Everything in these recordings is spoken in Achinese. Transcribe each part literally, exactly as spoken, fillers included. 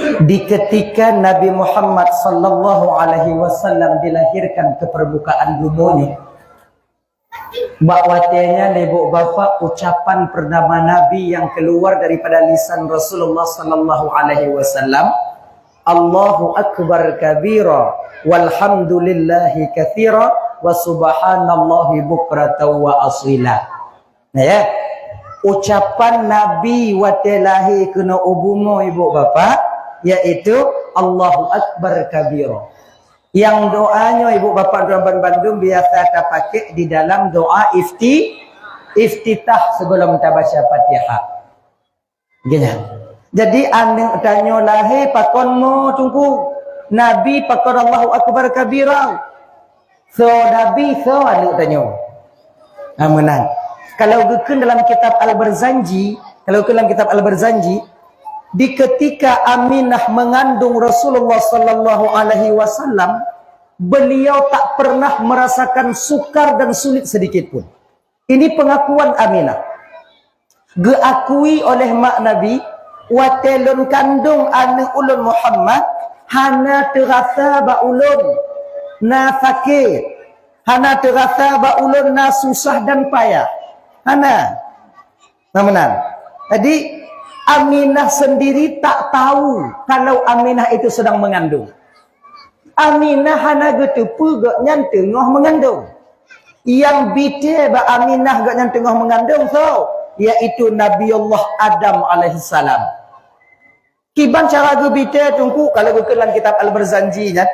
Di ketika Nabi Muhammad sallallahu alaihi wasallam dilahirkan ke permukaan dunia, bak watée nyan, ibu bapak, ucapan pertama Nabi yang keluar daripada lisan Rasulullah sallallahu alaihi wasallam, "Allahu akbar kabira, walhamdulillahi katsira, wa subhanallahi bukratan wa asila." Nah, ya. Ucapan Nabi watée lahé keunoe u bumoe, ibu bapak, yaitu, "Allahu akbar kabira." Nyang doa nyoe, ibu bapak, doa ban bandum biasa tapaké di dalam doa ifti-, iftitah sebelum tabaca Fatihah. Gini. Jadi, aneuk tanyoe lahé pakon mo, Teungku? Nabi pakon Allahu Akbar kabira? Soe Nabi, soe aneuk tanyoe? Nah, meunan. Kalau geukheun dalam kitab Al-Barzanji, kalau geukheun dalam kitab Al-Barzanji, di ketika Aminah mengandung Rasulullah sallallahu alaihi wasallam, beliau tak pernah merasakan sukar dan sulit sedikit pun. Ini pengakuan Aminah. Geuakui oleh mak Nabi, "Watée lôn kandong aneuk ulôn Muhammad, hana teurasa bak ulôn na sakét, hana teurasa bak ulôn na susah dan payah." Hana. Nah, meunan. Jadi, Aminah sendiri tak tahu kalau Aminah itu sedang mengandung. Aminah hana geuteupeue gobnyan teungoh meungandong. Nyang bite bak Aminah gobnyan teungoh meungandong soe? Yaitu Nabi Allah Adam alaihissalam. Kiban cara geubite, Teungku, kalau geukheun lam kitab Al-Barzanji nyan,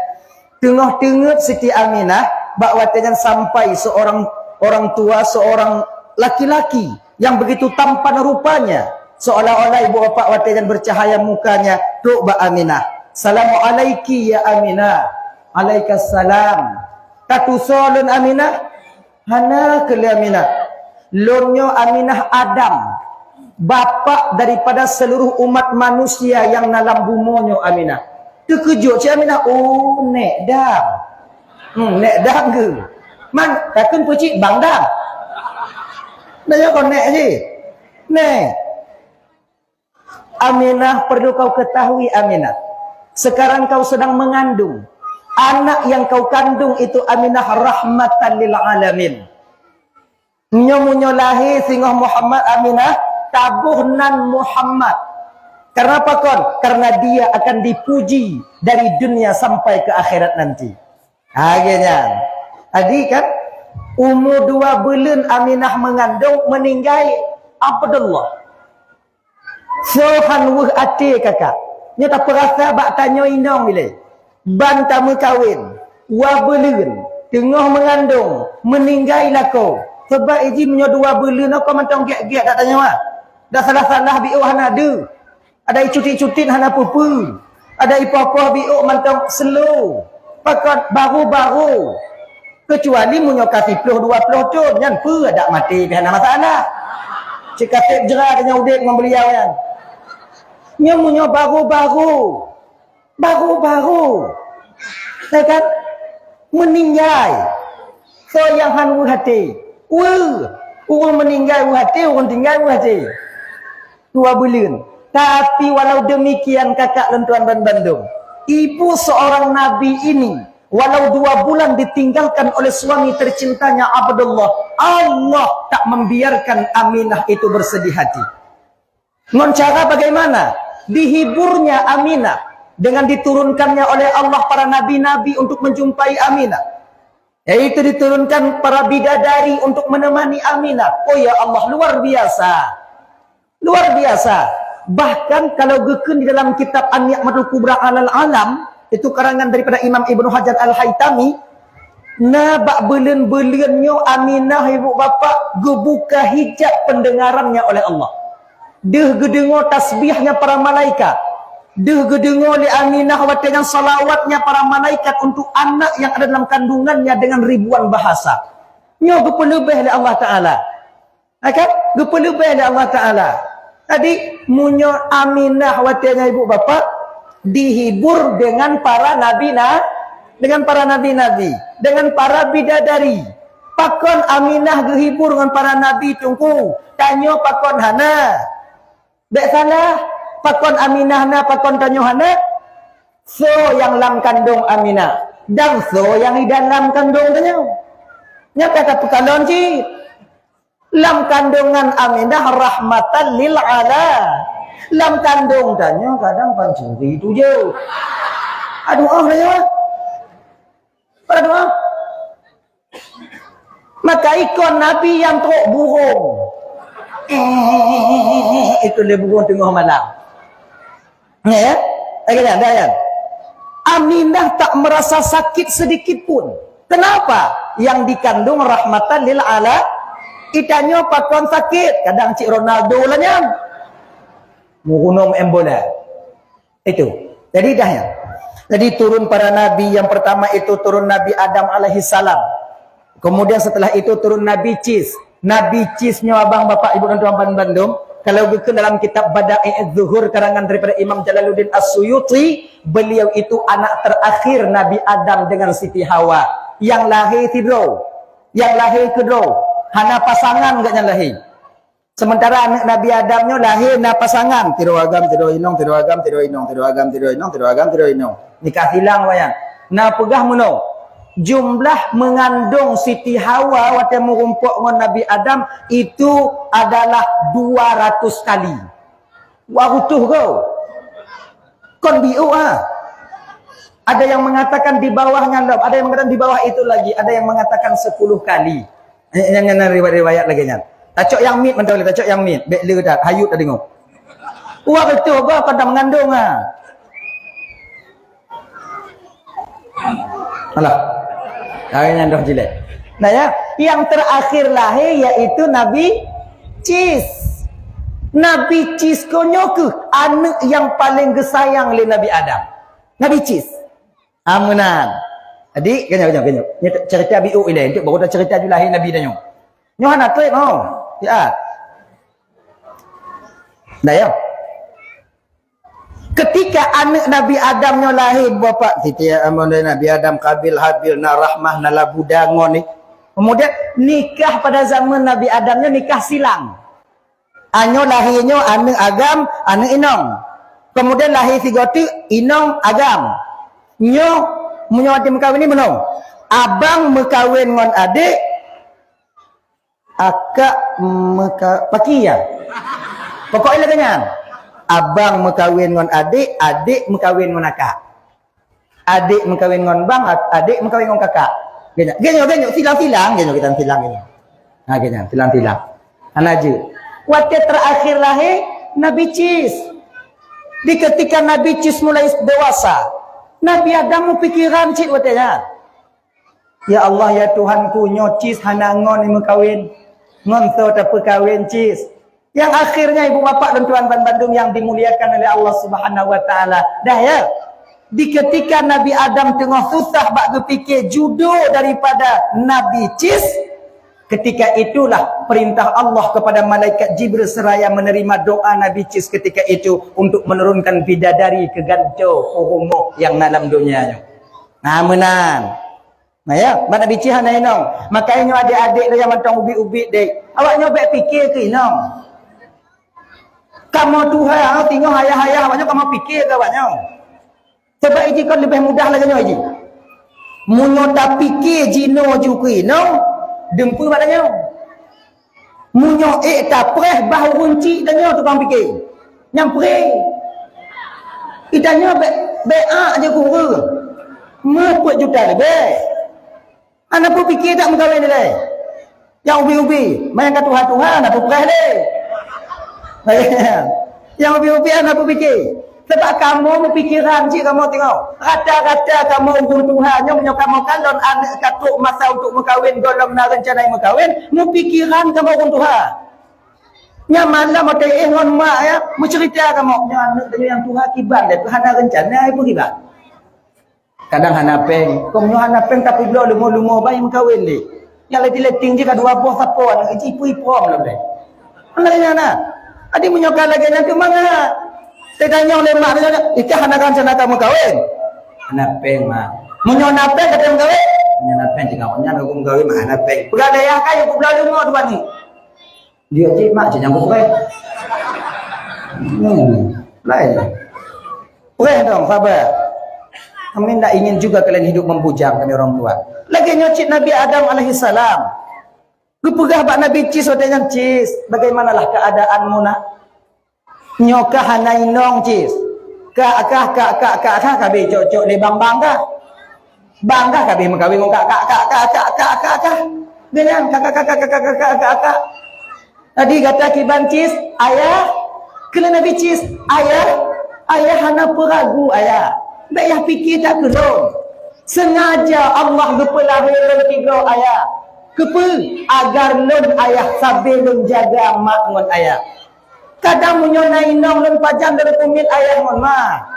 teungoh teungeut Siti Aminah, bak watée nyan sampai seorang orang tua, seorang laki-laki yang begitu tampan rupanya, seolah-olah ibu bapak watée nyan bercahaya mukanya, trok bak Aminah. "Salamu alaiki ya Aminah." "Alaikassalam." "Ka tusoe lôn, Aminah?" "Hana," kheun lé Aminah. "Lôn nyoe Aminah Adam, bapak daripada seluruh umat manusia nyang na lam bumoe nyoe, Aminah." Teukeujot cit Aminah, "Oh, nék Dam." Hmm, nék Dam geuh. Man, takheun peue cit, Bang Dam. Nah, nyoe kon nék cit. Nék. "Aminah, perlu kau ketahui, Aminah. Sekarang kau sedang mengandung. Anak yang kau kandung itu, Aminah, rahmatan lil alamin." Nyoe meunyoe lahé singoh Muhammad, Aminah, taboh nan Muhammad. Karena apa kon? Karena dia akan dipuji dari dunia sampai ke akhirat nanti. Ha, geuhnyan. Jadi kan, umu dua buleuen Aminah meungandong, meuninggai Abdullah. Soe han weueh até kakak? Nyoe tapeurasa bak tanyoe inong ilée. Ban tameukawen, dua buleuen, teungoh meungandong, meuninggai lakoe. Sabab iji meunyoe dua buleuen, kon mantong gét-gét dak tanyoe. Dak salah-salah biôh hana deuh. Ada icutit-cutit hana peue-peue. Ada ipoh-poh biôh mantong slow. Pakon baru-baru. Kecuali meunyoe ka siplôh dua plôh thon, nyan peue adak maté pih hana masalah. Cit ka sép jra tanyoe udép ngon beuliau nyan. Nyoe meunyoe baru-baru, baru-baru, ya kan? Meuninggai. Soe nyang han weueh até? Weueh. Ureuëng meuninggai weueh até, ureuëng tinggai weueh até. Dua buleuen. Tapi walau demikian, kakak lôn tuan ban bandum, ibu seorang nabi ini, walau dua bulan ditinggalkan oleh suami tercintanya Abdullah, Allah tak membiarkan Aminah itu bersedih hati. Ngon cara bagaimana? Dihiburnya Aminah dengan diturunkannya oleh Allah para nabi-nabi untuk menjumpai Aminah. Yaitu diturunkan para bidadari untuk menemani Aminah. Oh ya Allah, luar biasa. Luar biasa. Bahkan kalau geukheun di dalam kitab An-Ni'matul Kubra Alal Alam, itu karangan daripada Imam Ibnu Hajar Al-Haytami, na bak buleuen-buleuen nyoe Aminah, ibu bapak, geubuka hijab pendengarannya oleh Allah. Deuh geudeungoe tasbihnya para malaikat. Deuh geudeungoe lé Aminah watée nyan salawatnya para malaikat untuk anak yang ada dalam kandungannya dengan ribuan bahasa. Nyoe geupeuleubeh lé Allah Taala. Ha kan? Geupeuleubeh lé Allah Taala. Jadi, meunyoe Aminah watée nyan ibu bapak dihibur dengan para nabi na-, dengan para nabi-nabi, dengan para bidadari. Pakon Aminah geuhibur ngon para nabi, Teungku? Tanyoe pakon hana? Bék salah, Pakon Aminah na, pakon tanyoe hana? Soe nyang lam kandong Aminah dan soe nyang di dalam kandong tanyoe. Nyan ka tapeukalon cit. Lam kandungan Aminah rahmatan lil ala. Lam kandong tanyoe kadang pancuri tujoh. Aduh, ah, tanyoe. Aduh, ah. Maka ikon Nabi nyang trok burung. Eh, itu le burung teungoh malam. Ya, ya? Lagi kan, dah kan? Aminah tak merasa sakit sedikit pun. Kenapa? Yang dikandung rahmatan lil ala. Itanyoe pakon sakit, kadang cik Ronaldo lah nyan. Murunum em bola. Itu. Jadi dah ya. Jadi turun para nabi yang pertama itu turun Nabi Adam alaihissalam. Kemudian setelah itu turun Nabi Cis. Nabi Cis nyoe abang bapak ibu dan tuan bandum. Kalau geukheun dalam kitab Bada'i Zuhur karangan daripada Imam Jalaluddin As-Suyuti, beliau itu anak terakhir Nabi Adam dengan Siti Hawa. Yang lahir sidroe, yang lahir keudroe, hana pasangan gobnyan lahir. Sementara aneuk Nabi Adam nyoe lahé na pasangan, tiroe agam, tiroe inong, tiroe agam, tiroe inong, tiroe agam, tiroe inong, tiroe agam, tiroe inong. Nikah silang awaknyan. Na peugah meunoe, jumlah meungandong Siti Hawa watée meurumpok ngon Nabi Adam itu adalah dua ratus kali. Dua ratus go. Kon biôh ah. Ada yang mengatakan di bawahnya lom, ada yang mengatakan di bawah itu lagi, ada yang mengatakan sepuluh kali. Eh, nyang na riwayat-riwayat lagée nyan. Tacok nyang miet mantong lé, tacok nyang miet. Bék le that, hayut tadeungoe. Wah, beutôi bah, kon ta meungandong ah. Alah. Lagée nyan doh jilek. Nah ya, yang terakhir lahir yaitu Nabi Cis. Nabi Cis ko nyoe keuh aneuk nyang paleng geusayang lé Nabi Adam. Nabi Cis. Ameunan. Jadi, ganyoe, ganyoe, ganyoe. Nyoe cerita biôh ilée, enteuk baru tacerita ju lahé Nabi tanyoe. Nyoe hana treb, ho. Ya. Dah, ya. Ketika aneuk Nabi Adam nyoe lahé, bapak, siti, amun Nabi Adam, Kabil, Habil, na Rahmah, na Labuda ngon ni. Kemudian, nikah pada zaman Nabi Adam nyoe nikah silang. Anyoe lahé nyoe aneuk agam, aneuk inong. Kemudian lahé sigoe teuk inong agam. Nyoe, meunyoe watée meukawen ni meunoe. Abang meukawen ngon adék, akak meuka-, paki ya. Pokok lagée nyan. Abang meukawen ngon adék, adék meukawen ngon akak. Adék meukawen ngon bang, a-, adék meukawen ngon kakak. Ganyoe, ganyoe, ganyoe, silang-silang, ganyoe kita silang ganyoe. Ha, ganyoe, silang-silang. Hana jeuet. Watée terakhir lahé, Nabi Cis. Di ketika Nabi Cis mulai dewasa, Nabi Adam meupikiran cit watée nyan. Ya Allah, ya Tuhanku, nyoe Cis hana ngon meukawen. Ngon soe tapeukawen Cis? Yang akhirnya ibu bapak dan tuan ban bandum yang dimuliakan oleh Allah Subhanahu wa taala. Dah ya. Di ketika Nabi Adam tengah susah bak geupiké judul daripada Nabi Cis, ketika itulah perintah Allah kepada malaikat Jibril seraya menerima doa Nabi Cis ketika itu untuk menurunkan bidadari ke gantoe rumoh yang dalam dunia nyoe. Nah, meunan. Nah, ya, bak Nabi Cis hana inong. Makanya nyoe adék-adék lé nyang mantong ubit-ubit deh. Awak nyoe bék piké keu inong. Kamoe tuha, singoh ayah-ayah awak nyoe kamoe piké keu awak nyoe. Sebab iji kon leubeh mudah lagée nyoe iji. Meunyoe tapiké jinoe ju keu inong, dum peue bak tanyoe. Meunyoe ék tapreh bah ureuëng chik tanyoe tukang piké. Nyang preh. Itanyoe bék, bék ak je kureueng. Meupeue juta leubeh. Hana peue piké that meukawen ilée. Nyang ubi-ubi, manyang ka tuha-tuha, hana peue preh lé. Nyang ubi-ubi hana peue piké. Sebab kamoe meupikiran cit kamoe tengok. Rata-rata kamoe ureuëng tuha nyoe, meunyoe kamoe kalon aneuk ka trok masa untuk meukawen, gohlom na reuncana meukawen, meupikiran kamoe ureuëng tuha. Nyan malam watée éh ngon mak ya, meucerita kamoe, nyoe aneuk tanyoe nyang tuha kiban lé, hana reuncana, peue kiban. Kadang hana péng. Kong nyoe hana péng tapi bloe leumo-leumo bayi meukawen lé. Nyang letting-letting jih ka dua boh sapo aneuk jih pui prom lom deh. Hana nyang na. Adi meunyoe ka lagée nyan tu mangat. Teuka nyoe lé mak nyoe, "Ikah hana kan sana ka meukawen?" "Hana péng, Mak." "Meunyoe na péng ka meukawen?" "Meunyoe na péng tinggai nyan aku meukawen, Mak, hana péng." Peugah dayah kayu kubloe leumo tu bani. Dia cik mak cik nyang bukai. Hmm. Lain. Preh dong, sabar. Kami tidak ingin juga kalian hidup membujang, kami orang tua. Lagèe nyoe cit Nabi Adam alaihissalam. Geupeugah bak Nabi Cis watèe nyan, "Cis, bagaimanalah keadaanmu, Nak?" "Nyoe kah hana inong, Cis? Kah, kah, kah, kah, kah, kah, ka beucok-cok lé bang-bang kah? Bang kah ka beuh meukawen ngon kah, kah, kah, kah, kah, kah, kah, kah?" Geuhnyan, kah, kah, kah. Jadi gata kiban, Cis, ayah? Kheun lé Nabi Cis, "Ayah, ayah hana peue ragu, ayah. Bèk yah pike that keu lôn. Sengaja Allah geupeulahé lôn tiga, ayah. Keupeue? Agar lôn, ayah, sabe lôn jaga mak ngon ayah. Kadang meunyoe na inong lôn pajan lôn peumiet ayah ngon ma."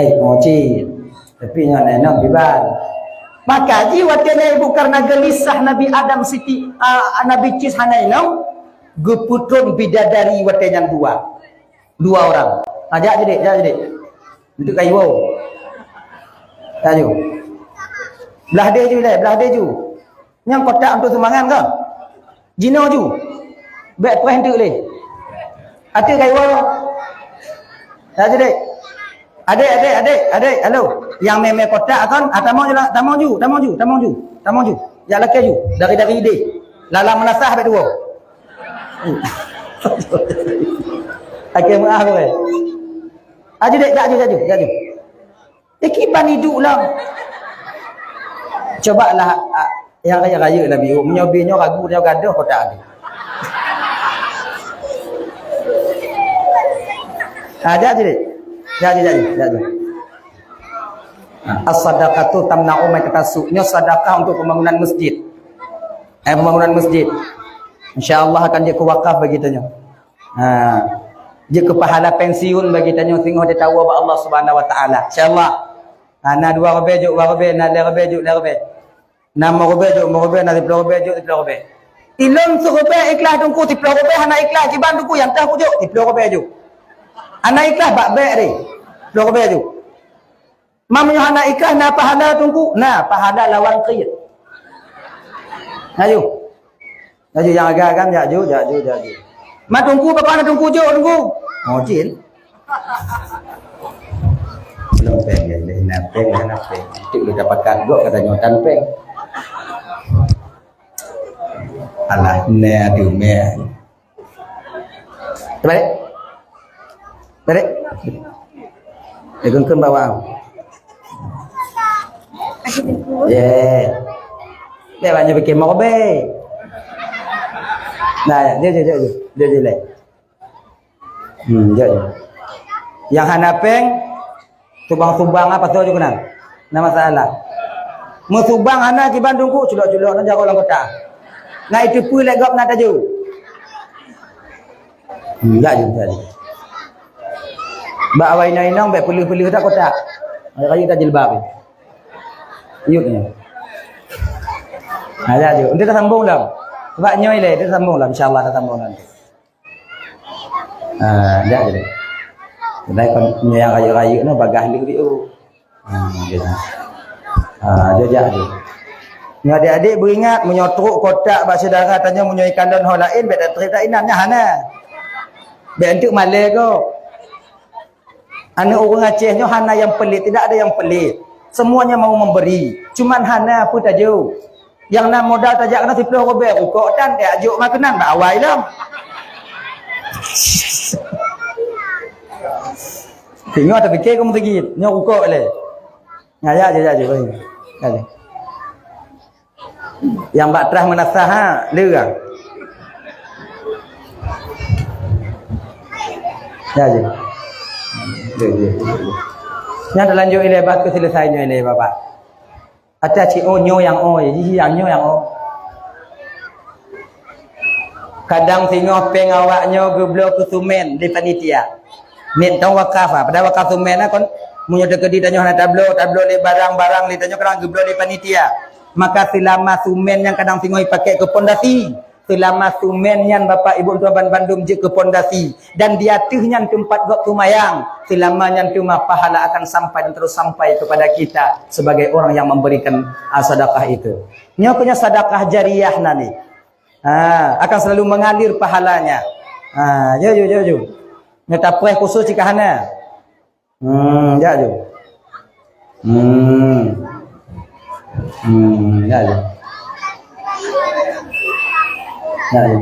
Hai, moci. Tapi nyoe na inong kiban. Maka jih watèe nyan ibu karena geulisah Nabi Adam Siti, ah, Nabi Cis hana inong, geupeutrôn bidadari watèe nyan dua. Dua orang. Ha, jak jeuet, jak jeuet. Untuk kayu. Laju. Blah deh ju, leh, blah deh ju. Nyang kotak untuk sumbangan kan? Jinoe ju. Bèk preh enteuk lé. Ateueh kayuwa. Ya, jeuet. Adék, adék, adék, adék, halo. Nyang mè-mè kotak kan? Ah, tamong ju lah, tamong ju, tamong ju, tamong ju, tamong ju. Jak lakèe ju. Dari-dari idéh. Lalang meunasah bèk tuwoe. Akhé meuah keu. Ah, jeuet, jak ju, jak ju, jak ju. Eh, kiban iduek lom. Cobalah, ah, nyang rayeuk-rayeuk lom iduek. Meunyoe bie nyoe ragu, nyoe gadoh kotak lagèe. Ah, jak jeuet. Jak jeuet, jak jeuet, jak jeuet. As-sadaqatu tamna'u maitatasu'u. Nyoe sedekah untuk pembangunan masjid. Eh, pembangunan masjid. Insya Allah akan jeuet keu wakaf bagi tanyoe. Ha. Jeuet keu pahala pensiun bagi tanyoe singoh teutabah bak Allah Subhanahu wa Taala. Insya Allah. Ha, na dua ribèe jok dua ribèe, na lhèe ribèe jok lhèe ribèe. Na limong ribèe jok limong ribèe, na siploh ribèe jok siploh ribèe. Ilôn siribèe ikhlas Teungku, siploh ribèe hana ikhlas, kiban Teungku nyang teuh kujok, siploh ribèe jok. Hana ikhlas bak bèk deh. Siploh ribèe jok. Meunyoe hana ikhlas na pahala Teungku, na pahala lawan kheun. Ayo. Ayo nyang agam-agam jak ju, jak ju, jak ju. Ma Teungku, pakon na Teungku jok Teungku? Oh, jin. Belum péng, ya, ya, na péng, na péng. Itu udah pakat gok kata nyoe tan péng. Alah, na tu meh. Balik. Balik. Dia kengkeng bawah. Yeah. Dia banyak fikir mau be. Nah, dia, dia, dia, dia, dia, dia. Hmm, dia, dia. Yang hana peng, Subang-subang apa tu juga nan? Na masalah. Meusubang hana kiban Teungku, culok-culok na jaroe lam kota. Na iteupeue lé gob na taju. Enggak juga tadi. Bak awai inong-inong bèk peuleuh-peuleuh dak kota. Rayeuk-rayeuk dak jilbab. Yuk ni. Ada je. Nanti tersambung dah. Sebab nyoe lé, tersambung dah. Insya Allah tersambung nanti. Ah, jak je deh. Kedai kon nyang rayeuk-rayeuk nyoe bagah lé riu. Ah, gitu. Ah, jajak je. Nyoe adik-adik beuingat, meunyoe trok kotak bak syedara tanyoe meunyoe ikalon ho laén, bèk tatrép dak inan nyan hana. Bèk enteuk malèe gob. Aneuk ureueng Aceh nyoe hana nyang pelit, tidak ada yang pelit. Semuanya mau memberi. Cuman hana peue tajok. Nyang na modal tajak keunan siploh ribèe rukok tan tajak jok makanan bak awai lom. Singoh tapike keu meuseujid, nyoe rukok lé. Ngaya je, ya je, ya je. Nyang bak trah meunasah ha, le ka. Ya je. Le je. Nyan talanjut ilèe bak keu selesai nyoe ilèe Bapak. Ata cit oh nyoe nyang oh, jih nyang nyoe nyang oh. Kadang singoh peng awak nyoe geubloe keu sumen di panitia. Mintong wakaf, ah, padahai wakaf sumen ah kon meunyoe teukeudi tanyoe hana tabloe, tabloe lé barang-barang lé tanyoe kadang geubloe lé panitia. Maka seulama sumen nyang kadang singoh ipakék keu pondasi, seulama sumen nyan Bapak Ibu tuan ban bandum jeuet keu pondasi dan di ateueh nyan teumpat gob seumayang, seulama nyan teuma pahala akan sampai dan terus sampai kepada kita sebagai orang yang memberikan, ah, sedekah itu. Nyoe keuh nyan sedekah jariah nan ni. Ha, akan selalu mengalir pahalanya. Ha, jaju, jaju. Nyoe tapreh khusus cit ka hana. Hmm, jak ju. Hmm. Hmm, jak ju. Jak ju.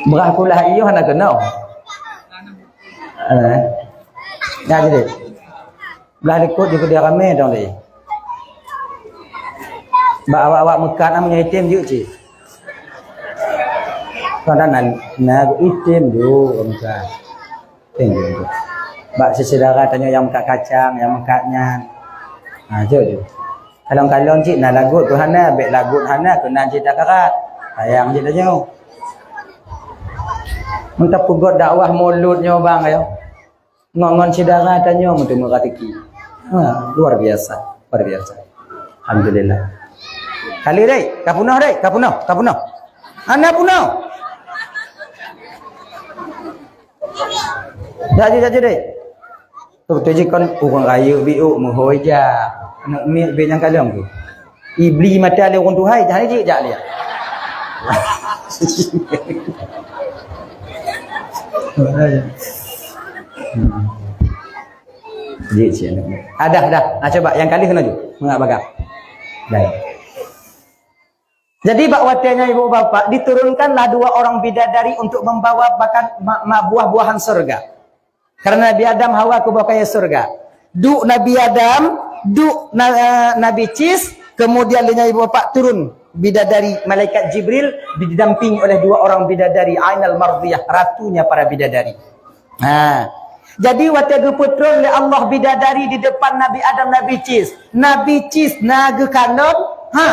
Beurah kulah iyoh hana keunoe. Eh. Jak ju deh. Blah likot jih keudeh ramé dong lé. Bak awak-awak meukat na meunyoe item jeuet cit. Kadang na, na item jeuet meukat. Item jeuet. Bak syedara tanyoe nyang meukat kacang, nyang meukat nyan. Ha, jeuet jeuet. Kalon-kalon cit na lagot tu hana, bèk lagot hana keunan cit takarat. Sayang cit tanyoe. Meunyoe tapeugot dakwah mulod nyoe bang ayo. Ngon, ngon syedara tanyoe meuteumé raseuki. Ha, luar biasa, luar biasa. Alhamdulillah. Kali deh, ka punoh deh, ka punoh, ka punoh. Hana punoh. Jak ju, jak ju deh. Tu beutôi jih kon ureueng rayeuk biôk meuhôi jak. Aneuk miet bèk nyang kalon tu. Ibli mata lé ureueng tuha, jak lé jih, jak lé. Jih, jih. Ah, dah, dah. Ah, coba nyang ka lheueh keunoe ju. Mangat bagah. Dah. Jadi, bak watèe nyan ibu bapak diturunkanlah dua orang bidadari untuk membawa bakan ma-, ma-, buah-buahan surga. Karena Nabi Adam Hawa keuboh kayèe syeuruga. Duek Nabi Adam, duek na-, eh, Nabi Cis, kemudian lheueh nyan ibu bapak turun bidadari malaikat Jibril didampingi oleh dua orang bidadari ainal mardiyah, ratunya para bidadari. Ha. Jadi watèe geupeutron lé Allah bidadari di depan Nabi Adam, Nabi Cis. Nabi Cis na geukalon, ha.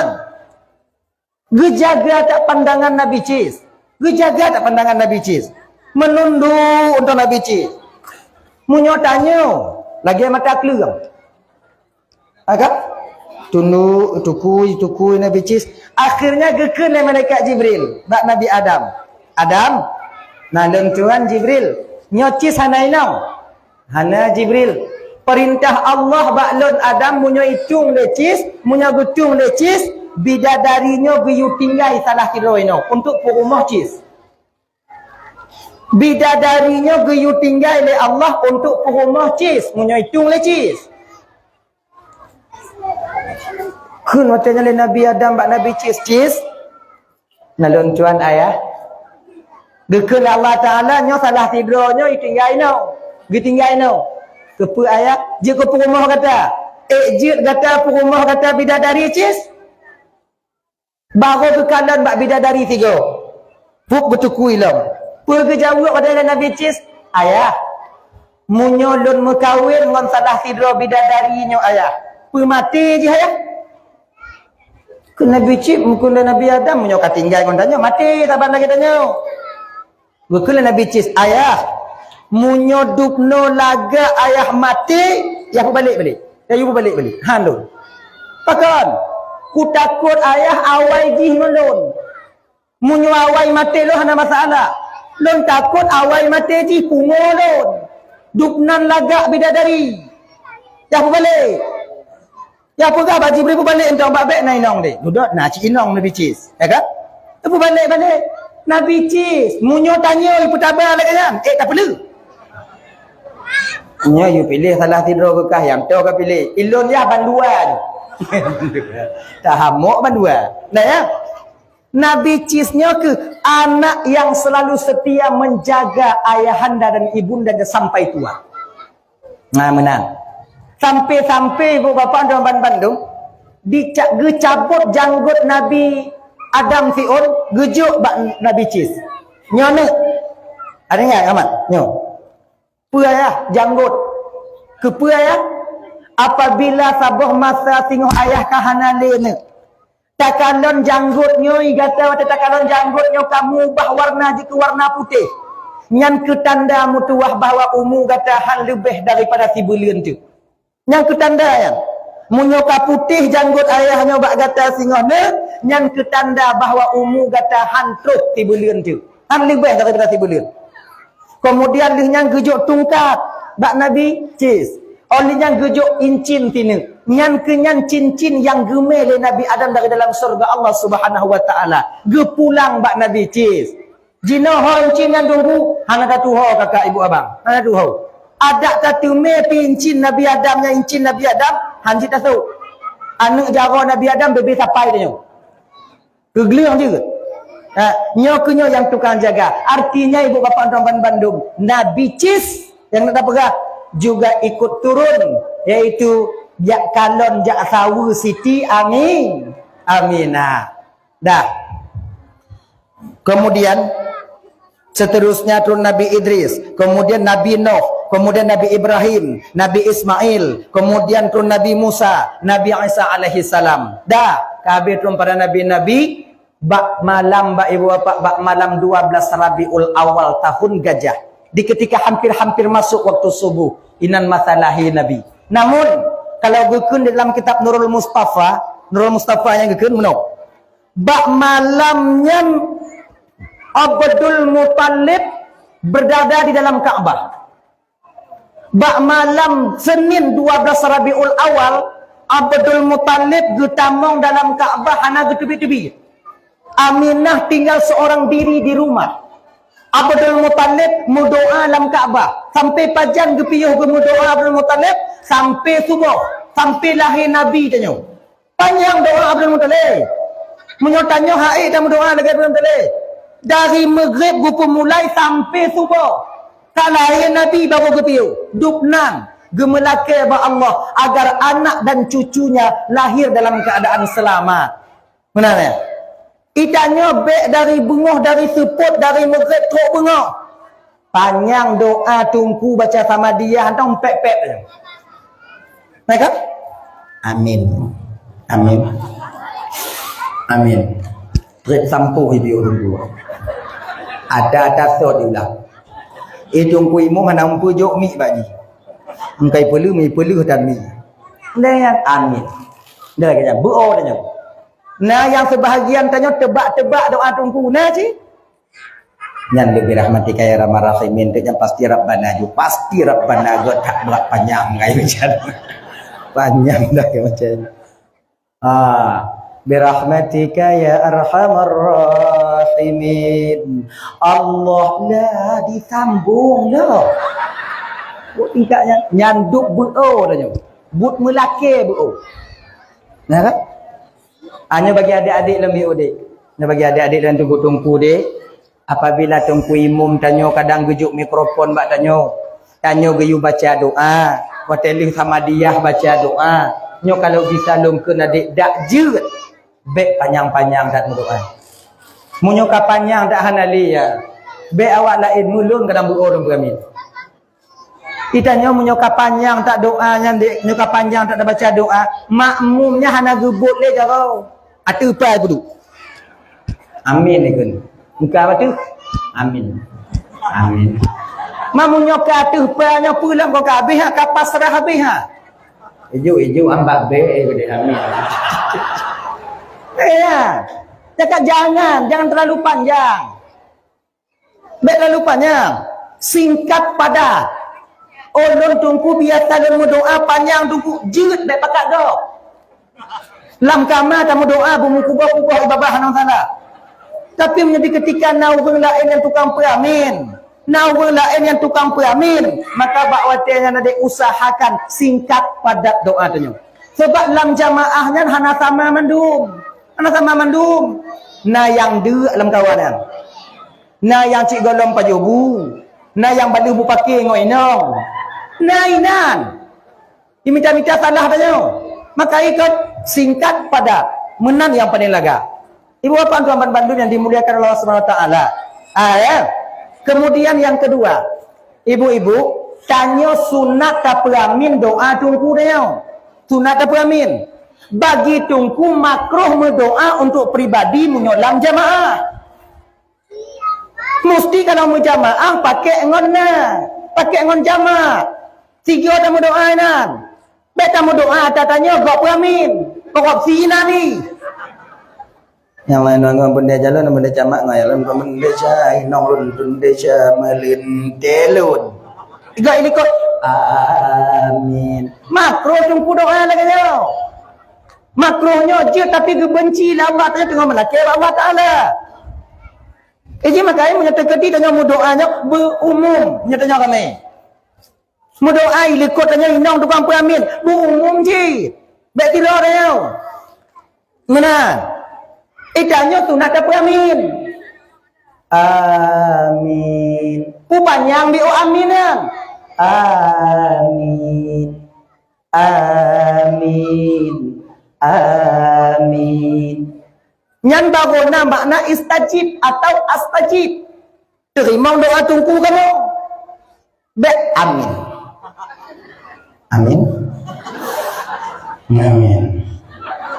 Geujaga that pandangan Nabi Cis. Geujaga that pandangan Nabi Cis. Meununduk untuk Nabi Cis. Meunyoe tanyoe, lagèe mata kleueng. Ha kan? Tunduk, tukui, tukui Nabi Cis. Akhirnya geukheun lé malaikat Jibril bak Nabi Adam. "Adam, na lôn tuan Jibril, nyoe Cis hana inong?" "Hana, Jibril. Peurintah Allah bak lôn Adam, meunyoe itueng lé Cis, meunyoe geutueng lé Cis, bidadari nyoe geuyue tinggai salah sidroe inoe untuk peurumoh Cis. Bidadari nyoe geuyue tinggai lé Allah untuk peurumoh Cis, meunyoe itueng lé Cis." Kheun watèe nyan lé Nabi Adam bak Nabi Cis, "Cis, na lôn tuan ayah. Geukheun lé Allah Taala nyoe salah sidroe nyoe itinggai inoe. Geutinggai inoe. Keupeue ayah? Jeuet keu peurumoh gata. Ék jeuet gata peurumoh gata bidadari Cis?" Barô geukalon bak bidadari sigoe. Pup geutukui lom. Peue geujaweueb watèe nyan lé Nabi Cis? "Ayah, meunyoe lôn meukawen ngon salah sidroe bidadari nyoe ayah, peumaté jih ayah?" Kheun Nabi Cis, kheun lé Nabi Adam, "Meunyoe ka tinggai ngon tanyoe, maté saban lagèe tanyoe." Geukheun lé Nabi Cis, "Ayah, meunyoe dubnoe lagak ayah maté, yah peubalek balek. Yah yue peubalek balek. Han lôn." "Pakon?" "Kutakot ayah awai jih ngon lôn. Meunyoe awai maté lôn hana masalah. Lôn takot awai maté jih pungo lôn. Dubnan lagak bidadari. Yah peubalek." Yah peugah bak Jibril, "Peubalek eunteuk bak bèk na inong deh." Dudoe na cit inong Nabi Cis, ya kan? Peubalek-balek. "Nabi Cis, meunyoe tanyoe ipeutaba lagèe nyan, ék tapeuleuh?" "Nyoe yue piléh salah sidroe keu kah, nyang toh ka piléh. Ilôn yah bandua nyoe." Tahamok bandua. Nah ya. Nabi Cis nyoe keuh anak yang selalu setia menjaga ayahanda dan ibundanya sampai tua. Nah, meunan. Sampai-sampai ibu bapak dan ban bandum dica-, geucabot janggot Nabi Adam siôn geujok bak Nabi Cis. Nyoe neuk. Ada ingat amat? Nyoe. Peue ayah janggot? Keupeue ayah? Apabila saboh masa singoh ayah ka hana lé neuk, takalon janggot nyoe, gata watèe takalon janggot nyoe ka meubah warna jikeu warna putéh. Nyan keu tanda meutuwah bahwa umu gata han leubeh daripada sibuleuen teuk. Nyan keu tanda nyan. Meunyoe ka putéh janggot ayah nyoe bak gata singoh neuk, nyan keu tanda bahwa umu gata han troh sibuleuen teuk. Han leubeh daripada sibuleuen. Keumudian lheueh nyan geujok tungkat bak Nabi Cis. Óh lheueh nyan geujok incin sineuk. Nyan keuh nyan cincin nyang geumé lé Nabi Adam dari dalam syurga Allah Subhanahu wa Taala. Geupulang bak Nabi Cis. Jinoe ho incin nyan Teungku, hana tatuho kakak ibu abang. Hana tatuho. Adak tateumé pih incin Nabi Adam nyan incin Nabi Adam, hanjeuet tasôk. Aneuk jaroe Nabi Adam bebe sapai tanyoe. Keugleueng jeuet. Ha, nyoe keuh nyoe nyang tukang jaga. Artinya ibu bapak tuan bandum, Nabi Cis nyang na peugah juga ikut turun, yaitu jak kalon jak saweue Siti Ami-, Aminah. Dah. Kemudian seterusnya turun Nabi Idris, kemudian Nabi Nuh, kemudian Nabi Ibrahim, Nabi Ismail, kemudian turun Nabi Musa, Nabi Isa alaihi salam. Dah, ka habéh turun para nabi-nabi bak malam, bak ibu bapak, bak malam dua belas Rabiul Awal tahun Gajah. Di ketika hampir-hampir masuk waktu subuh, inan masa lahé Nabi. Namun, kalau geukheun di dalam kitab Nurul Mustafa, Nurul Mustafa nyang geukheun meunoe. Bak malam nyan Abdul Muthalib berada di dalam Ka'bah. Bak malam Senin dua belas Rabiul Awal, Abdul Muthalib geutamong dalam Ka'bah hana geuteubiet-teubiet. Aminah tinggal seorang diri di rumah. Abdul Muthalib meudoa lam Ka'bah. Sampai pajan geupiôh geumeudoa Abdul Muthalib, sampai suboh, sampai lahé Nabi tanyoe. Panyang doa Abdul Muthalib. Meunyoe tanyoe hai tameudoa lagèe Abdul Muthalib. Dari Maghrib geupeumulai sampai suboh. Ka lahé Nabi baru geupiôh. Dubnan geumeulakèe bak Allah agar anak dan cucunya lahir dalam keadaan selamat. Meunan ya? Itanyoe bèk dari beungoh, dari seupôt, dari Maghrib trok beungoh. Panyang doa Teungku baca Samadiyah, hantom pèp-pèp je. Nah kan? Amin. Amin. Amin. Trép sampôh ibu Teungku. Ada-ada sot diulang. Eh, Teungku Imum hana meupeujok mik bak jih. Engkai peuleuh, mi peuleuh dan mi. Nah, amin. Dah lagèe nyan. Beuo dah nyan. Nah, nyang seubahagian tanyoe teubak-teubak doa Teungku. Nah, cit. Nyan leubeh rahmatika ya arhamar rahimin, tu nyan pasti Rabbana ju, pasti Rabbana gèt that brat panyang ngai macam. Panyang dah ke macam. Ah, birahmatika ya arhamar rahimin. Allah lah disambung dah. Buet tingkat nyan, nyan duek beuo dah nyoe. Buet meulakèe beuo. Nah kan? Ah, nyoe bagi adék-adék lom udép. Nyoe bagi adék-adék dan teungku-teungku deh. Apabila teungku imum tanyoe kadang geujok mikrofon bak tanyoe, tanyoe geuyue baca doa, watèe lheueh Samadiyah baca doa. Nyoe kalau bisa lôn kheun adék dak jeuet, bèk panyang-panyang that meudoa. Meunyoe ka panyang that hana lé ya, bèk awak laén meulôn kadang beuo lôn peuramin. Itanyoe meunyoe ka panyang that doa nyan dek, nyoe ka panyang that baca doa, makmum nyan hana geubot lé jaroe. Ateueh pai peuduek. Amin ikun. Muka apa tu? Amin. Amin. Ma meunyoe ka ateueh pai nyoe peue lam ko ka habéh ha, ka pasrah habéh ha. Ijuk-ijuk ambak bèk eh gede amin. Eh ya. Cakap jangan, jangan terlalu panjang. Bèk lalu panyang, singkat padat. Oh lôn teungku biasa lôn meudoa panyang teungku, jeuet bèk pakat gob. Lam kama tameudoa beumeukuboh-kuboh ié babah hana masalah. Tapi meunyoe di keutika na ureueng laén nyang tukang peuramin, na ureueng laén nyang tukang peuramin, maka bak watèe nyan adék usahakan singkat padat doa tanyoe. Sebab lam jamaah nyan hana sama mandum. Hana sama mandum. Na nyang deuk lam kawan nyan. Na nyang cit gohlom pajoh bu, na nyang baleuh bupake ngon inong. Na inan. Imita-mita salah tanyoe. Maka ikot singkat padat. Meunan nyang paleng lagak. Ibu bapak tuan bandum yang dimuliakan Allah Subhanahu Wa Taala. Ah, ya. Kemudian yang kedua, ibu-ibu, tanyoe sunat tapeuramin doa teungku tanyoe. Sunat tapeuramin. Bagi teungku makruh meudoa untuk pribadi meunyoe lam jamaah. Musti kalau meujamaah pakèk ngon na, pakèk ngon jamak. Sigoe tameudoa inan. Bèk tameudoa ata tanyoe gob peuramin, korupsi inan ni. Nyang laén ngon bendera jalon, bendera jamak ngon jalon, bendera inong lôn, bendera meulinté lôn. Tiga ini kok Amin. Makruh teungku doa lagèe nyoe. Makruh nyoe jeuet, tapi geubenci lé Allah Taala, teungoh meulakèe bak Allah Taala. Eh, jih makajih meunyoe teukeudi tanyoe meudoa nyoe beuumum, meunyoe tanyoe ramè. Meudoa i likot tanyoe inong tukang peuramin, beuumum jih. Bèk tiroe tanyoe. Meunan. Eh, tanyoe sunat tapeuramin. Amin. Peupanyang biôh amin nyan. Amin. Amin. Amin. Nyan baru na makna istajib atau astajib. Teurimong doa teungku kamoe. Bèk amin. Amin. Amin.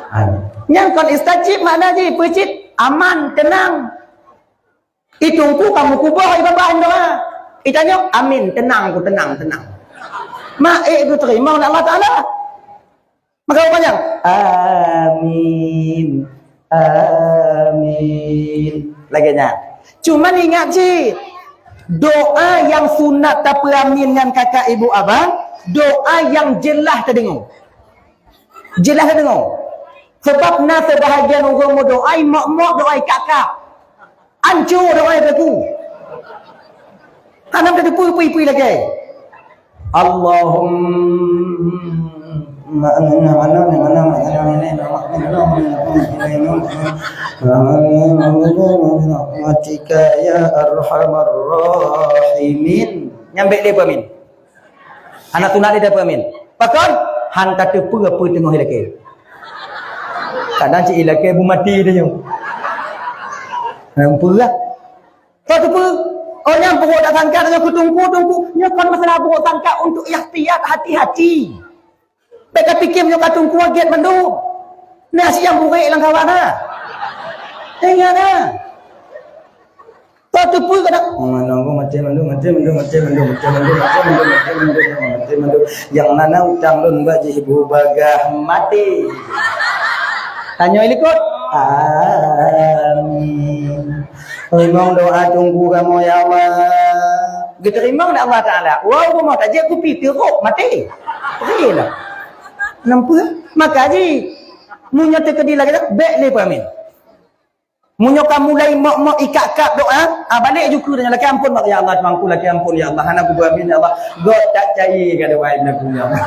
Amin. Nyan kon istajib makna jih, peue cit? Aman, teunang. I teungku ka meukuboh i babah doa. I tanyoe amin, teunang ku, teunang, teunang. Mak, eh, geuteurimong lé Allah Taala. Maka panyang, amin. Amin. Lagèe nyan. Cuman ingat cit, doa nyang sunat tapeuramin ngon kakak ibu abang, doa nyang jeulaih tadeungoe. Jeulaih tadeungoe. Sabab na seubahagian ureueng meudoa mok-mok, doa ikak-kak. Anco doa teuku. Hana teupeue-peue lagèe. Allahumma rahmatika ya arhamar rahimin. Nyang bèk lé peumin. Hana sunat lé peumin. Pakon? Han tateupeue peue teungoh ilakèe. Kadang cit ilakèe beumaté tanyoe. Hana peue lah. Kau tu peue? Oh, nyang buruk tak sangka dengan kutungku-tungku. Nyoe kon masalah buruk sangka, untuk ihtiyat, hati-hati. Bèk ka pikir nyoe ka tungku agét mandum. Nah, siang buruk lam kawan ha. Ingat ha. Kau tu peue kadang. Oh, nunggu mati mandum, mati mandum, mati mandum, mati mandum, mati mandum, mati mandum, mati mandum. Yang mana utang lôn bak jih bu bagah mati. Tanyoe likot. Amin. Teurimong doa tungku kamoe, ya Allah. Geuteurimong lé Allah Taala. Wah, uroe moh tajak kupi tirok maté. Pergi lah. Nampak? Maka ji, meunyoe teukeudi lagèe nyan, bèk lé peumin. Meunyoe ka mulai mok-mok ikak-kak doa, ah, balek ju keu, lakèe ampôn, ya Allah, Tuhanku, lakèe ampôn, ya Allah. Hana kupeuramin, ya Allah. Gok tak cai ka doa, ya Allah.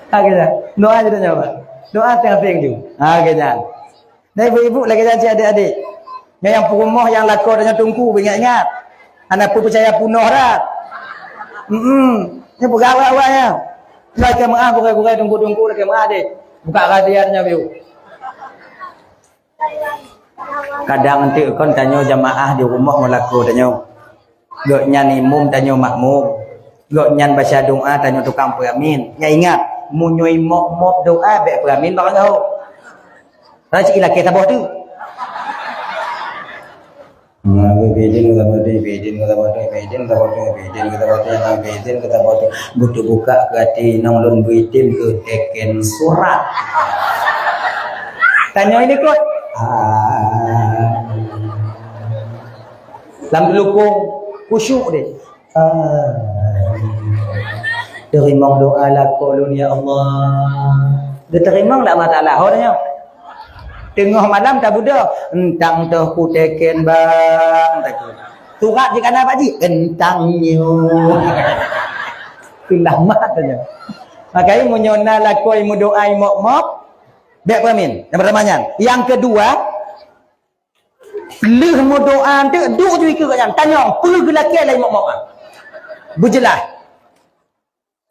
Ha, gitu. Doa je tanya, Pak. Doa teuh ju. Ha, gitu. Dan ibu-ibu lagèe nyan cit adik-adik. Nyan nyang peurumoh nyang lakoe tanyoe tungku, ingat-ingat. Hana peue peucaya punoh dah. Hmm. Nyan peugah awak-awak nyan. Lakèe meu'ah gurèe-gurèe tungku-tungku lakèe meu'ah deh. Buka rahsia nyan biu. Kadang enteuk kon tanyoe jamaah di rumoh meulakoe tanyoe. Gobnyan imum, tanyoe makmum. Gobnyan baca doa, tanyoe tukang peuramin. Nyan ingat, meunyoe mok-mok doa, bèk peuramin barangkaho. Karena cit ilakèe saboh tu. Nah, bidin kata batu, bidin kata batu, bidin kata batu, bidin kata batu, bidin kata batu. Butuh buka ke hati, nong lôn beritim ke teken surat. Tanyoe ini kot. Ah. Lam teulukong khusyuk deh. Ah. Teurimong doa lakoe lôn, ya Allah. Geuteurimong lé Allah Taala. Ho tanyoe. Teungoh malam tabeudôh, entang toh kuteken bang, takheun. Surat jih kana bak jih, entang nyoe. Pindah mat tanyoe. Makanya meunyoe na lakoe meudoa mok-mok, bèk peuramin. Nyang pertama nyan. Nyang kedua, lheueh meudoa tu, duek ju ikeue nyan. Tanyong, peue geulakèe lé mok-mok nyan? Beujeulaih.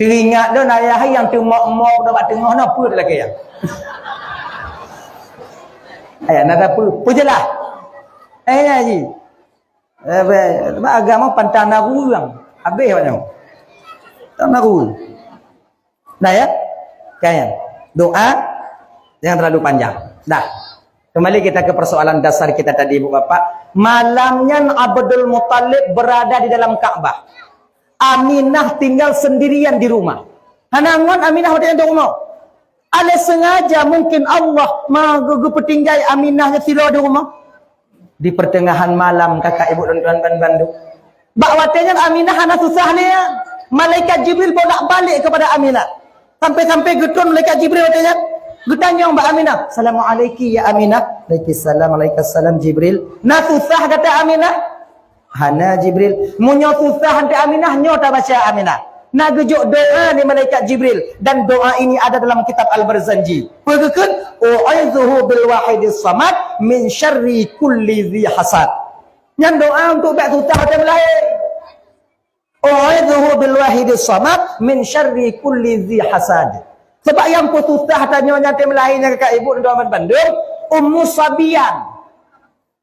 Teuingat lôn ayah nyang teumok-mok bak teungoh na peue lakèe nyan. Ayah na peue? Peujeulaih. Eh, ya ji. Eh, bak agama pantang na ureueng. Habéh awak nyoe. Pantang na ureueng. Dah ya? Kan? Doa jangan terlalu panjang. Dah. Kembali kita ke persoalan dasar kita tadi, Ibu Bapak. Malam nyan Abdul Muttalib berada di dalam Ka'bah. Aminah tinggal sendirian di rumah. Hana ngon Aminah watèe nyan di rumoh. Alah sengaja mungkin Allah ma-, geu-, geupeutinggai Aminah nyan sidroe di rumoh. Di pertengahan malam, kakak ibu dan tuan-tuan bandum. Bak watèe nyan Aminah hana susah lé. Malaikat Jibril bolak-balik kepada Aminah. Sampai-sampai geutron malaikat Jibril watée nyan. Geutanyong bak Aminah, "Assalamualaikum ya Aminah." "Waalaikumsalam, waalaikumsalam Jibril." "Na susah gata Aminah?" "Hana Jibril." "Meunyoe susah gata Aminah, nyoe tabaca Aminah." Na geujok doa di malaikat Jibril, dan doa ini ada dalam kitab Al-Barzanji. Peue geukheun, "U'idzuhu bil wahidis samad min syarri kulli dzi hasad." Nyan doa untuk bék susah watée meulahé. "U'idzuhu bil wahidis samad min syarri kulli dzi hasad." Sebab nyang peususah tanyoe nyang tem lahé nyang kakak ibu dan teman bandum, Ummu Sabiyan.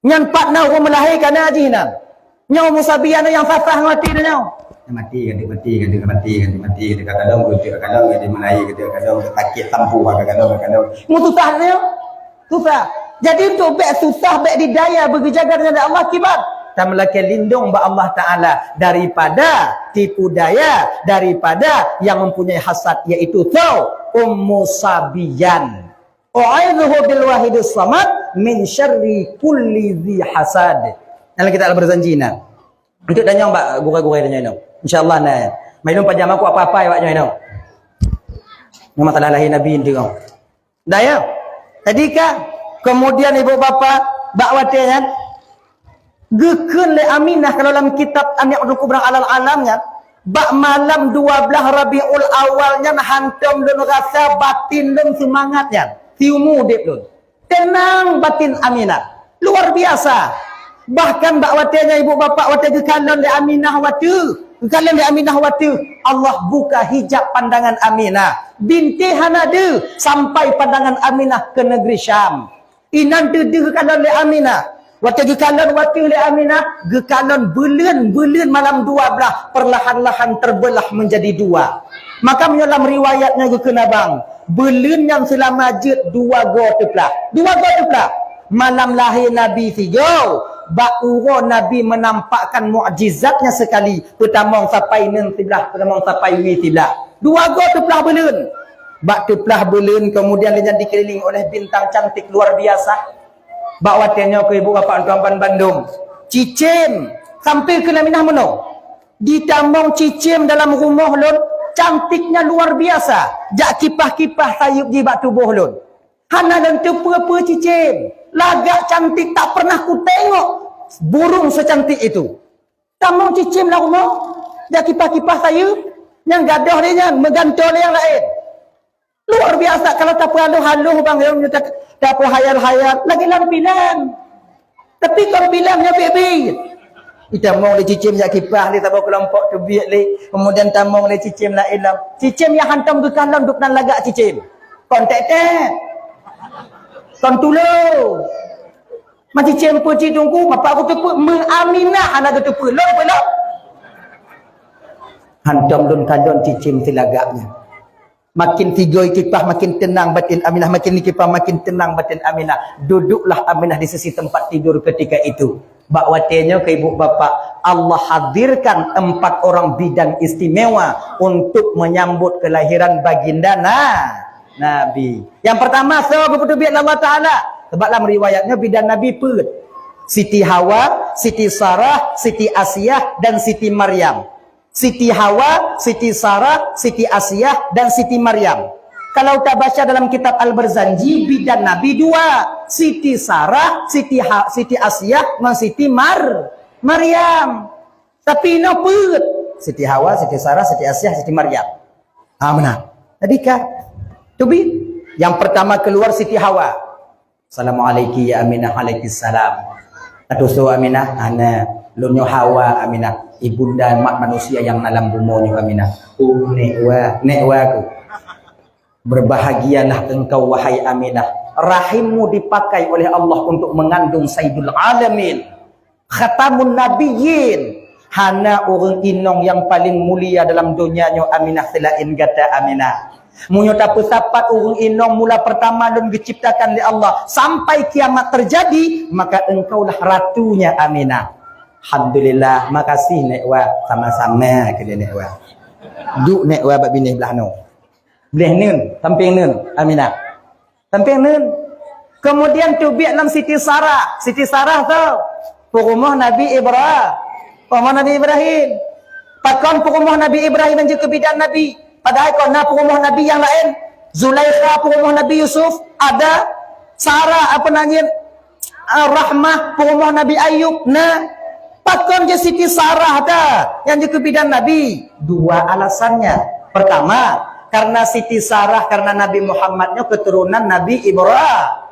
Nyan pat na ureuëng meulahé kana jih nan. Nyoe Ummu Sabiyan nyang sasah ngon até tanyoe. Mati kan, mati kan, mati kan, mati kan, kadang-kadang kan, melayu kan, kadang sakit tampu kan, kadang-kadang. Mu susah tanyoe. Susah. Jadi untuk bék susah, bék didaya beugeujaga dengan Allah kiban. Tameulakée lindong bak Allah Ta'ala daripada tipu daya, daripada yang mempunyai hasad, yaitu tau Ummu Sabiyan. "U'idzuhu bil wahidis samad min syarri kulli dzi hasad." Dalam kitab Al-Barzanji na. Untuk tanyong bak gurée-gurée tanyong inong. InsyaAllah na. Mai lôn pajam aku apa-apa ya bak nyoe inong. Ni masalah lahé Nabi inti kong. Dah ya? Tadi ka, kemudian ibu bapa, bak watée nyan, geukheun lé Aminah kalau lam kitab An-Ni'matul Kubra Alal Alam nyan, bak malam dua belas Rabiul Awal nyan hantom lôn rasa batin lôn seumangat nyan, siumu udeb lôn. Tenang batin Aminah. Luar biasa. Bahkan bak watée nyan ibu bapak watée geukalon lé Aminah watée, geukalon lé Aminah watée, Allah buka hijab pandangan Aminah. Binti hana deuh sampai pandangan Aminah ke negeri Syam. Inan deuh-deuh geukalon lé Aminah. Watée geukalon watée lé Aminah, geukalon buleuen-buleuen malam dua belas perlahan-lahan terbelah menjadi dua. Maka meunyoe lam riwayat nyan geukeuna bang, buleuen nyan seulama jeuet dua goe teuplah. Dua goe teuplah. Malam lahé Nabi sigoe, bak uroe Nabi menampakkan mukjizatnya sekali, peutamong sapai neun siblah, peutamong sapai wie siblah. Dua goe teuplah buleuen. Bak teuplah buleuen, kemudian lé nyan dikelilingi oleh bintang cantik luar biasa. Bak watée nyoe keu ibu bapak tuan ban bandum, cicém sampai keu Aminah meunoe. Ditamong cicém dalam rumoh lôn, cantiknya luar biasa. Jak kipah-kipah sayeup jih bak tuboh lôn. Hana lôn teupeue-peue cicém. Lagak cantik tak pernah kutengok burung secantik itu. Tamong cicém lam rumoh, jak kipah-kipah sayeup, nyang gadôh lé nyan, meugantoe lé nyang laén. Luar biasa kalau tapeuhaloh-haloh bang, nyang ta-, tapeuhayal-hayal lagi lam pilang. Tapi kon pilang nyan biet-biet. Itamong lé cicém jak kipah lé saboh keulompok teubiet lé, kemudian tamong lé cicém laén lam. Cicém nyang hantom geukalon dub nan lagak cicém. Kon tek-tek. Kon tulo. Macicém peucit tungku, bapak aku teupeu, meuaminah hana geuteupeue. Lôn peulom. Hantom lôn kalon cicém silagak nyan. Makin tiga kipah, makin tenang batin Aminah, makin kipah, makin tenang batin Aminah. Duduklah Aminah di sisi tempat tidur ketika itu. Bak watée nyoe keu ibu bapak, Allah hadirkan empat orang bidan istimewa untuk menyambut kelahiran baginda na-, Nabi. Yang pertama, soe geupeuteubiet lé Allah Taala? Sebab lam riwayat nyoe bidan Nabi peuet. Siti Hawa, Siti Sarah, Siti Asiah, dan Siti Maryam. Siti Hawa, Siti Sarah, Siti Asiah, dan Siti Maryam. Kalau tabaca dalam kitab Al-Barzanji, bidan Nabi dua, Siti Sarah, Siti Ha-, Siti Asiah, ngon Siti Mar-, Maryam. Tapi inoe peuet, Siti Hawa, Siti Sarah, Siti Asiah, Siti Maryam. Ha, meunan. Jadi ka teubiet. Yang pertama keluar Siti Hawa. "Assalamualaikum ya Aminah." "Waalaikumsalam." "Atusoe Aminah?" "Hana, lôn nyoe Hawa Aminah, ibunda mak manusia nyang na lam bumoe nyoe Aminah." "Oh, nek wa, nek wa aku." "Berbahagialah engkau wahai Aminah, rahimmu dipakai oleh Allah untuk mengandung Sayyidul Alamin, Khatamun Nabiyyin." Hana ureuëng inong nyang paleng mulia dalam donya nyoe Aminah seulaén gata Aminah. Meunyoe tapeusapat ureuëng inong mula pertama lôn geuciptakan lé Allah sampai kiamat terjadi, maka engkaulah ratunya Aminah. Alhamdulillah, makasih nek wa, sama-sama keu nek wa. Duek nek wa bak binéh blah noe. Binéh neun, sampéng neun, Aminah. Sampéng neun. Kemudian teubiet lam Siti Sarah. Siti Sarah tu peurumoh Nabi Ibra-, peurumoh Nabi Ibrahim. Pakon peurumoh Nabi Ibrahim nyang jeuet keu bidan Nabi? Padahai kon na peurumoh Nabi nyang laén. Zulaikha peurumoh Nabi Yusuf, ada Sarah, apa nan jih, ah, Rahmah peurumoh Nabi Ayub, na. Pakon jeuet Siti Sarah ta nyang jeuet keu bidan Nabi? Dua alasannya. Pertama, karena Siti Sarah karena Nabi Muhammad nyoe keturunan Nabi Ibrahim.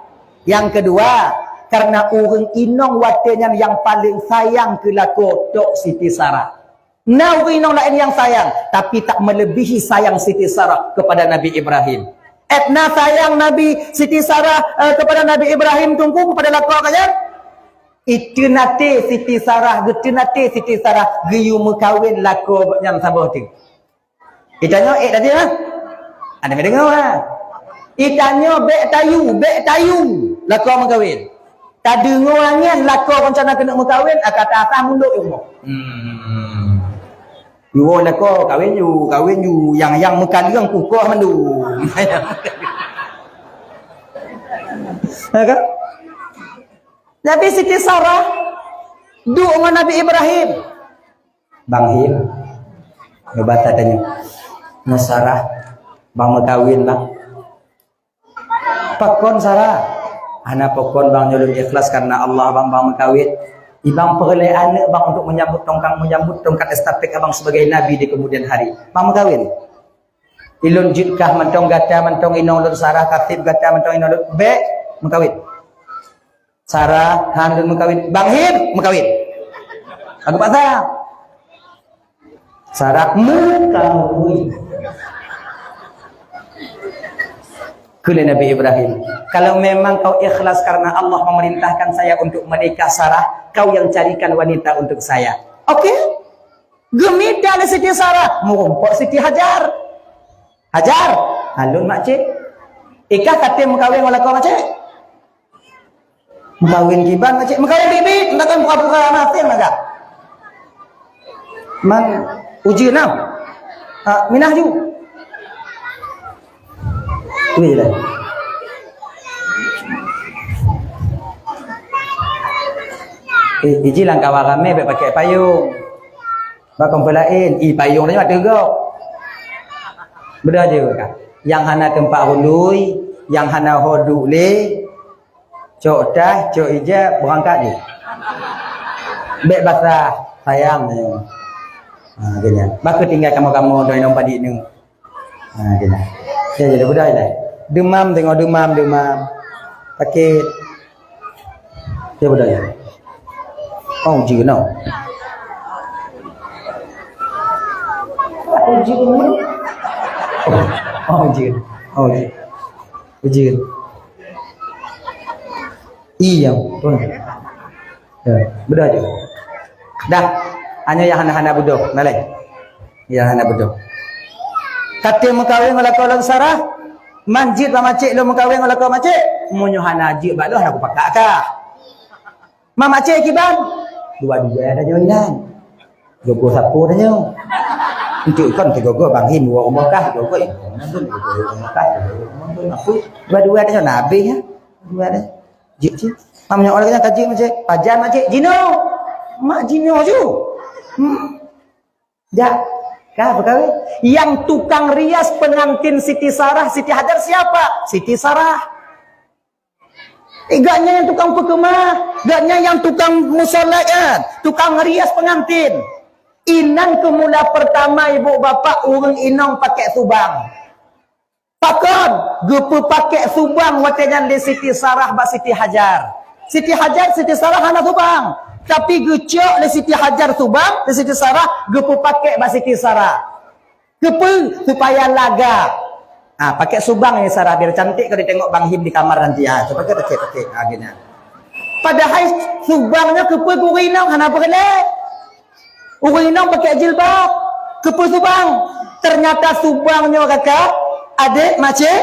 Yang kedua, karena ureuëng inong watée nyan nyang paleng sayang keu lakoe tok Siti Sarah. Na ureuëng inong laén nyang sayang, tapi tak melebihi sayang Siti Sarah kepada Nabi Ibrahim. Edna sayang Nabi Siti Sarah, eh, kepada Nabi Ibrahim teungku, kepada lakoe geuh nyan. Iteunaté Siti Sarah, geuteunaté Siti Sarah geuyue meukawen lakoe geuh nyan saboh teuk. Itanyoe ék tadi, ha? Ada meudeungoe, ha? Itanyoe bék tayue, bék tayue lakoe meukawen. Tadeungoe nyan lakoe rencana keuneuk meukawen, aka ta asah mundok i rumoh. Hmm. Yue lakoe kawen yue, kawen yue, nyang, nyang meukaleueng kukoh mandum. Ya kan? Nabi Siti Sarah duek ngon Nabi Ibrahim. Bang Him, neuba that tanyoe. Nyoe Sarah, bang meukawen, bang. Pakon Sarah? Hana pakon, bang, nyoe lôn ikhlas karena Allah, bang, bang meukawen. Ibang peureulée aneuk, bang, untuk menyambut tongkat, menyambut tongkat estafet abang sebagai nabi di kemudian hari. Bang meukawen. Ilôn jeuet kah mantong gata mantong inong lôn Sarah, kaseb gata mantong inong lôn, bék meukawen. Sarah, han lôn meukawen. Bang Him, meukawen. Aku paksa. Sarah, meukawen. Keu lé Nabi Ibrahim, "Kalau memang kau ikhlas karena Allah memerintahkan saya untuk menikah, Sarah, kau yang carikan wanita untuk saya." Oke? Geumita lé Siti Sarah, meurumpok Siti Hajar. "Hajar, alun makcik. Ikah katem meukawen ngon lakoe makcik?" "Meukawen kiban makcik?" "Meukawen biet-biet, meukawen pura-pura maté meukawen." "Man ujeuen na?" "Ah, minah ju." Wih lah. Eh, iji lam kawan ramé bék pakai payong. Bak kompon laén, i payong nyoe ateueh gob. Beudôh jeuet kah? Nyang hana teumpat rului, nyang hana ho duek lé, cok tas, cok ija, beurangkat jeuet. Bék basah, sayang nyoe. Ha, geuhnyan. Bak keutinggai kamoe-kamoe doi nong padit nyoe. Ha, geuhnyan. Ya, jadi beudôh ilai. Deumam, tengok deumam, deumam. Sakét. Ya, beudôh ya. Oh, jeuet nyoe. Oh, jeuet nyoe. Oh, oh, jeuet. Oh, jeuet. Jeuet. Iya, betul. Ya, beudôh jeuet. Dah, hanya nyang hana-hana beudôh, na lé. Nyang hana beudôh. Katem meukawen ngon lakoe lôn Sarah, man jeuet bak makcik lôn meukawen ngon lakoe makcik. Meunyoe hana jeuet bak lôn, hana kupaksa kah. Man makcik kiban? Dua-dua tanyoe inan. Gogoh sapeue tanyoe? Enteuk kon teugogoh Bang Him woe rumoh kah, gogoh inan. Dua-dua tanyoe na abéh nyan. Dua dah. Jeuet cit. Mam nyoe lagèe nyan ka jeuet, makcik. Pajan makcik? Jinoe. Mak jinoe ju. Hmm. Jak. Ka beukawén. Yang tukang rias pengantin Siti Sarah, Siti Hajar siapa? Siti Sarah. Eh, gobnyan nyang tukang peukeumah, gobnyan nyang tukang musola, kan? Tukang rias pengantin. Inan keu mula pertama ibu bapak ureueng inong pakèk subang. Pakon? Geupeupakèk subang watèe nyan lé Siti Sarah bak Siti Hajar. Siti Hajar, Siti Sarah hana subang. Tapi geucok lé Siti Hajar subang, lé Siti Sarah, geupeupakèk bak Siti Sarah. Keupeue? Supaya lagak. Ah, pakèk subang nyoe Sarah, biar cantik kalau ditengok Bang Him di kamar nanti. Ah, pakèk, pakèk, pakèk. Ah, gini. Padahai subang nyoe keupeue keu ureueng inong hana peureulèe. Ureueng inong pakèk jilbab. Keupeue subang? Ternyata subang nyoe kakak, adék, makcik,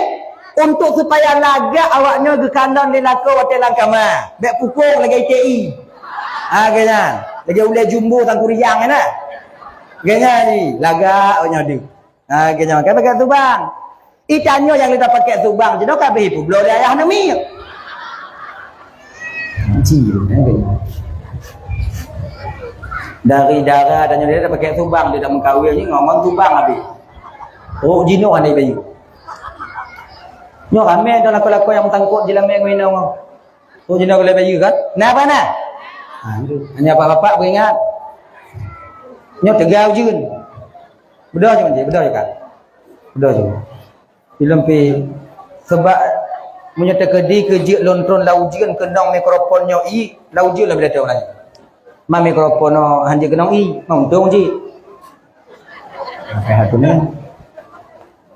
untuk supaya lagak awak nyoe geukalon lé lakoe watèe lam kama. Bèk pukong lagèe I T I. Ha, geuh nyan. Lagèe ulèe jumbo tangkuriang nyan. Geuh nyan ni, lagak awak nyoe deuh. Ha, geuh nyan. Kan pakèk subang. Itanyoe nyang leuta pakèk subang, jinoe ka beuh peubloe lé ayah aneuk miet. Ji, eh, geuh nyan. Dari dara dan nyoe dah pakai tubang, dia dah mengkawin ni ngomong tubang habis. Oh, jinoe hana bayeue. Nyoe ramé dah lakoe-lakoe nyang meutangkot jilamé ngon inong. Oh, jinoe boleh bayeue kan? Nah, apa nah? Ha, hanya bapak-bapak beringat. Nyoe teuga ujeuen. Beudôh je, beudôh je kan? Beudôh je. Ilôn pi, sebab meunyoe teukeudi keu jeuet lôn tron lam ujeuen keunong mikrofon nyoe ié, lam ujeuen lah bila teuh nyan. Ma mikrofon nyoe hanjeuet keunong ié, ma untông jih. Pakai hatu ni.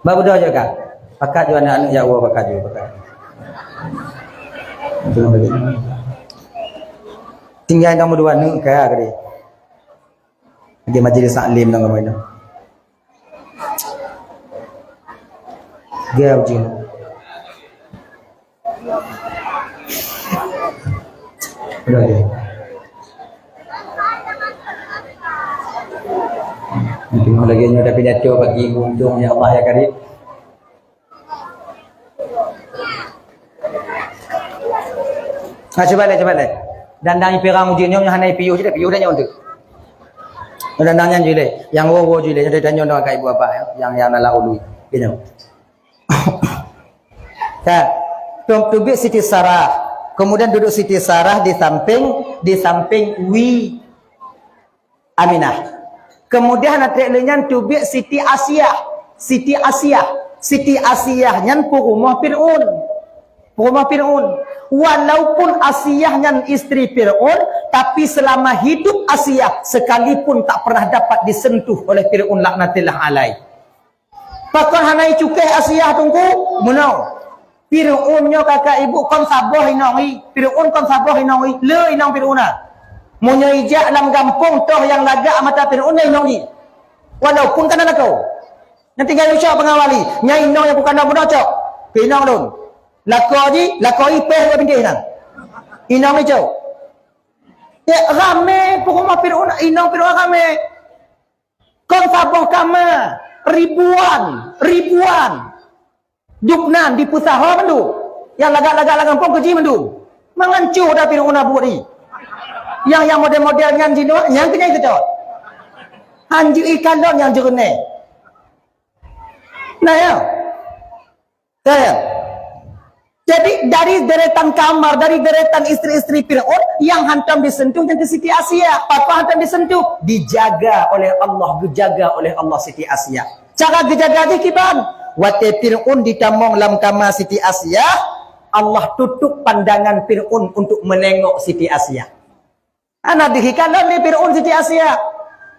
Ba beudôh je ka. Pakat ju aneuk-aneuk jak woe pakat ju, pakat. Tinggai nomor dua aneuk ka tadi. Lagi majlis taklim nang ramai tu. Gel je. Udah je. Tengok lagi nyoe tapi jatuh bagi untung ya Allah ya Karim. Ha, cuba lé, cuba lé. Dandang pirang ujeuen nyoe hana piôh je, piôh dah nyoe tu. Dandang nyan je lé. Nyang woe-woe je lé. Nyang tanyong dengan kat ibu bapa nyang nyang nala ulu. Gitu. Ka. Teubiet Siti Sarah. Kemudian duduk Siti Sarah di samping di samping Wi Aminah. Kemudian na trek lé nyan teubiet Siti Asiah. Siti Asiah. Siti Asiah nyan peurumoh Fir'aun. Peurumoh Fir'aun. Walaupun Asiah nyan isteri Fir'aun, tapi selama hidup Asiah sekalipun tak pernah dapat disentuh oleh Fir'aun laknatillah alaih. Pakon hana icukéh Asiah teungku? Meunoe. Fir'aun nyoe kakak ibu kon saboh inong i. Fir'aun kon saboh inong i. Le inong Fir'aun na. Meunyoe ijak lam gampông toh nyang lagak mata Fir'aun na inong i. Walaupun kana lakoe. Nyang tinggai ucok pengawali. Nyang inong nyang bukan bunoe cok. Keu inong lôn. Lakoe ji, lakoe i peh dua bintéh nyan. Inong i cok. Ya, ramé peurumoh Fir'aun, inong Fir'aun ramé. Kon saboh kama, ribuan, ribuan. Dubnan dipeusaho mandum. Nyang lagak-lagak lam gampông keuji mandum. Manganco dah Fir'aun na buet i. Nyang, nyang model-model nyan jinoe, nyang keunyai keujot. Hanjeuet ikalon nyang jeureunéh. Nah, ya. Nah, ya. Jadi dari deretan kamar, dari deretan isteri-isteri Fir'aun yang hantom disentuh nyan keu Siti Asiah. Pakon hantom disentuh? Dijaga oleh Allah, geujaga oleh Allah Siti Asiah. Cara geujaga jih kiban? Watée Fir'aun ditamong lam kama Siti Asiah, Allah tutup pandangan Fir'aun untuk menengok Siti Asiah. Hana deuh ikalon lé Fir'aun Siti Asiah.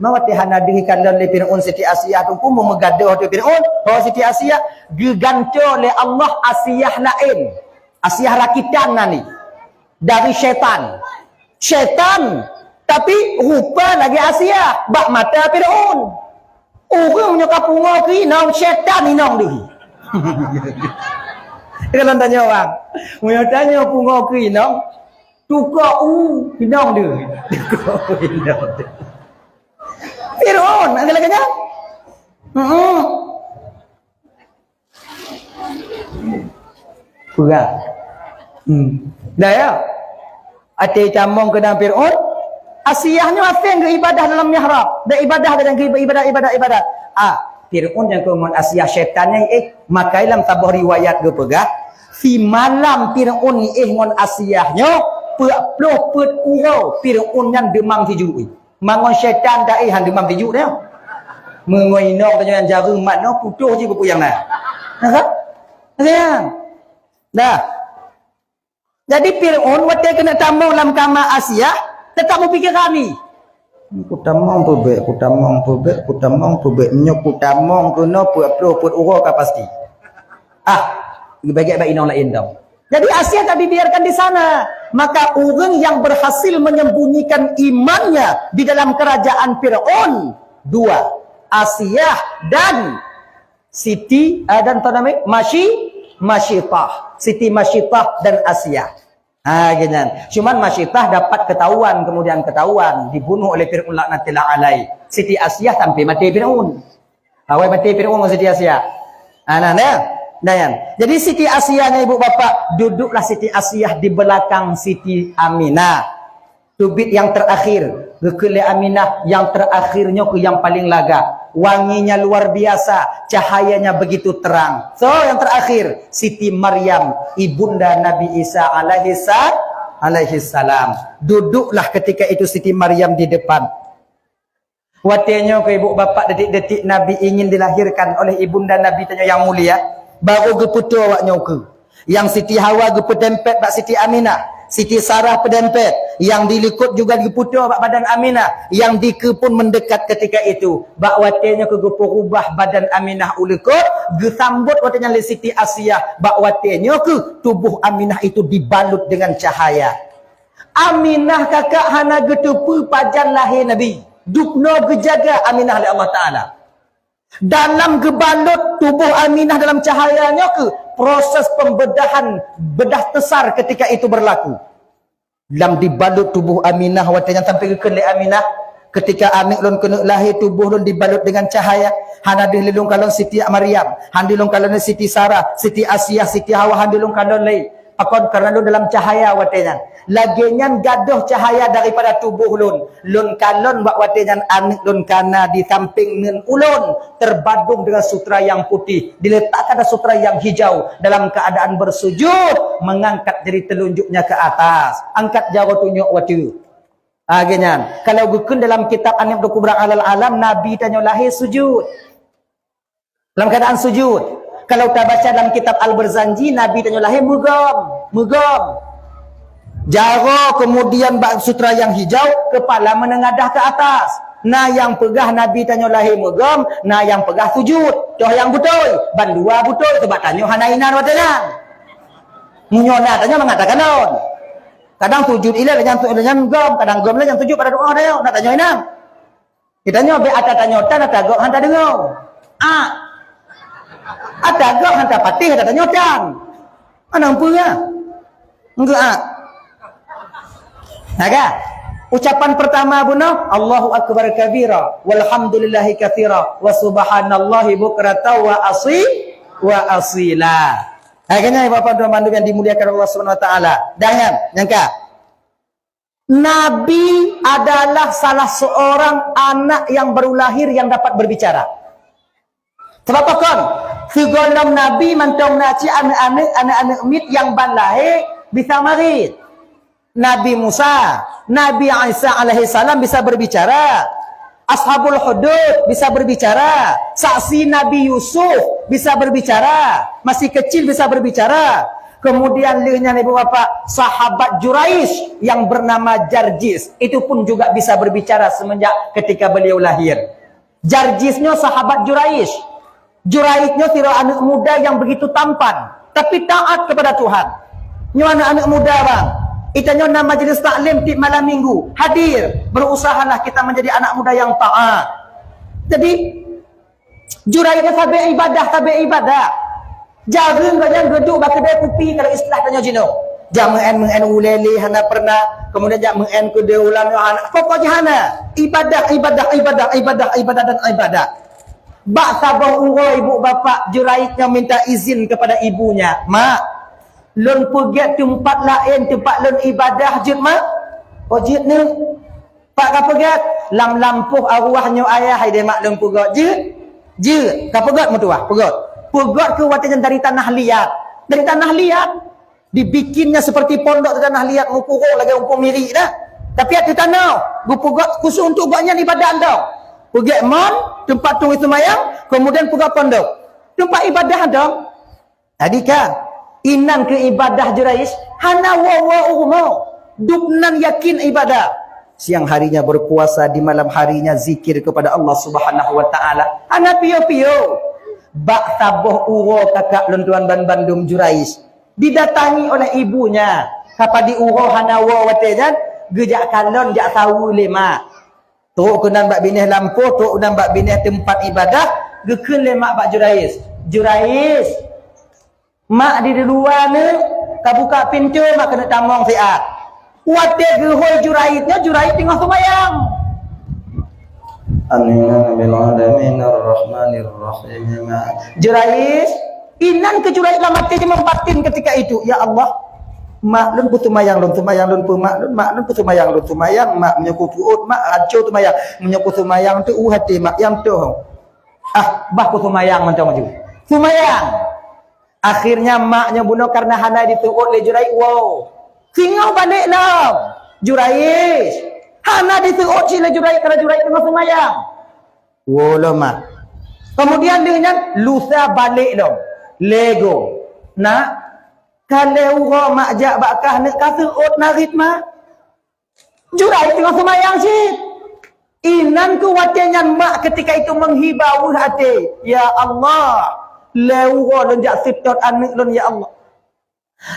Mawati hana deuh ikalon lé Fir'aun Siti Asiah tu pun meumeugadoh tu Fir'aun. Oh Siti Asiah, geugantoe lé Allah Asiah laén. Asiah rakitan nani. Dari syaitan. Syaitan, tapi rupa lagée Asiah bak mata Fir'aun. Ureuëng nyoe ka pungo keu inong, syaitan inong deuh. Kalau tanya orang, meunyoe tanyoe pungo keu inong, tuka u inong deuh. Tuka u inong deuh. Fir'aun, nak kena kenyang? Heeh. Peugah. Hmm. Dah ya? Até tamong keu Fir'aun, Asiah nyoe aseng geuibadah dalam mihrab. Dak ibadah kadang geuibadah, ibadah, ibadah. Ah, Fir'aun nyang keu ngon Asiah syaitan nyan, eh, makai lam saboh riwayat geupeugah, simalam Fir'aun eh ngon Asiah nyoe, peuet ploh peuet uroe Fir'aun nyan deumam sijuek. Mangon syaitan dak eh han deumam sijuek nyoe. Meungon inong tanyoe nyang jareueng mat nyoe putôh jih peupeue nyang na. Nah, kan? Nah, kan? Dah. Jadi Fir'aun watée keuneuk tamong lam kama Asiah, teutap meupikéran ni. Kutamong peubek, kutamong peubek, kutamong peubek. Meunyoe kutamong keunoe peuet ploh peuet uroe ka pasti. Ah, bagi bak inong laén dong. Jadi Asiah tak dibiarkan di sana. Maka orang yang berhasil menyembunyikan imannya di dalam kerajaan Firaun dua, Asiah dan Siti, eh, dan apa nama? Mashi, Mashitah. Siti Mashitah dan Asiah. Ha, gitu. Cuman Mashitah dapat ketahuan, kemudian ketahuan dibunuh oleh Firaun laknatillah alaih. Siti Asiah sampai mati Firaun. Awai mati Firaun ngon Siti Asiah. Ha, nah, nah. Nah, yan. Jadi Siti Asiah nyan ibu bapak, duduklah Siti Asiah di belakang Siti Aminah. Teubiet nyang teurakhir, geukheun lé Aminah, nyang teurakhir nyoe keuh nyang paleng lagak. Wanginya luar biasa, cahayanya begitu terang. So, nyang teurakhir, Siti Maryam, ibunda Nabi Isa alaihi sa-, alaihi salam. Duduklah ketika itu Siti Maryam di depan. Watée nyoe keu ibu bapak detik-detik Nabi ingin dilahirkan oleh ibunda Nabi tanyoe nyang mulia, baru geupeutoe awak nyoe keuh. Nyang Siti Hawa geupeudempet bak Siti Aminah, Siti Sarah peudempet, nyang di likot juga geupeutoe bak badan Aminah, nyang dikeue pun mendekat ketika itu. Bak watée nyoe keuh geupeurubah badan Aminah u likot, geusambot watée nyan lé Siti Asiah. Bak watée nyoe keuh tuboh Aminah itu dibalut dengan cahaya. Aminah kakak hana geuteupeue pajan lahé Nabi. Dubnoe geujaga Aminah lé Allah Taala. Dalam geubalot tuboh Aminah dalam cahaya nyoe keuh proses pembedahan bedah teusar ketika itu berlaku. Lam dibalot tuboh Aminah watée nyan sampai geukheun lé Aminah, "Ketika aneuëk lôn keuneuk lahé, tuboh lôn dibalot dengan cahaya. Hana deuh lé lôn kalon Siti Maryam, hana deuh lôn kalon Siti Sarah, Siti Asiah, Siti Hawa hana deuh lôn kalon lé." Pakon? Karena lôn dalam cahaya watée nyan. Lagée nyan gadôh cahaya daripada tuboh lôn. Lôn kalon bak watée nyan aneuëk lôn kana di sampéng neuen ulôn, terbadong dengan sutra yang putih, diletakkan ada sutra yang hijau, dalam keadaan bersujud, mengangkat jari telunjuknya ke atas, angkat jaroe tunyok watée. Ah, lagée nyan. Kalau geukheun dalam kitab An-Nubdhah Kubra Alal Alam, Nabi tanyoe lahé sujud. Dalam keadaan sujud. Kalau tabaca dalam kitab Al-Barzanji, Nabi tanyoe lahé meugom, meugom. Jaroe kemudian bak sutra yang hijau, kepala menengadah ke atas. Na nyang peugah Nabi tanyoe lahé meugom, na nyang peugah sujud. Toh nyang beutôi, bandua beutôi, sebab tanyoe hana inan watée nyan. Meunyoe na tanyoe mengatakan lôn. Kadang sujud ilée lagée nyan, lagée nyan gom, kadang gom lagée nyan sujud pada doa tanyoe, na tanyoe inan. Geutanyoe bék ata tanyoe tan, ata gob han tadeungoe. Ah. Ata gob han tapatéh, ata tanyoe tan. Mana peue ya? Enggak ah. Nah, ka? Ucapan pertama bunoe, "Allahu akbar kabira, walhamdulillahi katsira, wa subhanallahi bukratan wa asi-, wa asila." Akhirnya, Bapak Tuan bandum yang dimuliakan Allah Subhanahu wa taala. Jangan nyangka. Nabi adalah salah seorang anak yang baru lahir yang dapat berbicara. Sebab pakon? Sigohlom Nabi mantong na cit aneuëk-aneuëk, aneuëk-aneuëk miet nyang ban lahé bisa marit. Nabi Musa, Nabi Isa alaihissalam bisa berbicara. Ashabul Hudud bisa berbicara. Saksi Nabi Yusuf bisa berbicara. Masih kecil bisa berbicara. Kemudian lheueh nyan ibu bapak, sahabat Juraij yang bernama Jarjis, itu pun juga bisa berbicara semenjak ketika beliau lahir. Jarjis nyoe sahabat Juraij. Juraij nyoe sidroe aneuëk muda yang begitu tampan, tapi taat kepada Tuhan. Nyoe aneuëk-aneuëk muda bang. Geutanyoe na majelis taklim tiep malam minggu, hadir. Berusahalah kita menjadi anak muda yang taat. Jadi, Juraij nyan sabe ibadah, sabe ibadah. Jareueng gobnyan geuduek bak keudée kupi, kalau istilah tanyoe jinoe. Jak meu'en-meu'en ulée lé hana pernah, kemudian jak meu'en keudée ulam nyoe hana. Pokok jih hana. Ibadah, ibadah, ibadah, ibadah, ibadah dan ibadah. Bak saboh uroe ibu bapak Juraij nyoe minta izin kepada ibunya, "Mak, lôn peugét teumpat laén, teumpat lôn ibadah jeuet, Mak?" "Oh, jeuet, Neuk." "Pat kapeugét?" "Lam lampôh arwah nyoe ayah hai deh mak lôn peugét." "Jeuet, jeuet." Kapeugét meutuwah, peugét. Peugét keu watée nyan dari tanah liat. Dari tanah liat. Dibikinnya seperti pondok di tanah liat, meupurueng lagée umpung mirik dah. Tapi ateueh tanoh, geupeugét khusus untuk gobnyan ibadah dong. Peugét mon, teumpat tueng seumayang, kemudian peugét pondok. Teumpat ibadah dong. Jadi ka, inan keu ibadah Juraij, hana woe-woe u rumoh. Dubnan yakin ibadah. Siang harinya berpuasa, di malam harinya zikir kepada Allah Subhanahu wa Taala. Hana piôh-piôh. Bak saboh uroe kakak lôn tuan ban bandum Juraij didatangi oleh ibunya. Ka padum uroe hana woe watée nyan, geujak kalon jak saweue lé mak. Trok keunan bak binéh lampôh, trok keunan bak binéh teumpat ibadah, geukheun lé mak bak Juraij, "Juraij, mak di luwa neuh, ka buka pintoe, mak keuneuk tamong siat." Watée geuhôi Juraij nyoe, Juraij teungoh seumayang. Amin bil alamin arrahmanir rahim. Juraij, inan keu Juraij lam até jih meubatin ketika itu, "Ya Allah, Mak lôn peuseumayang lôn, seumayang lôn peu mak lôn, mak lôn peuseumayang lôn, seumayang mak meunyoe ku peuot, mak aco seumayang. Meunyoe ku seumayang teuh u até mak nyang toh. Ah, bah ku seumayang mantong ju. Seumayang. Akhirnya mak nyoe bunoe karena hana diseuôt lé Juraij, woe. Singoh balek lom. Juraij. Hana diseuôt cit lé Juraij karena Juraij teungoh seumayang. Woe lom mak. Kemudian lheueh nyan lusa balek lom. Lego. Nak, ka lhèe uroe mak jak bak kah neuk ka seuôt narit mak. Juraij teungoh seumayang cit. Inan keuh watèe nyan mak ketika itu meuhiba weueh até, "Ya Allah, lhèe uroe lôn jak seutôt aneuk lôn, ya Allah.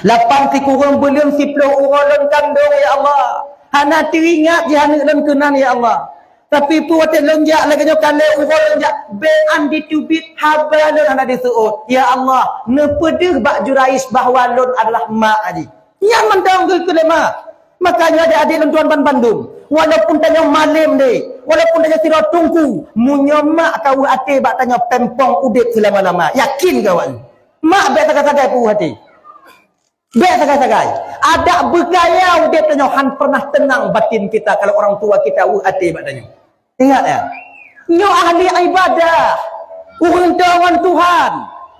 Lapan sikureueng buleuen siploh uroe lôn kandong, ya Allah. Hana teuingat jih aneuk lôn keunan, ya Allah. Tapi peue watèe lôn jak lagèe nyoe ka lhèe uroe lôn jak, bèk an jiteubiet haba lôn hana diseuôt. Ya Allah, neupeudeuh bak Juraij bahwa lôn adalah mak jih." Nyan mantong geukheun lé mak. Makanya adik-adik lôn tuan ban bandum, walaupun tanyoe malém deh, walaupun tanyoe sidroe teungku, meunyoe mak ka weueh até bak tanyoe pempong udép seulama-lama, yakin keu awaknyan. Mak bèk sagai-sagai peuweueh até. Bèk sagai-sagai. Adak beugaya udép tanyoe, han pernah tenang batin kita kalau orang tua kita weueh até bak tanyoe. Ingat ya, nyoe ahli ibadah, ureueng teuh ngon Tuhan,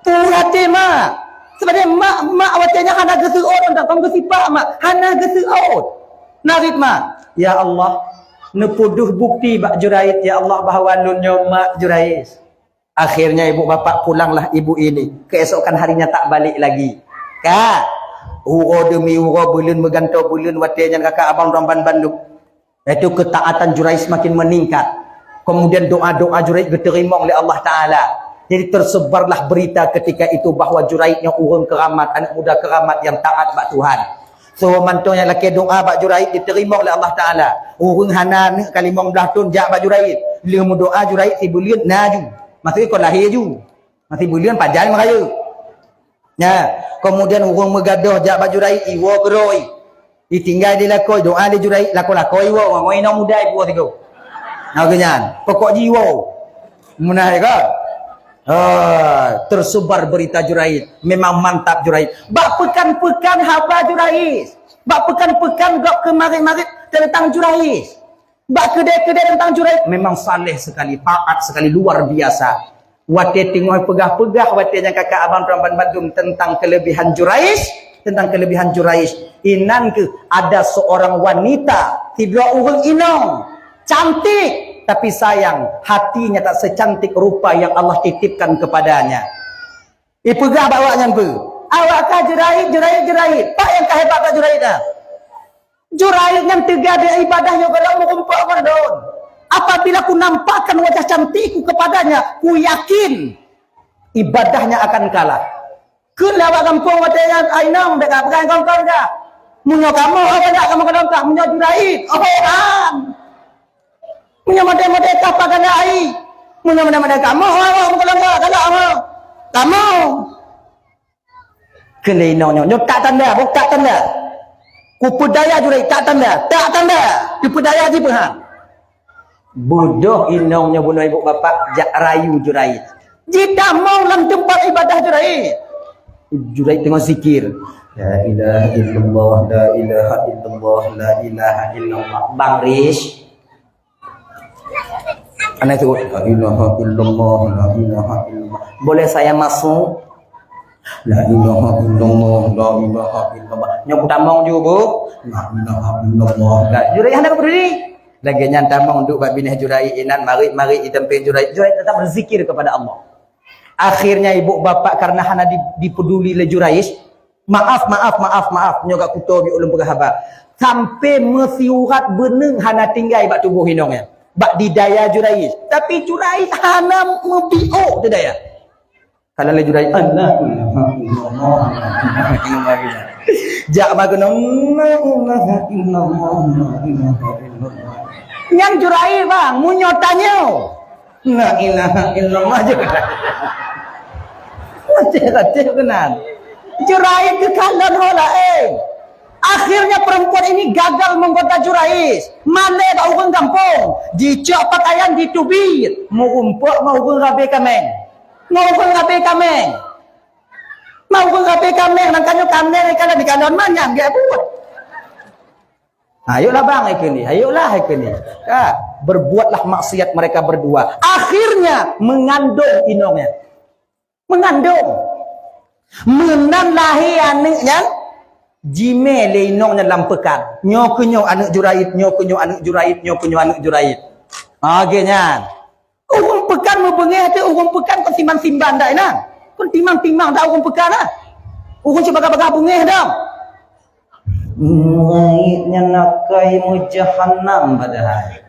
peuhati mak. Sebenarnya mak, mak watèe nyan hana geuseuôt, entah kon geusipak mak, hana geuseuôt. Narit mak, "Ya Allah, neupeudeuh bukti bak Juraij, ya Allah, bahwa lôn nyoe mak Juraij." Akhirnya ibu bapak pulanglah ibu ini. Keesokan harinya tak balik lagi. Ka, uroe demi uroe, buleuen meugantoe buleuen, watèe nyan kakak abang tuan ban bandum. Yaitu ketaatan Juraij semakin meningkat. Kemudian doa-doa Juraij geuteurimong lé Allah Taala. Jadi tersebarlah berita ketika itu bahwa Juraij nyoe ureueng keramat, anak muda keramat yang taat bak Tuhan. So mantong nyang lakèe doa bak Juraij geuteurimong lé Allah Taala. Ureueng hana aneuk ka limong blaih thôn jak bak Juraij. Lheueh meudoa Juraij sibuleuen na ju. Maksudnya kon lahé ju. Masih buleuen pajan meurayeuk. Nah, kemudian ureueng meugadôh jak bak Juraij, iwoe keudroe. Itinggai di lakoe, doa lé Juraij, lakoe-lakoe iwoe, ngon inong muda iwoe sigoe. Nah, geuh nyan, pokok jih iwoe. Meunan kan? Ha, tersebar berita Juraij. Memang mantap Juraij. Bak peukan-peukan haba Juraij. Bak peukan-peukan gob keumarit-marit teuntang Juraij. Bak keudè-keudè teuntang Juraij, memang saleh sekali, taat sekali, luar biasa. Watèe teungoh peugah-peugah, watèe nyan kakak abang tuan ban bandum tentang kelebihan Juraij, tentang kelebihan Juraij. Inan keuh ada seorang wanita, sidroe ureueng inong, cantik, tapi sayang, hatinya tak secantik rupa yang Allah titipkan kepadanya. Ipeugah bak awaknyan peue? Awak ka Juraij, Juraij, Juraij. Pat nyang ka hebat bak Juraij nyan? Juraij nyan teuga di ibadah nyoe gohlom meurumpok ngon lôn. Apabila ku nampakkan wajah cantikku kepadanya, ku yakin ibadahnya akan kalah. Kheun lé awak gampông watèe nyan, "Ai nong, bèk kapeugah ngon kong ka. Meunyoe kamoe, oh, banyak kamoe keudong kah. Meunyoe Juraij, oh, han." Meunyoe model-model kah pagalak ai. Meunyoe model-model kamoe, oh, oh, meukeulongga, galak, oh. Kamoe. Kheun lé inong nyoe, nyoe tak tanda, boh tak tanda. Kupeudaya Juraij, tak tanda, tak tanda. Kupeudaya jih peuhah. Bodoh inong nyoe bunoe ibu bapak, jak rayu Juraij. Jitamong lam teumpat ibadah Juraij. Juraij teungoh zikir. La ilaha illallah, la ilaha illallah, la ilaha illallah. Bang Rish. Aneuk tu, "La ilaha illallah, la ilaha illallah. Boleh saya masuk?" "La ilaha illallah, la ilaha illallah." Nyoe tamong ju, Bu. "La ilaha illallah." Juraij hana peduli. Lagèe nyan tamong duek bak binéh Juraij inan, marit-marit di sampéng Juraij. Juraij tetap berzikir kepada Allah. Akhirnya ibu bapak karena hana di, dipeduli lé Juraij, maaf, maaf, maaf, maaf, nyoe gak kuto bi ulôn peugah haba. Sampai meusiurat beuneueng hana tinggai bak tuboh inong nyan. Bak di daya Juraij. Tapi Juraij hana meubiôk di daya. Kalau lé Juraij, "Allah, Allah, Allah, Allah." Jak bak gunong, "La ilaha illallah, la ilaha illallah." Nyan Juraij bang, meunyoe tanyoe. "La ilaha illallah," je. Macam kata keunan. Juraij keukalon ho laén. Akhirnya perempuan ini gagal menggoda Juraij. Malèe bak ureueng gampông. Jicok pakaian jiteubiet. Meurumpok ngon ureueng rabe kaméng. Ngon ureueng rabe kaméng. Tahu ke kape kaméng, nang kanyo kaméng ikalon, ikalon manyang dia buat. Ayolah bang, ikeni. Ayolah, ikeni. Ya, berbuatlah maksiat mereka berdua. Akhirnya mengandung inongnya. Mengandung. Meunan lahé aneuk nyan, jimé lé inong nyan lam peukan. Nyoe keu nyoe aneuk Juraid, nyoe keu nyoe aneuk Juraid, nyoe keu nyoe aneuk Juraid. Ha, geuh nyan. Ureueng peukan meubeungéh teuh, ureueng peukan kon siman-siman dak inan. Kon timang-timang dak ureueng peukan ah. Ureueng cit bagah-bagah beungéh dong. Murit nyan akai meujahanam padahai.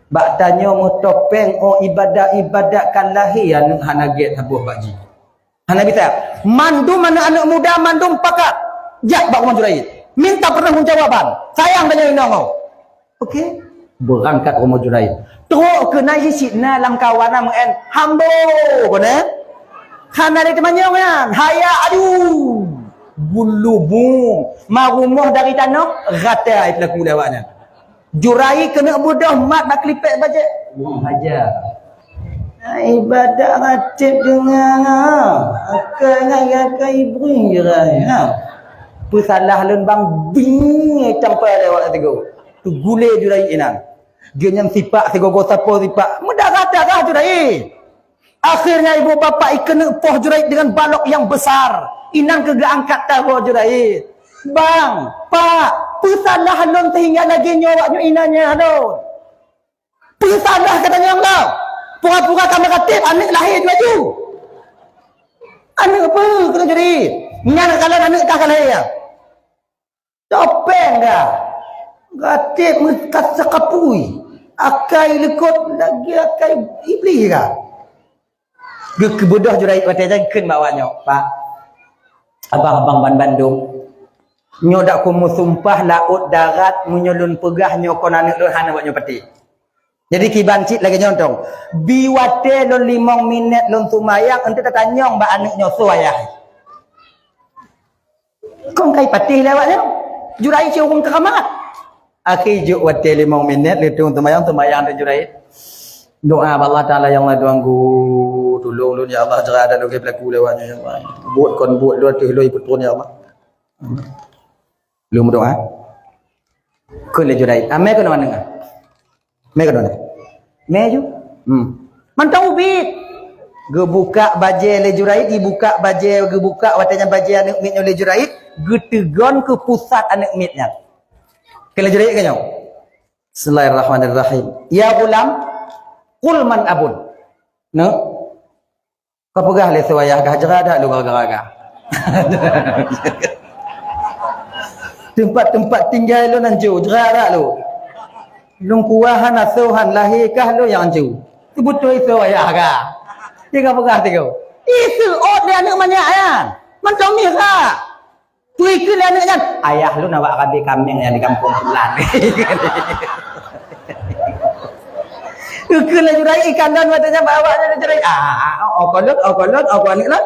Bak tanyoe meutopeng, oh ibadat-ibadat ka lahé aneuk hana gét saboh bak jih. Hana bisa. Mandum aneuk-aneuk muda mandum pakat jak bak rumoh Juraij. Minta pertanggungjawaban. Sayang tanyoe inong oh. Oke. Beurangkat rumoh Juraij. Trok keunan jih cit na lam kawan na meu'en hambo keunan. Hana lé teumanyong nyan. Haya aduh. Bulu bung. Ma rumoh dari tanoh rata ai peulaku lé awaknyan. Juraij keuneuk beudôh mat bak klipek bajée. Wong haja. Ibadat ratéb deungon akai ngai akai bring Juraij. Ha. Peusalah lôn bang bing sampai lewat tigo. Teugulé Juraij inan. Geuh nyan sipak sigogo sapo sipak. Meudarah-darah Juraij. Akhirnya ibu bapak ikeuneuk poh Juraij dengan balok yang besar. Inan keu geuangkat taroe Juraij. Bang, Pak, peusalah lôn sehingga lagée nyoe awak nyoe inan nyan lôn. Peusalah kata nyang lom. Pura-pura ka meuratéb aneuk lahé laju. Aneuk apa kena Juraij? Nyan kalon aneuk kah ka lahé ya? Topeng dah. Gatéb meukat sakapui. Akai leukot lagi akai iblih dah. Geukeubeudoh Juraij watée nyan kheun bak awak nyoe, "Pak, abang-abang ban bandum, nyoe dak kumeusumpah laôt darat meunyoe lôn peugah nyoe kon aneuk lôn hana awak nyoe patéh." Jadi kiban cit lagée nyoe tong. Bi watée lôn limong minét lôn seumayang, eunteuk tatanyong bak aneuk nyoe soe ayah. Kon kai patéh lé awaknyan. Juraij cit ureuëng keuramat. Akhé jok watée limong minét leutung seumayang, seumayang di Juraij. Doa bak Allah Taala, "Ya Allah Tuhanku, tulông lôn ya Allah, jeurat adat lôn keu peulaku lé awaknyan ya Allah. Buet kon buet lôn teuh lôn peutrôn ya Allah." Lôn meudoa. Keu lé Juraij, amé keu mana? Mé keudroe. Mé ju. Hmm. Mantong ubit. Geubukak bajée lé Juraij, jibukak bajée, geubukak watée nyan bajée aneuk miet nyoe lé Juraij, geuteugon keu pusat aneuk miet nyan. Keu lé Juraij keu nyoe. Bismillahirrahmanirrahim. Ya ghulam, qul man abun. Neuk. Ka peugah lé soe ayah gah jeurat dak lôn gara-gara gah. Teumpat-teumpat tinggai lôn hanco, jeurat dak lôn. Lôn kuah hana soe han lahé kah lôn nyang hanco. Teubeutôi soe ayah gah. Dia ka peugah tiga. Iseuôt lé aneuk manyak nyan. Mantong mirak. Peue keu lé aneuk nyan? Ayah lôn awak rabe kaméng nyang di gampông pulan. Keu laju rayeuk ikan dan watée nyan bak awak nyan laju rayeuk. Ah, oh, kolot, oh, kolot, oh, aneuk lah.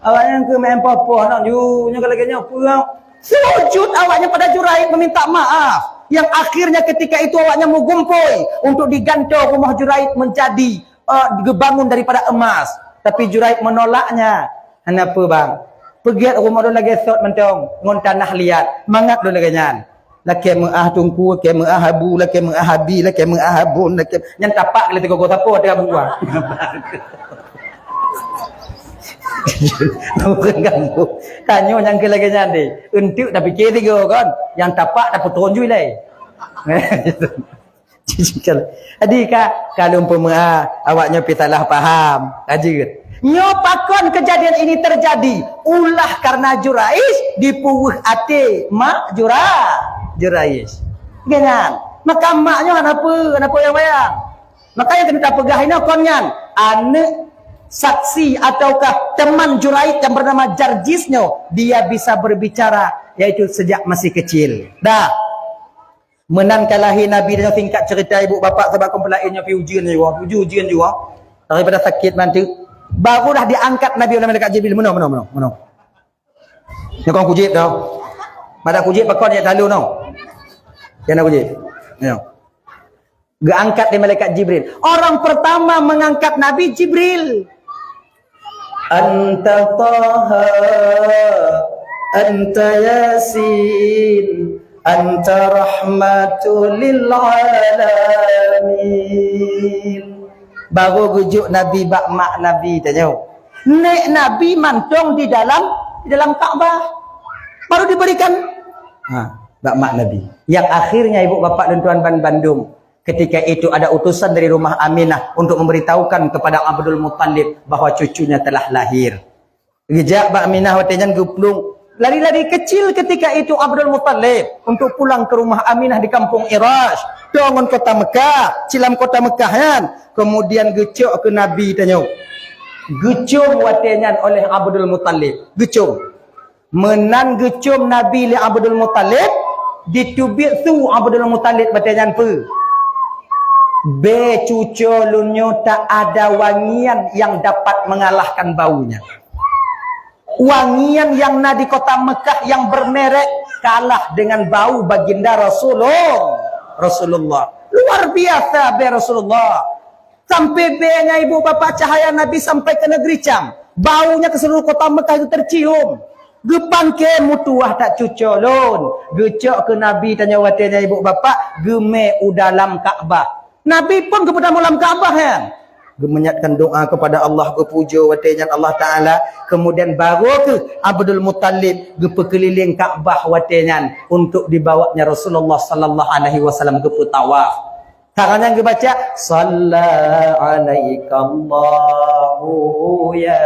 Awak nyan keu main poh-poh nak ju nyoe lagée nyoe peue. Sujud awak nyan pada Juraij meminta maaf. Yang akhirnya ketika itu awak nyan meugumpôi untuk digantoe rumoh Juraij menjadi eh, geubangun daripada emas. Tapi Juraij menolaknya. Hana peue bang. Peugét rumoh lôn lagée sot mantong ngon tanah liat. Mangat lôn lagée nyan. Lakée meuah tungku, lakée meuah abu, lakée meuah abi, lakée meuah abon, lakée nyan tapak lé tigo sapo teuka buah. Ureuëng kampung. Tanyoe nyang keu lagée nyan deh. Eunteuk tapike tigo kon. Nyang tapak tapeutron jui lé. Jadi ka, ka lôn peumeu'ah, awak nyoe pih salah paham. Lanjut. Nyoe pakon kejadian ini terjadi? Ulah karena Juraij dipuweuh até mak Jura-, Juraij. Geunan. Maka mak nyoe hana peue, hana peue nyang bayang. Maka nyang keuneuk tapeugah inoe kon nyan, aneuk saksi ataukah teman Juraij yang bernama Jarjis nyoe, dia bisa berbicara, yaitu sejak masih kecil. Dah. Meunan ka lahé Nabi, dan singkat cerita ibu bapak, sabab kon peulaén nyoe pi ujeuen nyoe, uju-, ujeuen nyoe. Daripada sakét mantu, barulah diangkat Nabi oleh malaikat Jibril. Meunoe, meunoe, meunoe, meunoe. Nyoe kon kujéb tau. Pada kujéb pakon jak talu nyoe. Nyang na kujéb. Nyoe. Geuangkat lé malaikat Jibril. Orang pertama mengangkat Nabi Jibril. Anta Taha, anta Yasin, anta rahmatul lil alamin. Baru geujok Nabi bak mak Nabi tanyoe. Nek Nabi mantong di dalam, di dalam Ka'bah. Baru diberikan, ha, bak mak Nabi. Yang akhirnya, ibu bapak dan tuan ban bandum, ketika itu ada utusan dari rumah Aminah untuk memberitahukan kepada Abdul Muttalib bahwa cucunya telah lahir. Geujak bak Aminah watée nyan geuplueng. Lari-lari kecil ketika itu Abdul Muttalib untuk pulang ke rumah Aminah di kampung Irash, deungon kota Mekah, cilam kota Mekah nyan. Kemudian geucok keu Nabi tanyoe. Geucom watée nyan oleh Abdul Muttalib. Geucom. Meunan geucom Nabi lé Abdul Muttalib, diteubiet su Abdul Muttalib watée nyan peue? Bée cucoe lôn nyoe tak ada wangian yang dapat mengalahkan baunya. Wangian yang na di kota Mekah yang bermerek kalah dengan bau baginda Rasulullah. Rasulullah. Luar biasa bée Rasulullah. Sampai bée nyan ibu bapak cahaya Nabi sampai ke negeri Syam. Baunya ke seluruh kota Mekah itu tercium. Geupangke meutuwah tak cucoe lôn. Geucok keu Nabi tanyoe watée nyan ibu bapak geumé u dalam Ka'bah. Nabi pun geupeutamong lam Ka'bah nyan. Geumeunyiapkan doa kepada Allah, geupujoe watée nyan Allah Taala. Kemudian baru keuh Abdul Muttalib geupeukeulileng Ka'bah watée nyan untuk dibawanya Rasulullah sallallahu alaihi wasallam geupeutawaf. Tangan nyang geubaca, "Shalla alaikallahu ya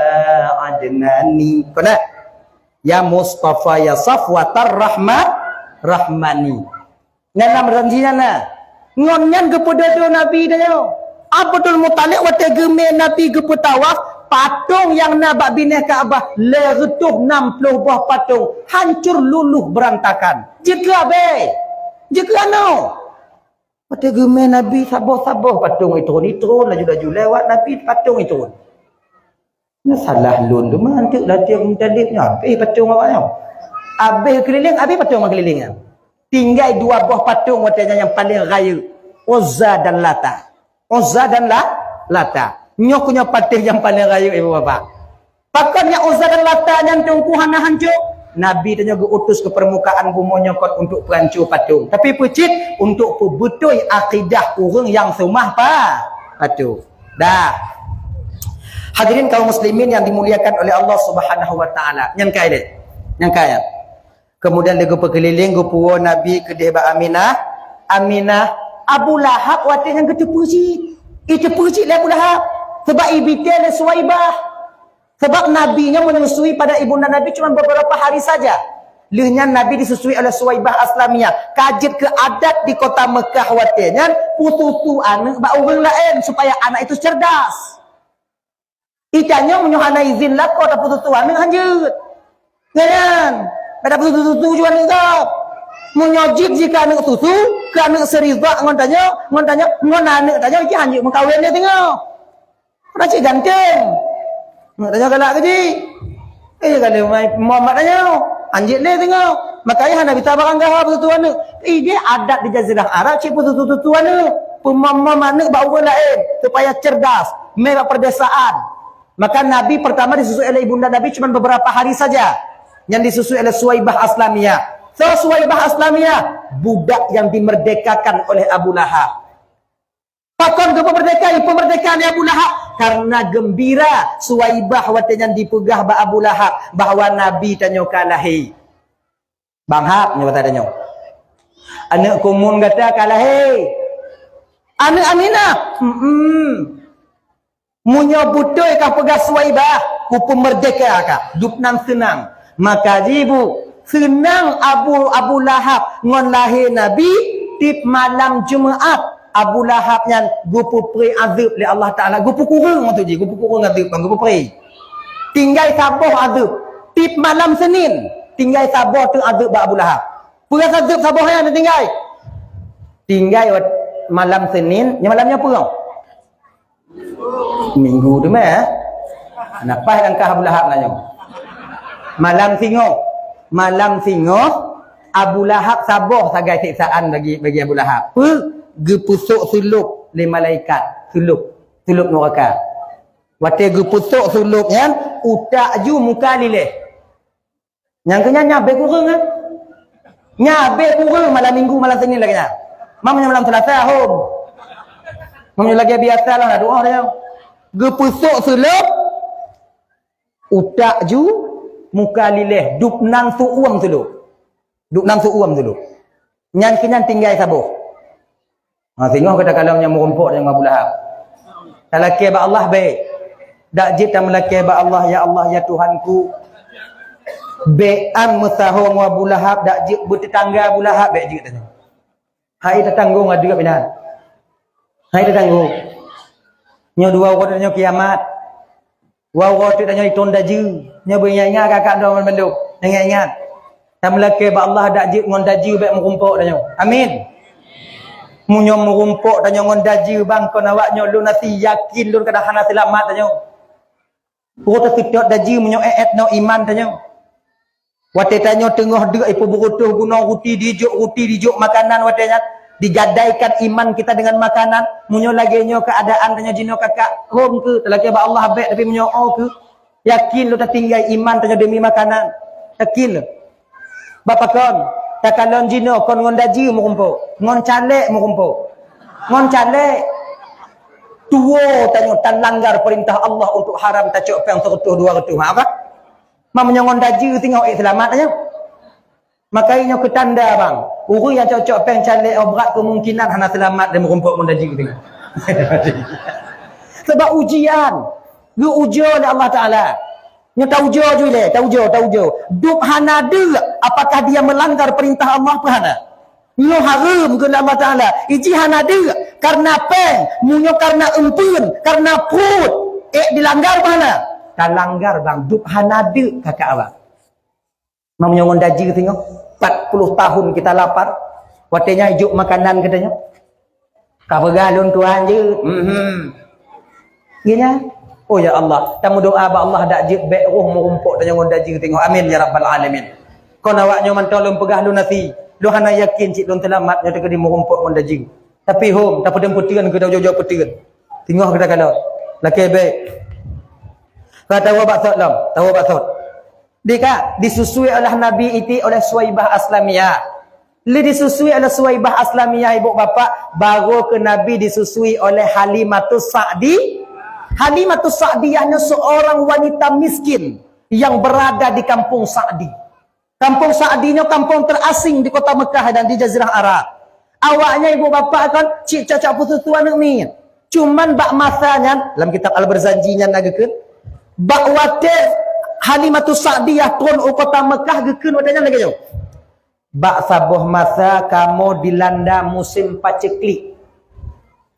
Adnani." Kona? "Ya Mustafa ya Safwatar Rahma Rahmani." Nyan lam janji nyan na. Ngon nyan geupeudodo Nabi tanyoe. Abdul Muttalib watée geumé Nabi geupeutawaf, patong nyang na bak binéh Ka'bah, lhée reutôh nam ploh boh patong, hancur luluh beurantakan. Jeuet keu abée. Jeuet keu anoe. Watée geumé Nabi saboh-saboh patong itron-itron, laju-laju lewat Nabi patong itron. Nyoe salah lôn teuma anteuk latihan Muttalib nyoe, habéh patong awak nyoe. Habéh keulileng, habéh patong keulileng nyan. Tinggai dua boh patong watée nyan nyang paleng rayeuk, Uzza dan Lata. Uzza dan La-, Lata. Nyoe keuh nyoe patéh nyang paleng rayeuk, ibu bapak. Pakon nyang Uzza dan Lata nyan teungku hana hanco? Nabi tanyoe geuutus ke permukaan bumoe nyoe kon untuk peuhanco patong, tapi peucit untuk peubeutôi akidah ureuëng nyang seumah pa-, patong. Dah. Hadirin kaum muslimin yang dimuliakan oleh Allah Subhanahu wa taala. Nyang kai deh. Nyang kai. Kemudian leugu peukeulileng geupuwoe Nabi keudeh bak Aminah. Aminah, Abu Lahab watée nyan geuteupeue cit. Iteupeue cit lé Abu Lahab. Sebab ibité lé Suwaibah. Sebab Nabi nyan menyusui pada ibunda Nabi cuma beberapa hari saja. Lheueh nyan Nabi disusui oleh Suwaibah Aslamiyah. Ka jeuet keu adat di kota Mekah watée nyan, peususu aneuëk bak ureuëng laén supaya anak itu cerdas. Itanyoe meunyoe hana izin lakoe tapeususu aneuëk hanjeuet. Nyan, bada peususu-susu ju aneuëk gob. Meunyoe jih jih keu aneuëk susu, keu aneuëk seuriba ngon tanyoe, ngon tanyoe, ngon aneuëk tanyoe jih hanjeuet meukawen lé teungoh. Hana cit ganteng. Mak tanyoe galak keu jih. Eh, kalau mai mom mak tanyoe, hanjeuet lé teungoh. Makanya hana bisa barang gaha peususu aneuëk. Ideh adat di Jazirah Arab cit peususu-susu aneuëk. Peumom-mom aneuëk bak ureuëng laén supaya cerdas, mé bak perdesaan. Maka Nabi pertama disusui oleh ibunda Nabi cuma beberapa hari saja. Yang disusui oleh Suwaibah Aslamiyah. So Suwaibah Aslamiyah, budak yang dimerdekakan oleh Abu Lahab. Pakon geupeumeurdeka, geupeumeurdeka lé Abu Lahab? Karena gembira Suwaibah watée nyan dipeugah bak Abu Lahab bahwa Nabi tanyoe ka lahé. Bang Hab nyoe kata tanyoe. Aneuëk kumun gata ka lahé. Aneuëk Aminah. Hmm. Meunyoe beutôi ka peugah Suwaibah, kupeumeurdeka ka. Dub nan seunang. Maka jibu, seunang Abu, Abu Lahab ngon lahé Nabi, tieb malam Jumaat, Abu Lahab nyan geupeupré azeueb lé Allah Taala. Geupeukureueng maksud jih, geupeukureueng azeueb, ban geupeupré. Tinggai saboh azeueb. Tieb malam Senin, tinggai saboh teuk azeueb bak Abu Lahab. Peue azeueb saboh nyan tinggai? Tinggai wat-, malam Senin, nyan malam nyan peue? Minggu teuma, eh? Nafah langkah Abu Lahab nyan. Malam singoh. Malam singoh, Abu Lahab saboh sagai siksaan bagi, bagi Abu Lahab. Peue? Geupeusok seulôb lé malaikat. Seulôb. Seulôb nuraka. Watée geupeusok sulôb nyan, utak ju muka lileh. Nyang keu nyan nyan abéh kureueng, eh. Nyan abéh kureueng malam minggu, malam Senin lagée nyan. Mam nyan malam Selasa, hom. Mam nyan lagée biasa lah, doa dah. Geupeusok sulôb, utak ju, muka lileh, dub nan su'uem sulôb. Dub nan su'uem sulôb. Nyan keu nyan tinggai saboh. Ha, singoh gata kalon nyang meurumpok deungon Abu Lahab. Talakée bak Allah bék. Dak jeuet tameulakée bak Allah, "Ya Allah, ya Tuhanku, bék an meusaho ngon Abu Lahab, dak jeuet beuteutangga Abu Lahab," bék jeuet tanyoe. Hai tatanggong adeuk binan. Hai tatanggong. Nyoe dua uroe nyoe kiamat. Wau-wau teuk tanyoe iton dajeu. Nyoe beuingat-ingat kakak droe bandum. Ingat-ingat. Tameulakée bak Allah dak jeuet ngon dajeu bék meurumpok tanyoe. Amin. Meunyoe meurumpok tanyoe ngon dajeu bang kon awak nyoe lôn hase yakin lôn kadang hana seulamat tanyoe. Peue taseutôt dajeu meunyoe ék-ék no iman tanyoe. Watée tanyoe teungoh deuk ipeubeureutoh gunong ruti dijok, ruti dijok makanan watée nyan, digadaikan iman kita dengan makanan. Meunyoe lagée nyoe keuadaan tanyoe jinoe kakak, hom keu talakée bak Allah bék, tapi meunyoe oh keu yakin lôn tatinggai iman tanyoe demi makanan. Yakin lôn. Bak pakon, takalon jinoe kon ngon dajeu meurumpok, ngon calék meurumpok. Ngon calék tuwo tanyoe talanggar peurintah Allah untuk haram tacok péng seureutôh dua reutôh. Ha bah? Meunyoe ngon dajeu singoh ék seulamat tanyoe. Maka nyoe keu tanda bang, ureuëng nyang cok-cok péng calék oh brat kemungkinan hana seulamat dari meurumpok ngon dajeu singoh. Sebab ujian, geuujoe lé Allah Taala. Nyoe taujoe ju ilée, taujoe, taujoe. Dub hana deuk, apakah dia melanggar perintah Allah peu hana? Nyoe hareuem keu Allah Taala. Iji hana deuk, karena péng, meunyoe karena eumpeuen, karena pruet, ék dilanggar peu hana? Talanggar bang, dub hana deuk kakak abang. Meunyoe ngon dajeu singoh, empat puluh tahun kita lapar, watée nyan ijok makanan geutanyoe. Ka peugah lôn tuan jeuet. Mhm. Geuhnyan, oh ya Allah, tameudoa bak Allah dak jeuet bék roh meurumpok tanyoe ngon dajeu singoh. Amin ya rabbal alamin. Kon awak nyoe mantong lôn peugah lôn hase, lôn hana yakin cit lôn seulamat nyoe teukeudi meurumpok ngon dajeu. Tapi hom, tapeudeueng peuteuen keu taujoe-joe peuteuen. Singoh gata kalon. Lakée bék. Ka tawoe bak sot lom, tawoe bak sot. Dika disusui oleh Nabi iti oleh Suwaibah Aslamiyah. Lé disusui oleh Suwaibah Aslamiyah ibu bapak, baru ke Nabi disusui oleh Halimatus Sa'di. Halimatus Sa'diyah nyoe seorang wanita miskin yang berada di kampung Sa'di. Kampung Sa'di nyoe kampung terasing di kota Mekah dan di Jazirah Arab. Awaknyan ibu bapak kan cit cocok pususu aneuk miet. Cuman bak masa nyan, lam kitab Al-Barzanji nyan na geukheun, bak watée Halimatus Sa'diyah tron u kota Mekah geukheun watée nyan lagée nyoe. Bak saboh masa kamoe dilanda musim paceklik.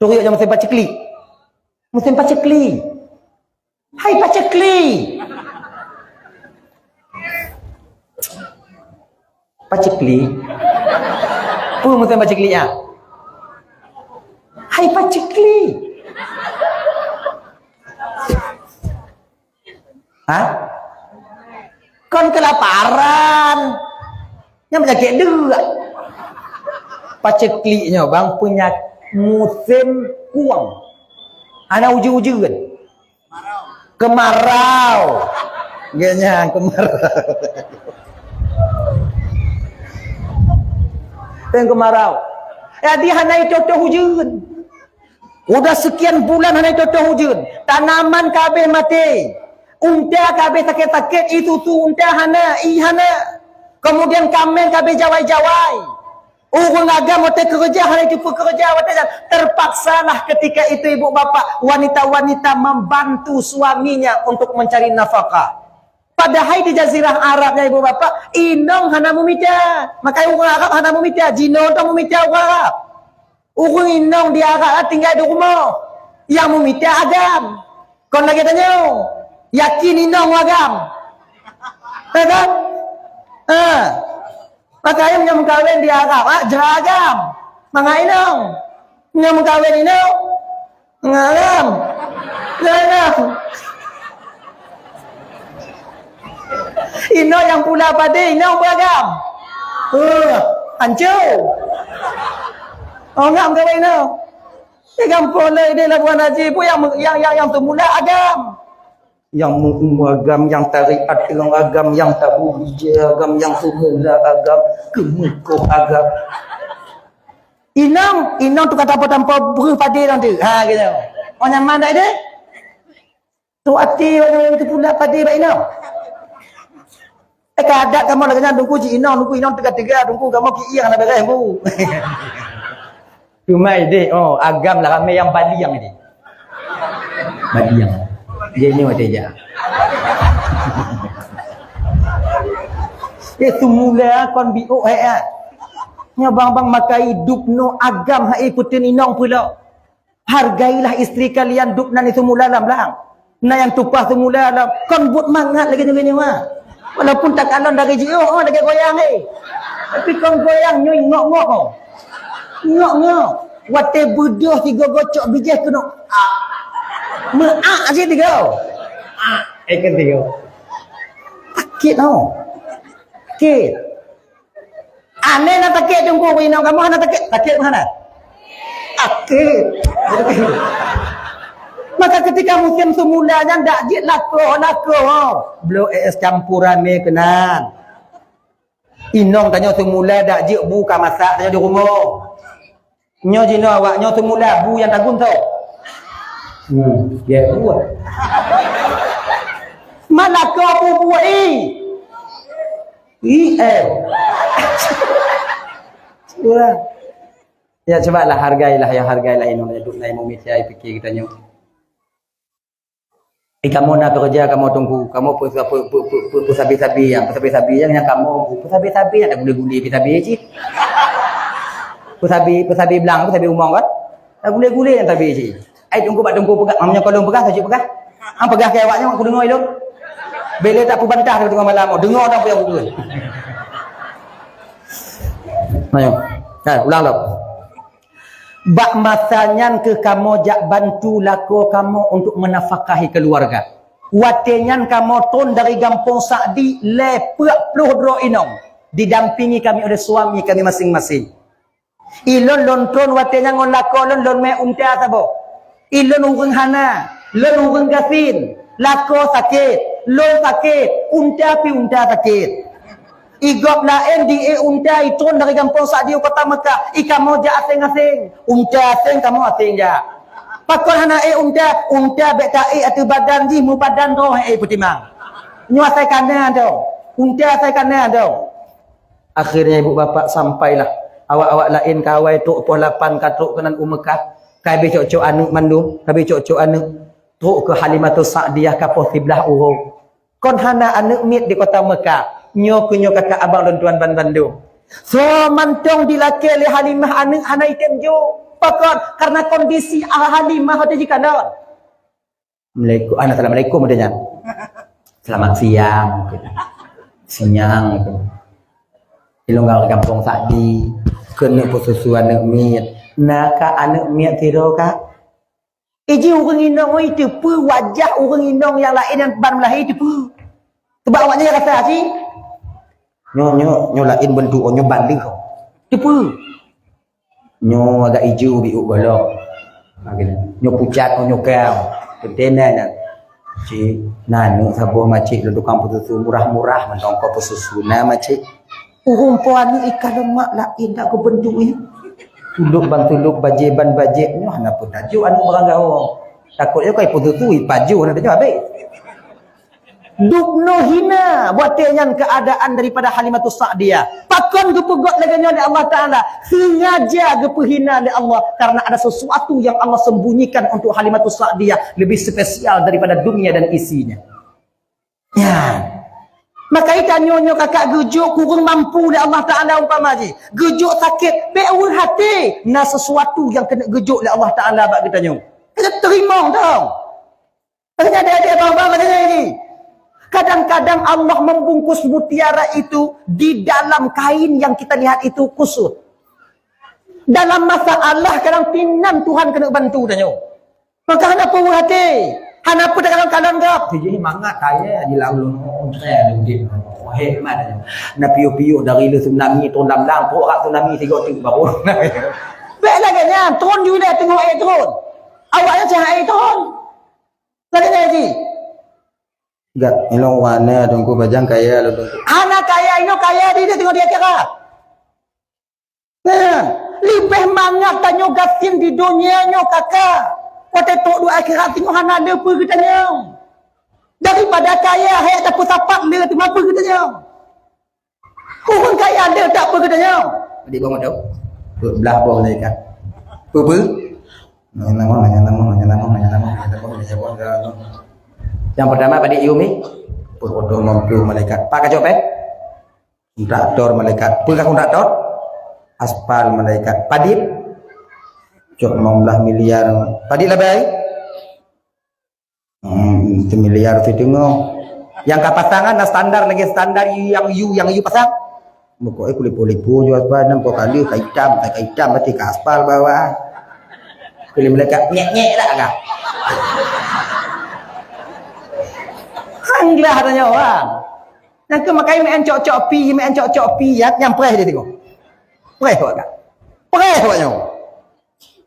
Turiek nyan musim paceklik. Musim paceklik. Hai paceklik. Paceklik. Peue musim paceklik nyan? Hai paceklik. Ha? Kon kelaparan. Nyan penyakit deuk. Paceklik nyoe bang peunyak-, musim kueng. Hana ujeuen-ujeuen. Kemarau. Geuhnyan kemarau. Teuh kemarau. Jadi hana itoh-toh ujeuen. Udah sekian bulan hana itoh-toh ujeuen. Tanaman ka habéh maté. Unta ka habéh sakét-sakét, ie susu unta hana, ie hana. Kemudian kameng ka habéh jawai-jawai. Ureuëng agam watée keureuja hana jipeukeureuja watée nyan. Terpaksalah ketika itu ibu bapak wanita-wanita membantu suaminya untuk mencari nafkah. Padahai di jazirah Arab nyan ibu bapak inong hana meumita. Maka ureuëng Arab hana meumita, jinoe tu meumita ureuëng Arab. Ureuëng inong di Arab tinggai di rumoh. Nyang meumita agam. Kon lagée tanyoe. Yakin inong agam. Ya kan? Ha. Maka nyang meukawen di Arab, ah, jeuet agam. Mangat inong. Nyang meukawen inong, mangat agam. Jeuet agam. Inong nyang pula padé, inong pun agam. Huh, hancô. Oh, ngam kawen inong. Di gampông le idéh Labuhan Haji pun nyang, nyang, nyang, nyang teumula agam. Nyang mu'u agam, nyang tarék ateueng agam, nyang tabu bijéh agam, nyang seumula agam, keumeukoh agam. Inong, inong teuka tampa-tampa breuh padé nyan teuh. Ha, gitu. Oh, nyaman dak idéh? Tu até bak nyoe teupulat padé bak inong. Eh, ka adat kamoe lagèe nyan, Teungku, cit inong, Teungku, inong teuga-teuga, Teungku, kamoe kieng hana beureh, Bu. Cuma idéh, oh, agam lah ramé nyang baliang idéh. Baliang. Jadi ni watèe jak. Eh, seumula kon biôk, eh, eh. Nyoe bang-bang makai dubnoe agam hai peuteun inong peulok. Hargailah istri kalian, dubnan seumula lam blang. Na nyang tumpah seumula lam, kon buet mangat lagèe nyoe, nyoe, ha. Walaupun takalon dari jiôh, oh, lagèe goyang, eh. Tapi kon goyang, nyoe ngok-ngok, oh. Ngok-ngok. Watèe beudôh sigoe gocok bijéh keunoe. Ah. Meuak cit tiga. Ah, eh, kan tiga. Sakét, oh. Sakét. Aneh na sakét Teungku, inong kamoe hana sakét, sakét hana? Sakét. Maka ketika musim seumula nyan dak jeuet lakoe, lakoe, ho. Bloe es campur ramé keunan. Inong tanyoe seumula dak jeuet bu ka masak tanyoe di rumoh. Nyoe jinoe awak nyoe seumula bu nyang tagun tho. Hmm, ya bu. Mana kau bu bu i? I eh. Cuba. Ya, cubalah hargailah, ya hargailah inong, duduk nai mumit ya pikir kita nyoe. Eh, kamoe na keureuja kamoe Teungku, kamoe peu-, peu-, peu-, peu-, peu-, peusabe-sabe nyang, peusabe-sabe nyang, nyang kamoe, peusabe-sabe nyang dak gule-gule peusabe cit. Peusabe, peusabe blang, peusabe umong kan? Dak gule-gule nyang sabe cit. Ai Teungku bak Teungku peugah, meunyoe ka lôn peugah, saja peugah. Hang peugah keu awak nyoe, kudeungoe lôn. Bèk lé tapeubantah teungoh malam, deungoe dak peue nyang kupeugah. Ayo. Hai, ulang lom. Bak masa nyan keuh kamoe jak bantu lakoe kamoe untuk menafkahi keluarga. Watèe nyan kamoe tron dari gampông Sakdi lhèe peuet ploh droe inong, didampingi kami oleh suami kami masing-masing. Ilôn lôn tron watèe nyan ngon lakoe lôn, lôn mè unta saboh. Ilôn ureueng hana, lôn ureueng gasien, lakoe sakét, lôn sakét, unta pih unta sakét. I gob laén di-ék unta itron dari gampông Sakdi u kota Mekah, i kamoe jak aséng-aséng. Unta aséng, kamoe aséng jak. Pakon hana ék unta? Unta bèk ta-ék ateueh badan jih, meubadan droe ék peutimang. Nyoe asai kana droe. Unta asai kana droe. Akhirnya ibu bapak sampailah. Awak-awak laén ka awai trok poh lapan ka trok keunan u Mekah. Ka habéh cok-cok aneuk mandum, ka habéh cok-cok aneuk. Trok keu Halimatus Sa'diyah ka poh siblaih uroe. Kon hana aneuk miet di kota Mekah. Nyoe keuh nyoe kakak abang lôn tuan ban bandum. Soe mantong dilakée lé Halimah aneuk hana item jok. Pakon? Karena kondisi Halimah watée jikalon. Assalamualaikum. Ah, assalamualaikum ada nyan. Selamat siang. Siang. Ilong gampông Sa'di. Keuneuk peususu aneuk miet. Na ka aneuk miet sidroe ka? Iji ureueng inong oi teupeue wajah ureueng inong nyang laén nyang ban meulahé teupeue. Sebab awaknyan rasa aci. Nyoe, nyoe, nyoe laén bentuk, nyoe ban leuh. Teupeue. Nyoe agak ijo biuk golom. Nyoe pucat, nyoe kau. Teuntèe na. Cik, na aneuk saboh macik lôn tukang peususu murah-murah mantong kau peususu na macik. Ureueng po aneuk ikalon mak laén dak keubeuntuk nyoe. Tulok ban tulok, bajée ban bajée, nyoe hana peue tajok aneuk barang gawa. Takot nyoe kai peututu ipajoh na tanyoe habéh. Dubnoe hina watée nyan keuadaan daripada Halimatus Sa'diyah. Pakon geupeugot lagée nyoe lé Allah Taala? Sengaja geupeuhina lé Allah karena ada sesuatu yang Allah sembunyikan untuk Halimatus Sa'diyah lebih spesial daripada dunia dan isinya. Nyan. Maka i tanyoe nyoe kakak geujok kureueng mampu lé Allah Taala umpama jih. Geujok sakét, bék weueh até. Na sesuatu nyang keuneuk geujok lé Allah Taala bak geutanyoe. Ka teurimong tong. Makanya adik-adik abang-abang macam ni. Kadang-kadang Allah membungkus mutiara itu di dalam kain yang kita lihat itu kusut. Dalam masalah kadang pinan Tuhan keuneuk bantu tanyoe. Maka hana peue weueh até. Hana peue takalon-kalon gob. Jadi mangat kaya di lalu nonton saya ada udip. Oh, hebat aja. Na piôh-piôh dari le tsunami, tron lam-lam, trok rak tsunami tiga tu baru. Bék lagée nyan, tron ju lé teungoh air tron. Awaknyan cah air tron. Lagée nyan ji. Gak ilong wana Teungku, bajang kaya lôn Teungku. Hana kaya, inoe kaya di dia tengok di akhirat. Nah, leubeh mangat tanyoe gasien di donya nyoe kaka. Watèe trok di akhirat singoh hana le peue geutanyoe. Daripada kaya hai tapeusapat le teuma peue geutanyoe. Ureueng kaya le tak peue geutanyoe. Di bawah tu. Blah boh malaikat. Peue-peue? Nanya nama, nanya nama, nanya nama, nanya nama, nanya nama, nanya nama. Yang pertama pada Yumi. Peue oto mampu malaikat. Pak kacok peh? Kontraktor malaikat. Peugah kontraktor? Aspal malaikat. Padit? Cok lima belas miliar. Padit labai? Hmm, semiliar situngoh. Yang ka pasangan na standar lagi standar you yang you yang you pasang. Muka eh kulit lipu jua sebab nampak kali ka hitam, ka hitam berarti ka aspal bawah. Kulit mereka nyek-nyek lah kah? Hanglah tanya orang. Nyang keu makai main cok-cok pi, main cok-cok pi, ya, nyang preh dia tengok. Preh awak kak. Preh awak nyoe.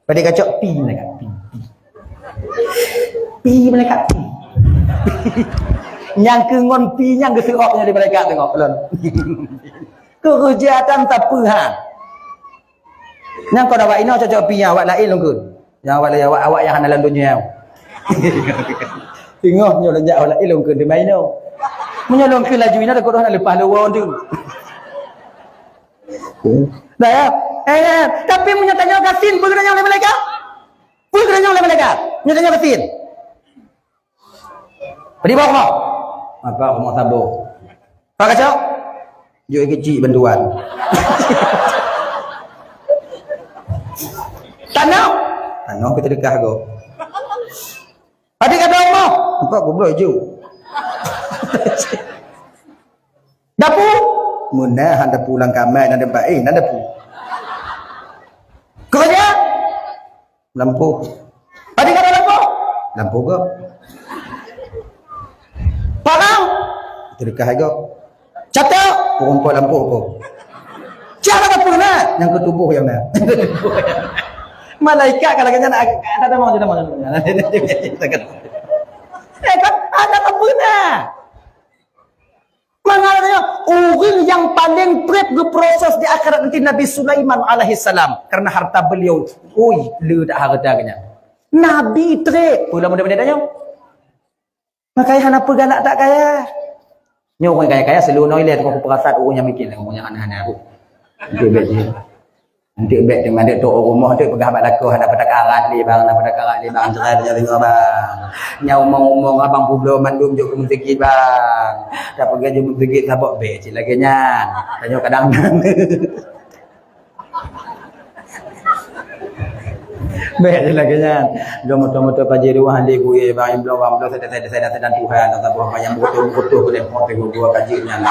Pada kacok pi malaikat pi. Pi. Pi malaikat pi. Nyang keu ngon pi nyang geuseurok nyoe di malaikat tengok lon. Keureuja dan tapeuhan. Nyang kon awak inoe cocok pi nyang awak laén lungkun. Nyang awak laén awak, awak nyang hana lam donya. Singoh nyoe lôn jak awak laén lungkun di maino. Meunyoe lungkun laju inoe takot hana leupah leuwon tu. Dah ya. Eh, eh, tapi meunyoe tanyoe gasien peue geutanyoe lé malaikat? Peue geutanyoe lé malaikat? Meunyoe tanyoe gasien. Beri bawah rumah. Apa rumah sabo? Pak kacau? Jok kecil bantuan. Tanah? Tanah kita dekah go. Adik ada rumah? Empat goblok je. Dapu? Muna han dapu lang kamai nan debat eh nan dapu. Kerja? Lampu. Adik ada lampu? Lampu go. Parang? Terikah go. Catok? Perempuan lampu go. Siapa dapu na? Yang ketubuh yang na. Malaikat kalau kena ada mau ada mau. Eh kan ada apa na? Mangat nyoe, ureueng nyang paleng treb geuproses di akhirat nanti Nabi Sulaiman alaihissalam, karena harta beliau, ui, le dak harta geuh nyan. Nabi treb, peue lam muda-muda tanyoe? Makanya hana peugalak tak kaya. Nyoe ureueng kaya-kaya seluruh noe ilée tukang peurasat ureueng nyang mikir, ureueng nyang aneh-aneh aku. Itu biasa. Enteuk bék teuma deuek tôk u rumoh, enteuk peugah bak lakoe hana peutakarat lé bang, hana peutakarat lé bang, cerai lé nyoe bang. Nyang umong-umong abang peubloe mandum jok keu meuseujid bang. Tapeugah jok meuseujid sabok bék cit lagèe nyan. Tanyoe kadang bék cit lagèe nyan. Lôn moto-moto pajé dua lé buye bang, bloe bang, bloe sedang-sedang Tuhan, tak saboh bang nyang beukutoh-beukutoh keu leumpah pih gua ka jeuet nyan.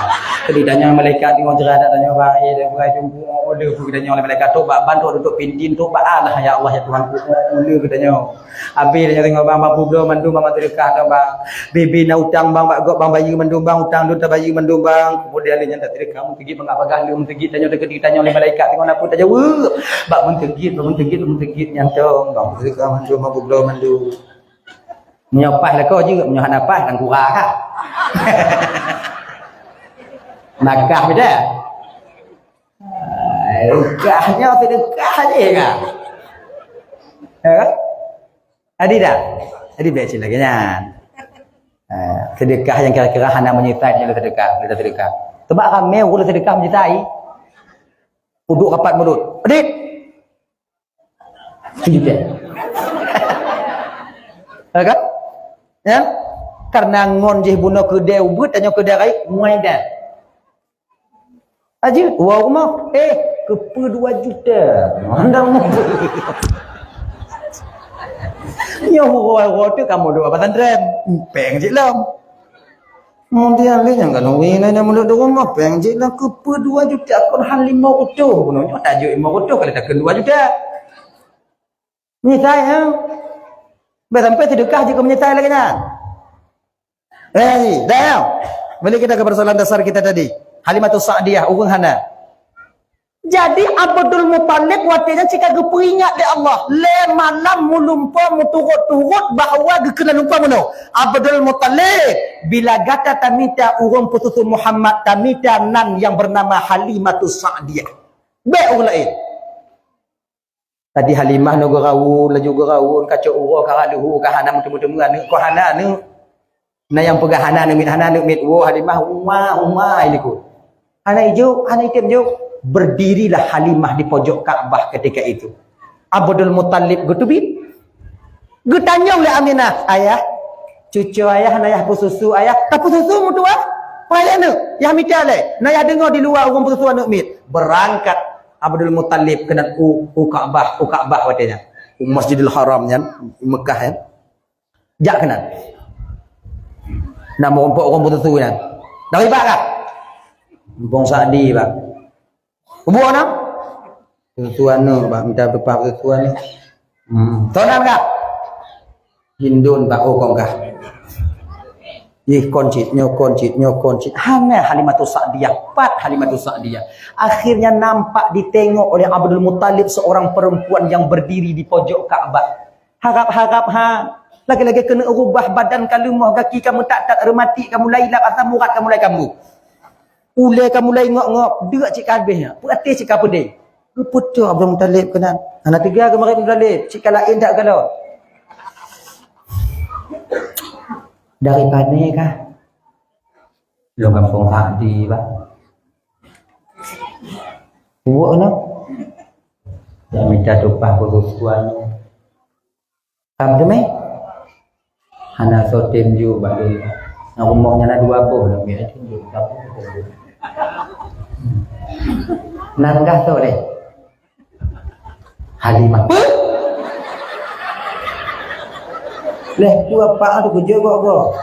Jadi tanyoe malaikat nyoe cerai dak tanyoe bang, eh, dah bukai jumpa. Uleue keu geutanyoe lé malaikat, tobat ban, tobat tutup pintin, tobat Allah, ya Allah, ya Tuhanku, uleue keu geutanyoe. Abéh tanyoe singoh bang, bang peubloe mandum bang, bang seudeukah tanyoe bang. Bibie na utang bang, bak gob bang bayeue mandum bang, utang lôn tabayeue mandum bang. Kemudian lé nyan taseudeukah meuseujid, bang bagah lé meuseujid, tanyoe teukeudi tanyoe lé malaikat, singoh na peue tajaweueb. Bak meuseujid, bak meuseujid, bak meuseujid nyan tong bang, seudeukah mandum, bang peubloe mandum. Meunyoe paih lakoe jeuet, meunyoe hana paih tangkura kah. Nakah beda. Ai, kah nyoe seudeukah je kah. Ya kan? Adi dah. Jadi bék cit lagèe nyan. Eh, seudeukah nyang kira-kira hana meunyeusai nyoe seudeukah, seudeukah. Sebab ramé ureueng seudeukah meunyeusai. Uduk rapat mulut. Adit. Seudeukah. Ya kan? Ya? Karena ngon jih bunoe keudè ubeut, tanyoe keudè rayeuk, muai dah. Aja, uroe rumoh, eh, keupeue dua juta? Mandang mupeue. Nyoe uroe-uroe teuh kamoe dua pesantren, péng cit lom. Kemudian lé nyang ka lôn wina nyang meuleuek di rumoh, péng cit lom keupeue dua juta, kon han lima reutôh bunoe nyoe tajok lima reutôh kali takheun dua juta. Meunyeusai, ha? Bah sampai seudeukah jeuet keu meunyeusai lagèe nyan. Eh, dah. Balik kita ke persoalan dasar kita tadi. Halimatus Sa'diyah, ureueng hana. Jadi Abdul Muthalib watée nyan cit ka geupeuingat lé Allah, lé malam meulumpoe meuturot-turot bahwa geukeunan lumpah bunoe. Abdul Muthalib, bila gata tamita ureuëng peususu Muhammad, tamita nan nyang beunama Halimatus Sa'diyah. Bék ureuëng laén. Tadi Halimah nyoe geuraun, laju geuraun, kacok uroe, ka rhot luhu, ka hana meuteumé-teumé aneuk, ka hana aneuk. Na nyang peugah hana aneuk miet, hana aneuk miet, woe Halimah, uma, uma, ini ku. Hana ijok, hana item jok. Berdirilah Halimah di pojok Ka'bah ketika itu. Abdul Muthalib geuteubiet. Geutanyong lé Aminah, "Ayah, cucu ayah na yah peususu ayah?" "Ka peususu meutuah." "Pai aneuk, yah mita lé. Na yah deungoe di luwa ureuëng peususu aneuk miet." Beurangkat Abdul Muthalib keunan u, u Ka'bah, u Ka'bah watée nyan. U Masjidil Haram nyan, Mekah nyan. Jak keunan. Nak meurumpok ureuëng peususu nyan. Dari bak kah? Mumpung Sa'di bak. Kubu aneuk? Peususu aneuk, bak minta peupah peususu aneuk. Hmm. Tonan kah? Hindon bak, oh, kong kah? Ih, kon cit, nyoe kon cit, nyoe kon cit. Hana Halimatus Sa'diyah, pat Halimatus Sa'diyah. Akhirnya nampak ditengok oleh Abdul Muthalib seorang perempuan yang berdiri di pojok Ka'bah. Harab-harab ha. Lagée-lagée keuneuk rubah badan ka leumoh, gaki ka meutat-tat, reumatik ka mulai ilap, asam urat ka mulai kambuh. Ulée ka mulai ngok-ngok, deuk cit ka habéh nyan. Peuaté cit ka peudeh. Geupeutôh Abdul Muthalib keunan. Hana teuga geumarit Muthalib, cit ka laén that galon. Dari pane kah? Lôn gampông Sa'di, bah. Uwak na. Dak mita tupah peususuan. Kam teumé? Hana soe tem ju bak lôn. Na rumoh nyan na dua boh, na mita tem ju. Nan gah soe lé? Halimah. Peue? Leh, peue apa tu keujeuet gok-gok?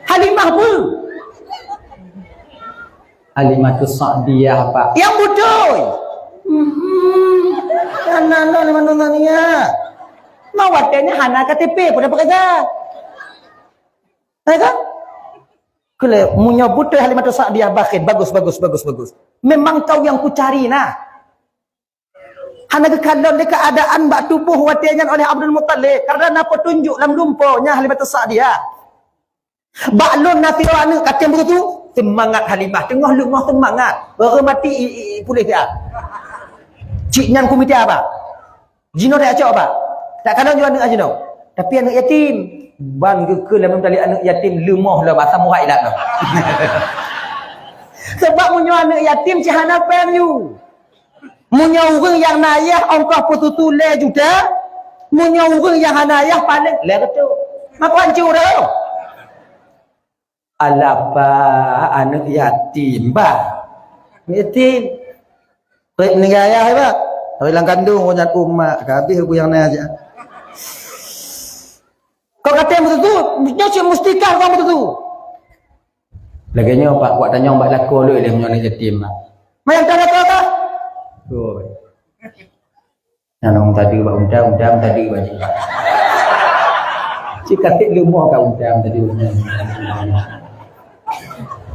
Halimah peue? Halimatus Sa'diyah, Pak. Nyang beutôi. Hmm. Kan na lôn Halimatus Sa'diyah. Ma watée nyan hana K T P pun dapat kerja. Ya kan? Keu lé, meunyoe beutôi Halimatus Sa'diyah bakhin, bagus, bagus, bagus, bagus. Memang kau yang kucari nah. Hana geukalon lé keuadaan bak tuboh watée nyan oleh Abdul Muthalib, karena na peutunjuk lam lumpoe nyan Halimatus Sa'diyah. Bak lôn na sidroe aneuk ka tem beutôi, seumangat Halimah, teungoh leumoh seumangat, baru mati i, i, i puléh dia. Cit nyan kumita ba. Jinoe tacok ba. Takalon ju aneuk jinoe. Tapi aneuk yatim, ban geukheun lam talib aneuk yatim leumoh lom, asam urat ilat lom. Sebab meunyoe aneuk yatim cit hana péng ju. Meunyoe ureuëng nyang na ayah ongkoh peututu lhée juta, meunyoe ureuëng nyang hana ayah paléng lhée reutôh. Maka hancô dah. Alapa aneuk yatim bah. Yatim. Rek meninggai ayah bah. Tapi lam kandung nyan umak kabeh bu nyang na aja. Kau kata betul tu, nyoe cik mustika kau betul tu. Lagée nyoe Pak, buat tanyong bak lakoe lé lé meunyoe aneuk yatim. Mayang tanda kau kah? Oi. Nyan tadi bak undam, undam tadi bak jih. Cik katik leumoh ka undam tadi.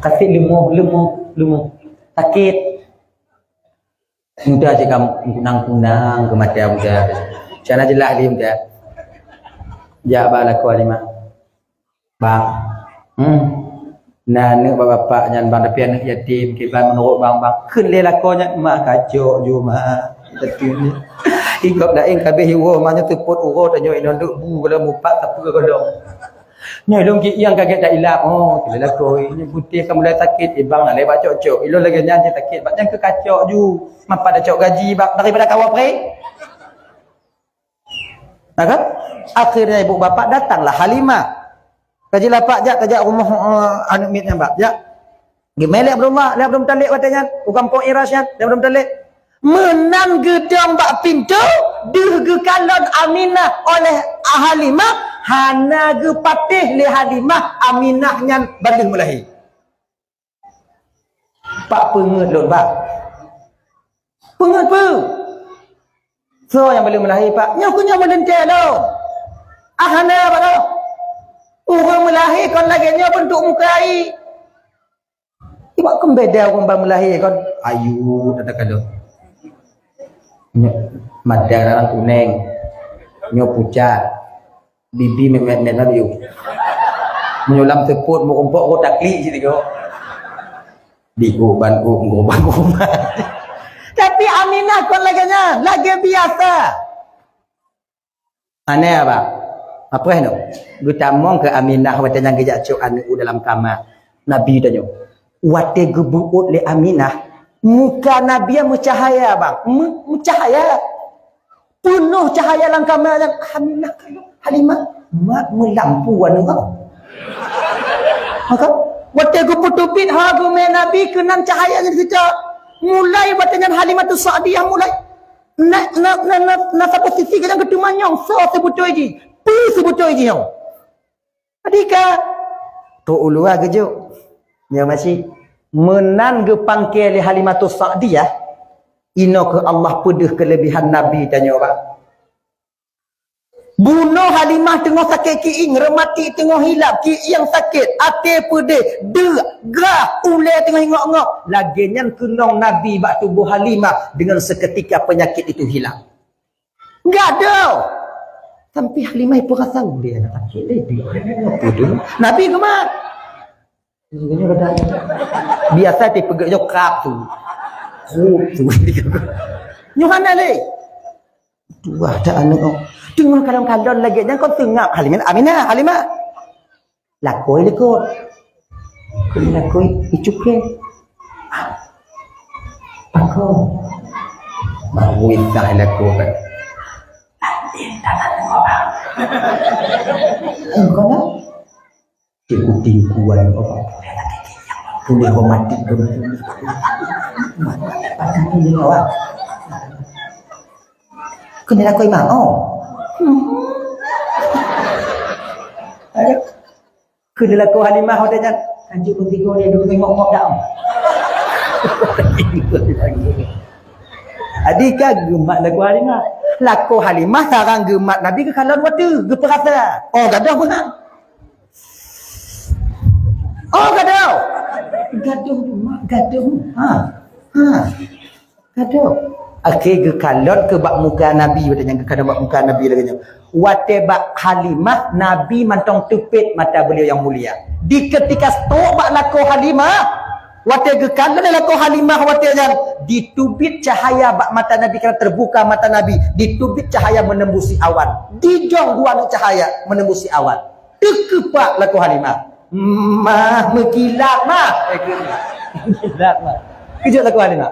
Katik leumoh, leumoh, leumoh. Sakit. Muda cik kam kunang-kunang keu mata muda. Cana jelas dia muda. Jak bak lakoe lima. Bang. Hmm. Na aneuk bak bapak nyan bang, tapi aneuk yatim, kiban meunurot bang, bang. Kheun lé lakoe nyan, mak kacok ju mak. Tapi ni. Igop laén kabeh iwoe, mak nyoe teupot uroe tanyoe inong duk bu golom mupat sapeue golom. Nyoe lôn ki iang kagét dak ilap. Oh, kira lakoe. Nyoe putih ka mulai sakét, ibang na lé bak cok-cok. Ilôn lagée nyan cit sakét, bak nyan keu kacok ju. Mapat dak cok gaji bak daripada kawa pré. Nah kan? Akhirnya ibu bapak datanglah Halimah. Kaji lapak jak, tajak rumoh, eh, aneuk miet nyan bak. Jak. Geumé lé Abdullah, lé Abdul Muthalib watée nyan, u gampông Iras nyan, lé Abdul Muthalib. Meunan geudong bak pintoe, deuh geukalon Aminah oleh Halimah, hana geupatéh lé Halimah, Aminah nyan ban deuh meulahé. Pak peungeuet lôn, Pak. Peungeuet peue? Soe nyang ban lheueh meulahé, Pak? Nyoe keuh nyoe meuleuntée lôn. Ah, hana, Pak, lôn. Ureuëng meulahé kon lagée nyoe beuntuk muka ai. Iwak keumbeda ureueng ban meulahé kon. Ayu tatakalon. Nyoe mata rarang kuneng. Nyoe pucat. Bibi mèt-mèt-mèt na biu. Meunyoe lam seupôt meurumpok ko taklik cit tiga. Di uban u ngubah-ngubah. Tapi Aminah kon lagèe nyan, lagèe biasa. Aneh, Abang. Apa nyoe? Geutamong keu Aminah watèe nyang geujak cok aneuk u dalam kama. Nabi tanyoe. Watèe geubeuôt lé Aminah, muka Nabi meucahaya, Bang. Meu-, meucahaya. Peunoh cahaya lam kama nyan. Aminah kalon Halimah. Mak meulampu aneuk. Maka, watèe geupeuteubiet ha geumè Nabi keunan cahaya nyan seucok. Mulai watèe nyan Halimatus Sa'diyah mulai. Na, na, na, na, na saboh sisi kadang geuteumanyong, soe seubeutôi jih? Peue seubeutôi jih nyoe? Adika, trok u luwa geujok. Nyoe maséh, meunan geupangke lé Halimatus Sa'diyah, inoe keuh Allah peudeuh keuleubehan Nabi tanyoe, Bang. Bunoe Halimah teungoh sakét kiéng, reumatik teungoh hilap, kiéng sakét, até peudeh, deuk, grah, ulèe teungoh ingok-ngok. Lagèe nyan keunong Nabi bak tuboh Halimah, deungon seuketika peunyakét itu hilang. Gadoh! Sampai Halimah ipeurasa ulèe aneuk sakét lé, deuk, apa tu? Nabi geumat. Biasa tipe geuh nyoe krab tu. Krab tu. Nyoe hana lé. Tuah dak aneuk. Teungoh kalon-kalon lagèe nyan kon seungab Halimah. Aminah, Halimah. Lakoe likot. Keu lakoe icuke. Pakon. Baru itah lakoe kan. Engkau nak? Cek kuting kuan apa? Boleh hormati belum? Patah ni awak. Kena lakukan imam. Oh. Ayo. Kena lakukan Halimah hotel nyan. Kanjeng bertiga dia dulu tengok mok dah. Adi kan gemat lakukan Halimah. Lakukan Halimah sarang gemat Nabi ke kalau waktu geperasa. Oh, gadah pun. Oh, gadoh. Gadoh tu, Mak, gadoh. Ha. Ha. Gadoh. Akhé geukalon keu bak muka Nabi, watèe nyang geukalon bak muka Nabi lagèe nyoe. Watèe bak Halimah, Nabi mantong teupet mata beliau yang mulia. Di ketika stroke bak lakoe Halimah, watèe geukalon lé lakoe Halimah watèe nyan, diteubiet cahaya bak mata Nabi, karena terbuka mata Nabi, diteubiet cahaya menembusi awan. Dijong dua aneuk cahaya menembusi awan. Teukeupak lakoe Halimah. Mah, meukilat, Mah. Eh, meukilat, Mah. Keujeuet lakoe Halimah.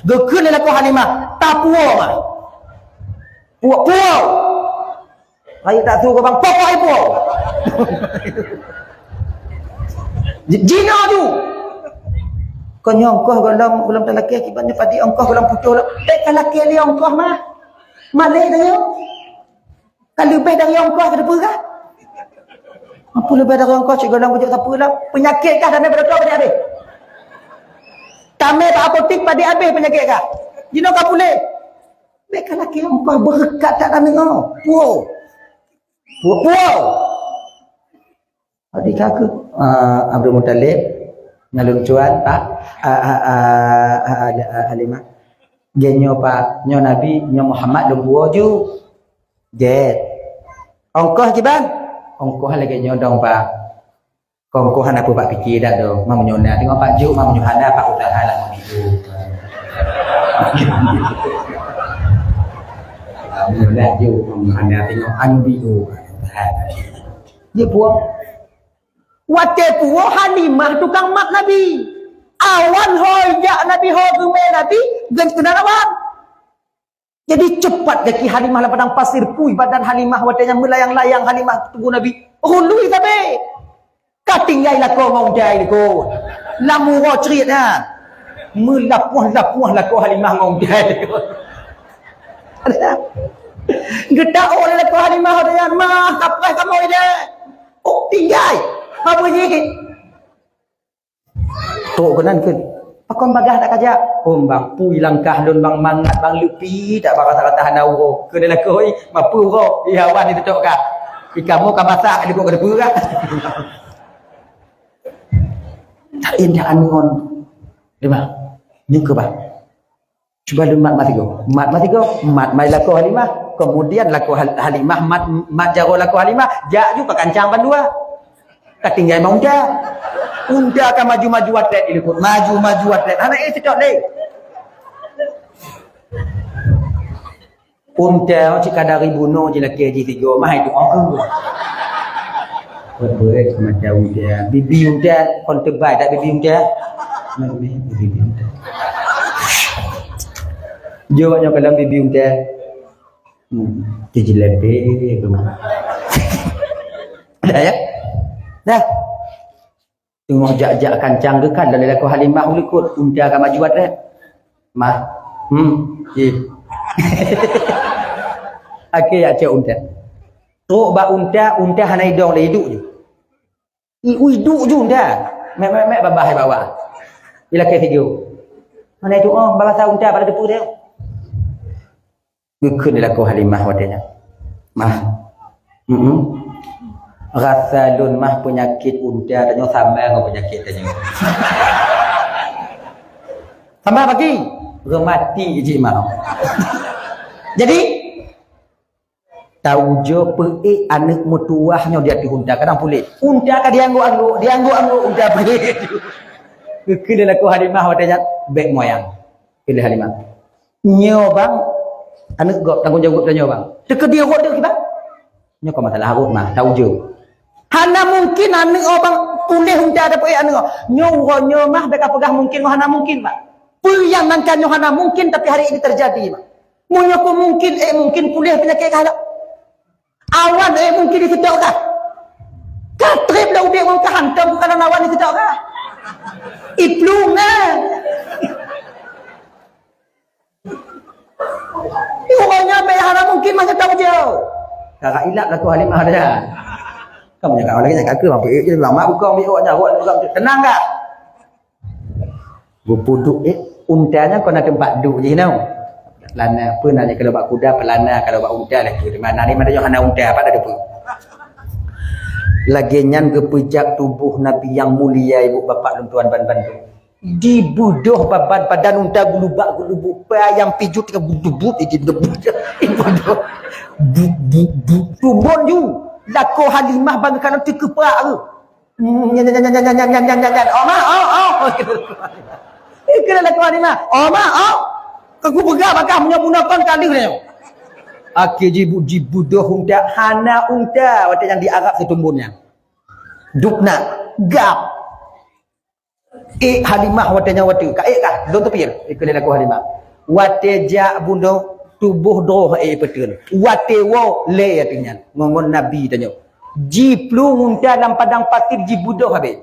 Geukheun lé lakoe Halimah, "Tapuwoe, Mah." Puwoe, puwoe. Rayeuk tak su gobang, pokok ipuwoe. Ji-, jinoe ju. Kon nyoe ongkoh gohlom, gohlom talakèe akibat nyoe padi ongkoh gohlom putôh lom. Bèk talakèe lé ongkoh, Mah. Malèe tanyoe. Ka leubeh dari ongkoh ka teupeugah. Apa leubeh dari ongkoh cit gohlom kujok sapeue lom? Peunyakét kah damé beudoto ka habéh? Tamé bak apotek padé habéh peunyakét kah? Jinoe ka puléh. Bèk ka lakèe ongkoh beureukat that damé nyoe. Puwoe. Puwoe, puwoe. Adik aku, ah, Abdul Muttalib, ngalun cuan, Pak, ah, ah, ah, ah, ah, ah, Halimah. Dia nyoe, Pak, nyoe Nabi, nyoe Muhammad lôn buo ju. Jet. Ongkoh kiban? Ongkoh lagèe nyoe dong, Pak. Ongkoh hana peue bak pike dak dong. Meunyoe na tengok Pak Juk, meunyoe hana Pak usaha lah meunyoe. Meunyoe na Juk, meunyoe hana tengok anu biu. Dia buang. Watèe puwoe Halimah tukang mat Nabi. Awan ho jak Nabi, ho geumè Nabi, gen keunan awan. Jadi cepat gaki Halimah lam padang pasir, pui badan Halimah watèe nyang meulayang-layang Halimah tuboh Nabi. Rului sabe. Ka tinggai lakoe ngon jai lakoe. Lam uroe crit na. Meulapoh-lapoh lakoe Halimah ngon jai lakoe. Geuta'oh lé lakoe Halimah watèe nyan, "Mah, kapreh kamoe ilèe." Oh, tinggai. Apa jih? Trok keunan kheun, "Pakon bagaih dak kajak?" "Oh, Bang, pui langkah lôn, Bang, mangat, Bang, leupi dak, Bang, rata-rata hana uroe." Kheun lé lakoe, "Oi, mapeue uroe? Ih, awan jiteutok kah. Ih, kamoe ka masak, jipok ka teupeue kah?" Laén dak aneuk ngon Halimah. Nyoe keu bah. Cuba lôn mat masigoe. Mat masigoe, mat mai lakoe Halimah. Kemudian lakoe Hal-, Halimah mat, mat jaroe lakoe Halimah. Jak ju ka kancang bandua. Ka tinggai ma unta. Unta ka maju-maju atrét di likot. Maju-maju atrét. Hana éh sitok lé. Unta cit ka dari bunoe jilakée jih sigoe, mah itu oh. Beutôi macam unta. Bibi unta kon teubai tak bibi unta? Bibi unta. Jawab nyoe kalau bibi unta. Hmm, jijilabé. Dah ya? Dah. Teungoh jak-jak kancang geukan lé lakoe Halimah u likot, unta ka maju atrét. Mah. Hmm. Ih. Akhé jak cok unta. Trok bak unta, unta hana idong lé, iduek ju. I, iduek ju unta. Mek, mek, mek, babah hai bawah. Ilakée sigoe. Hana itu oh, babah sa unta pada depu dia. Geukheun lé lakoe Halimah watée nyan. Mah. Mm-mm. Rasa lôn mah peunyakét unta tanyoe sama ngon peunyakét tanyoe. Sama bagi. Reumati jih mah. Jadi, taujoe peuék aneuk meutuwah nyoe di ateueh unta kadang puléh. Unta ka dianggok-anggok, dianggok-anggok unta puléh. Geukheun lé lakoe Halimah watée nyan, bék moyang. Kheun lé Halimah. Nyoe bang, aneuk gob, tanggong jaweueb tanyoe bang. Teukeudi rot deuh kiban? Nyoe kon masalah rot mah, taujoe. Hana mungkin aneuk oh bang puléh unta dapeuék aneuk oh. Nyoe uroe nyoe mah bèk kapeugah mungkin ngon hana mungkin, Pak. Peue nyang nan ka nyoe hana mungkin tapi hari ini terjadi, Pak. Meunyoe kon mungkin, ék mungkin puléh peunyakét kah lom. Awan ék mungkin diseudok kah? Ka trép lam udép ngon kah hantom bukan awan diseudok kah? Iplueng na. Di uroe nyan bèk hana mungkin masa taujoe. Ka ilak lakoe Halimah dah. Kamu jangan lagi jangan ke mampu eh lama buka ambil awak nyawa buka tenang dah. Geupeuduk eh unta nyan kon na teumpat duek jih nyoe. Pelana peue na kalau bak kuda pelana kalau bak unta lah tu. Di mana ni mana hana unta apa dah depu. Lagèe nyan geupeujak tuboh Nabi nyang mulia ibu bapak lôn tuan ban-ban tu. Dibeudôh baban badan unta geulubak-geulubuk, payang pijut ka geudubut, eh, geudubut. Ibodoh. Bu, bu, bu. Tubon ju. Lakoe Halimah ban kana teukeuprak tu. Nyan, nyan, nyan. Oh, ma, oh, oh. Ikeu lakoe Halimah. Oh, ma, oh. Ka kupeugah bak kah meunyoe bunoe kon ka lheueh nyoe. Akhé jibu-, jibeudôh unta, hana unta watèe nyang di Arab seutumbon nyan. Dubna, gab. Ék Halimah watèe nyan watèe ka ék kah lôn teupie, ikeu lé lakoe Halimah. Watèe jak bunoe tuboh droe ék peuteun. Watèe woe lé ateueh nyan ngon, ngon Nabi tanyoe. Jiplueng unta lam padang pasir jibeudôh habéh.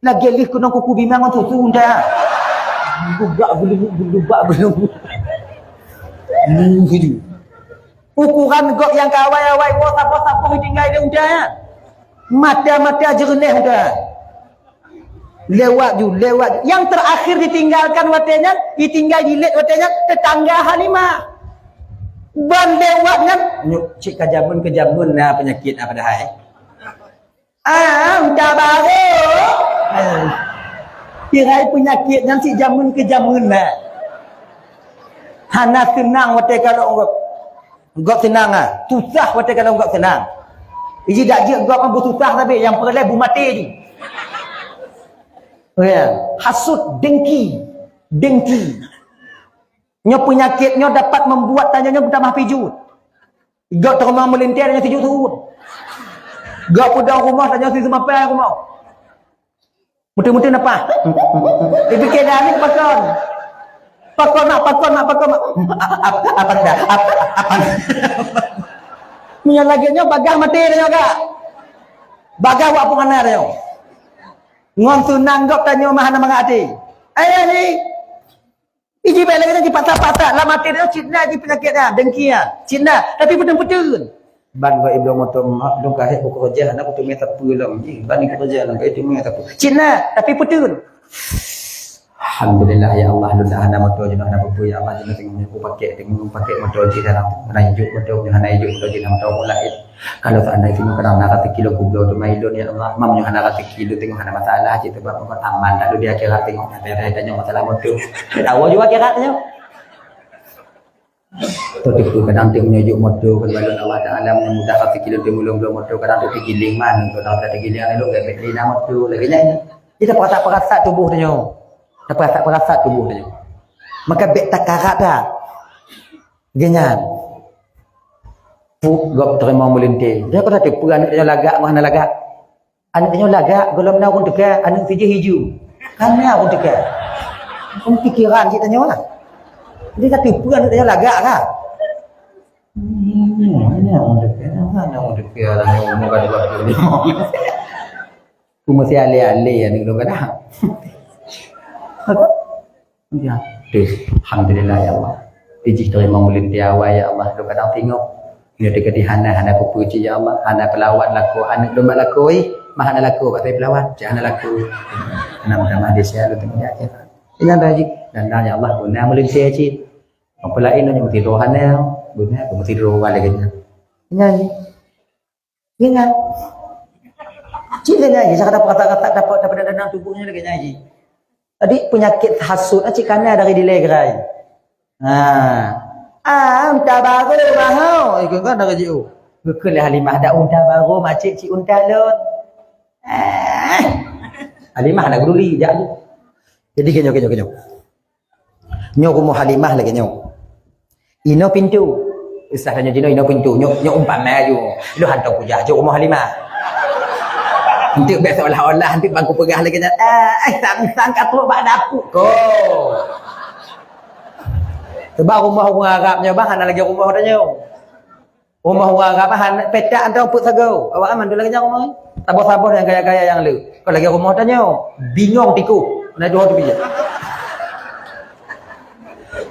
Lagèe lheueh keunong kuku bima ngon susu unta. Gubak geulubuk, gulubak geulubuk. Lheueh ju. Ukuran gob nyang ka awai-awai woe saboh-saboh ditinggai lé unta. Mata-mata jeureunéh unta. Lewat ju, lewat ju. Nyang terakhir ditinggalkan watèe nyan, ditinggai jilét watèe nyan, tetangga Halimah. Ban lewat nyan, nyoe cit ka jameun keu jameun na peunyakét na padahai. Ah, udah baru. Tirai peunyakét nyan cit jameun keu jameun na. Hana seunang watèe kalon gob. Gob seunang ah. Susah watèe kalon gob seunang. Iji dak jeuet gob beususah tapi nyang peureulèe beumaté ju. Ya, hasut, dengki. Dengki. Nyoe peunyakét nyoe dapat membuat tanyoe nyoe tamah pijut. Gob teuma meulintèe tanyoe sijut suut. Gob peudong rumoh tanyoe siseumapa rumoh. Meuteun-meuteun apa? Dipikir dah ni pakon. Pakon nak, pakon nak, pakon nak. Apa, apa dah? Apa, apa? Meunyoe lagèe nyoe bagah maté dah nyoe, Kak. Bagah wak pengana dah nyoe. Ngon seunang gob tanyoe mah hana mangat até. Ayah ni. Iji bèk lagèe nyan jipatah-patah lam até nyoe cit na jih peunyakét nyan, dengki nyan. Cit na, tapi peuteun-peuteun. Ban gob ibloe moto mak lôn kahé kukeureuja hana kuteumé sapeue lom jih. Ban kukeureuja lom kahé teumé sapeue. Cit na, tapi peuteun. Alhamdulillah, ya Allah, lôn dah hana moto, lôn dah hana peue-peue, ya Allah, lôn teungoh nyoe pakèk, teungoh pakèk moto jih dalam, hana ijok moto, hana ijok moto jih dalam tahun mulai. Kalau seandai singoh kadang na rezeki lôn kubloe teuma lôn, ya Allah, mam nyoe hana rezeki lôn teungoh hana masalah cit, sebab aman that lôn di akhirat teungoh, tapi ada tanya masalah moto. Tahu juga akhirat nyoe. Teuteupeu kadang teuk meunyoe jok moto, keudroe lôn Allah Taala meunyoe mudah ka piké lôn teumulông bloe moto, kadang teuk teugiling man, kadang teuk teugiling aneuk lôn gèt lé na moto lagèe nyan. Jadi tapeurasa-peurasa tuboh tanyoe. Tapeurasa-peurasa tuboh tanyoe. Maka bèk takarat that. Lagèe nyan. Puk gob teurimong meulintèe. Dia kata teupeu aneuk tanyoe lagak ngon hana lagak. Aneuk tanyoe lagak, gohlom na ureueng teuka, aneuk sijih iju. Kan na ureueng teuka. Kan pikiran cit tanyoe lah. Jadi ka teupeu aneuk tanyoe lagak kan? Hmm, na ureueng teuka, na ureueng teuka, na ureueng teuka, na ureueng teuka. Ku meusti alé-alé aneuk lôn kadang. Ya. Deh, alhamdulillah ya Allah. Ijih teurimong meulintèe awai ya Allah. Lôn kadang teungoh. Nyoe teuka di hana, hana peue-peue cit ya Allah. Hana peulawan lakoe, aneuk lôn bak lakoe. Mah hana lakoe, bak peulawan. Cit hana lakoe. Hana meutamah di sia lôn teungoh ya. Ingat dah jih. Dan dah ya Allah, guna meulintèe cit. Apa laén nyoe meusidroe hana, guna meusidroe awai lagèe nyan. Ingat jih. Ingat. Cit lagèe nyan jih, sakata-kata dapat dapat dana tuboh nyoe lagèe nyan jih. Jadi penyakit hasut cit kana dari dilèe gerai. Ha. Ah, unta barô mah ho. Ikut kan dari jiôh. Geukheun lé Halimah, dak unta barô macet cit unta lôn. Eh. Halimah hana geuduli jak tu. Jadi keunyoe keunyoe keunyoe. Nyoe rumoh Halimah lagèe nyoe. Inoe pintoe. Usah tanyoe jinoe inoe pintoe. Nyoe, nyoe umpama ju. Lôn hantom kujak jok rumoh Halimah. Eunteuk bèk seolah-olah eunteuk bang kupeugah lagèe nyan. Eh, eh, sang-sang ka trok bak dapur ko. Sebab rumoh ureueng Arab nyoe bang hana lagèe rumoh tanyoe. Rumoh ureueng Arab han petak atau peuet sagoe. Awak aman tu lagèe nyan rumoh. Saboh-saboh nyang kaya-kaya nyang le. Kon lagèe rumoh tanyoe. Bingong tikoh. Na dua tu bijak.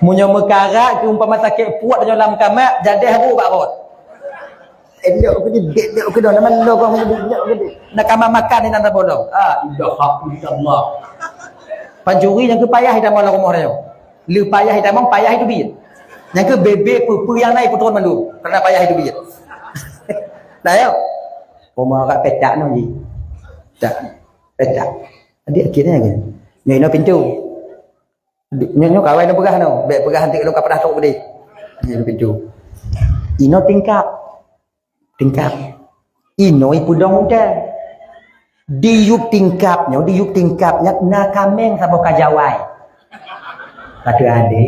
Meunyoe meukarat keu umpama sakét puet tanyoe lam kamat, jadeh ru bak rot. Elok ke ni, elok ke dah, nama lo kau menyebut elok ke ni. Nak kamar makan ni nak bolong. Ah, ilaha illallah. Pancuri nyang keu payah dah malam rumoh tanyoe. Le payah itamong, payah iteubiet. Nyang keu bebe peue-peue nyang na ipeutrôn mandum, karena payah iteubiet. Nah, yo. Rumoh agak petak nyoe jih. Tak. Petak. Jadi akhirnya kan. Nyoe inoe pintoe. Nyoe, nyoe kawai nyoe peugah nyoe. Bèk peugah nanti kalau ka peugah trok gede. Nyoe pintoe. Inoe tingkap. Tingkap. Inoe ipeudong udang. Di yup tingkap nyoe, di yup tingkap nyan na kaméng saboh ka jawai. Kata adé.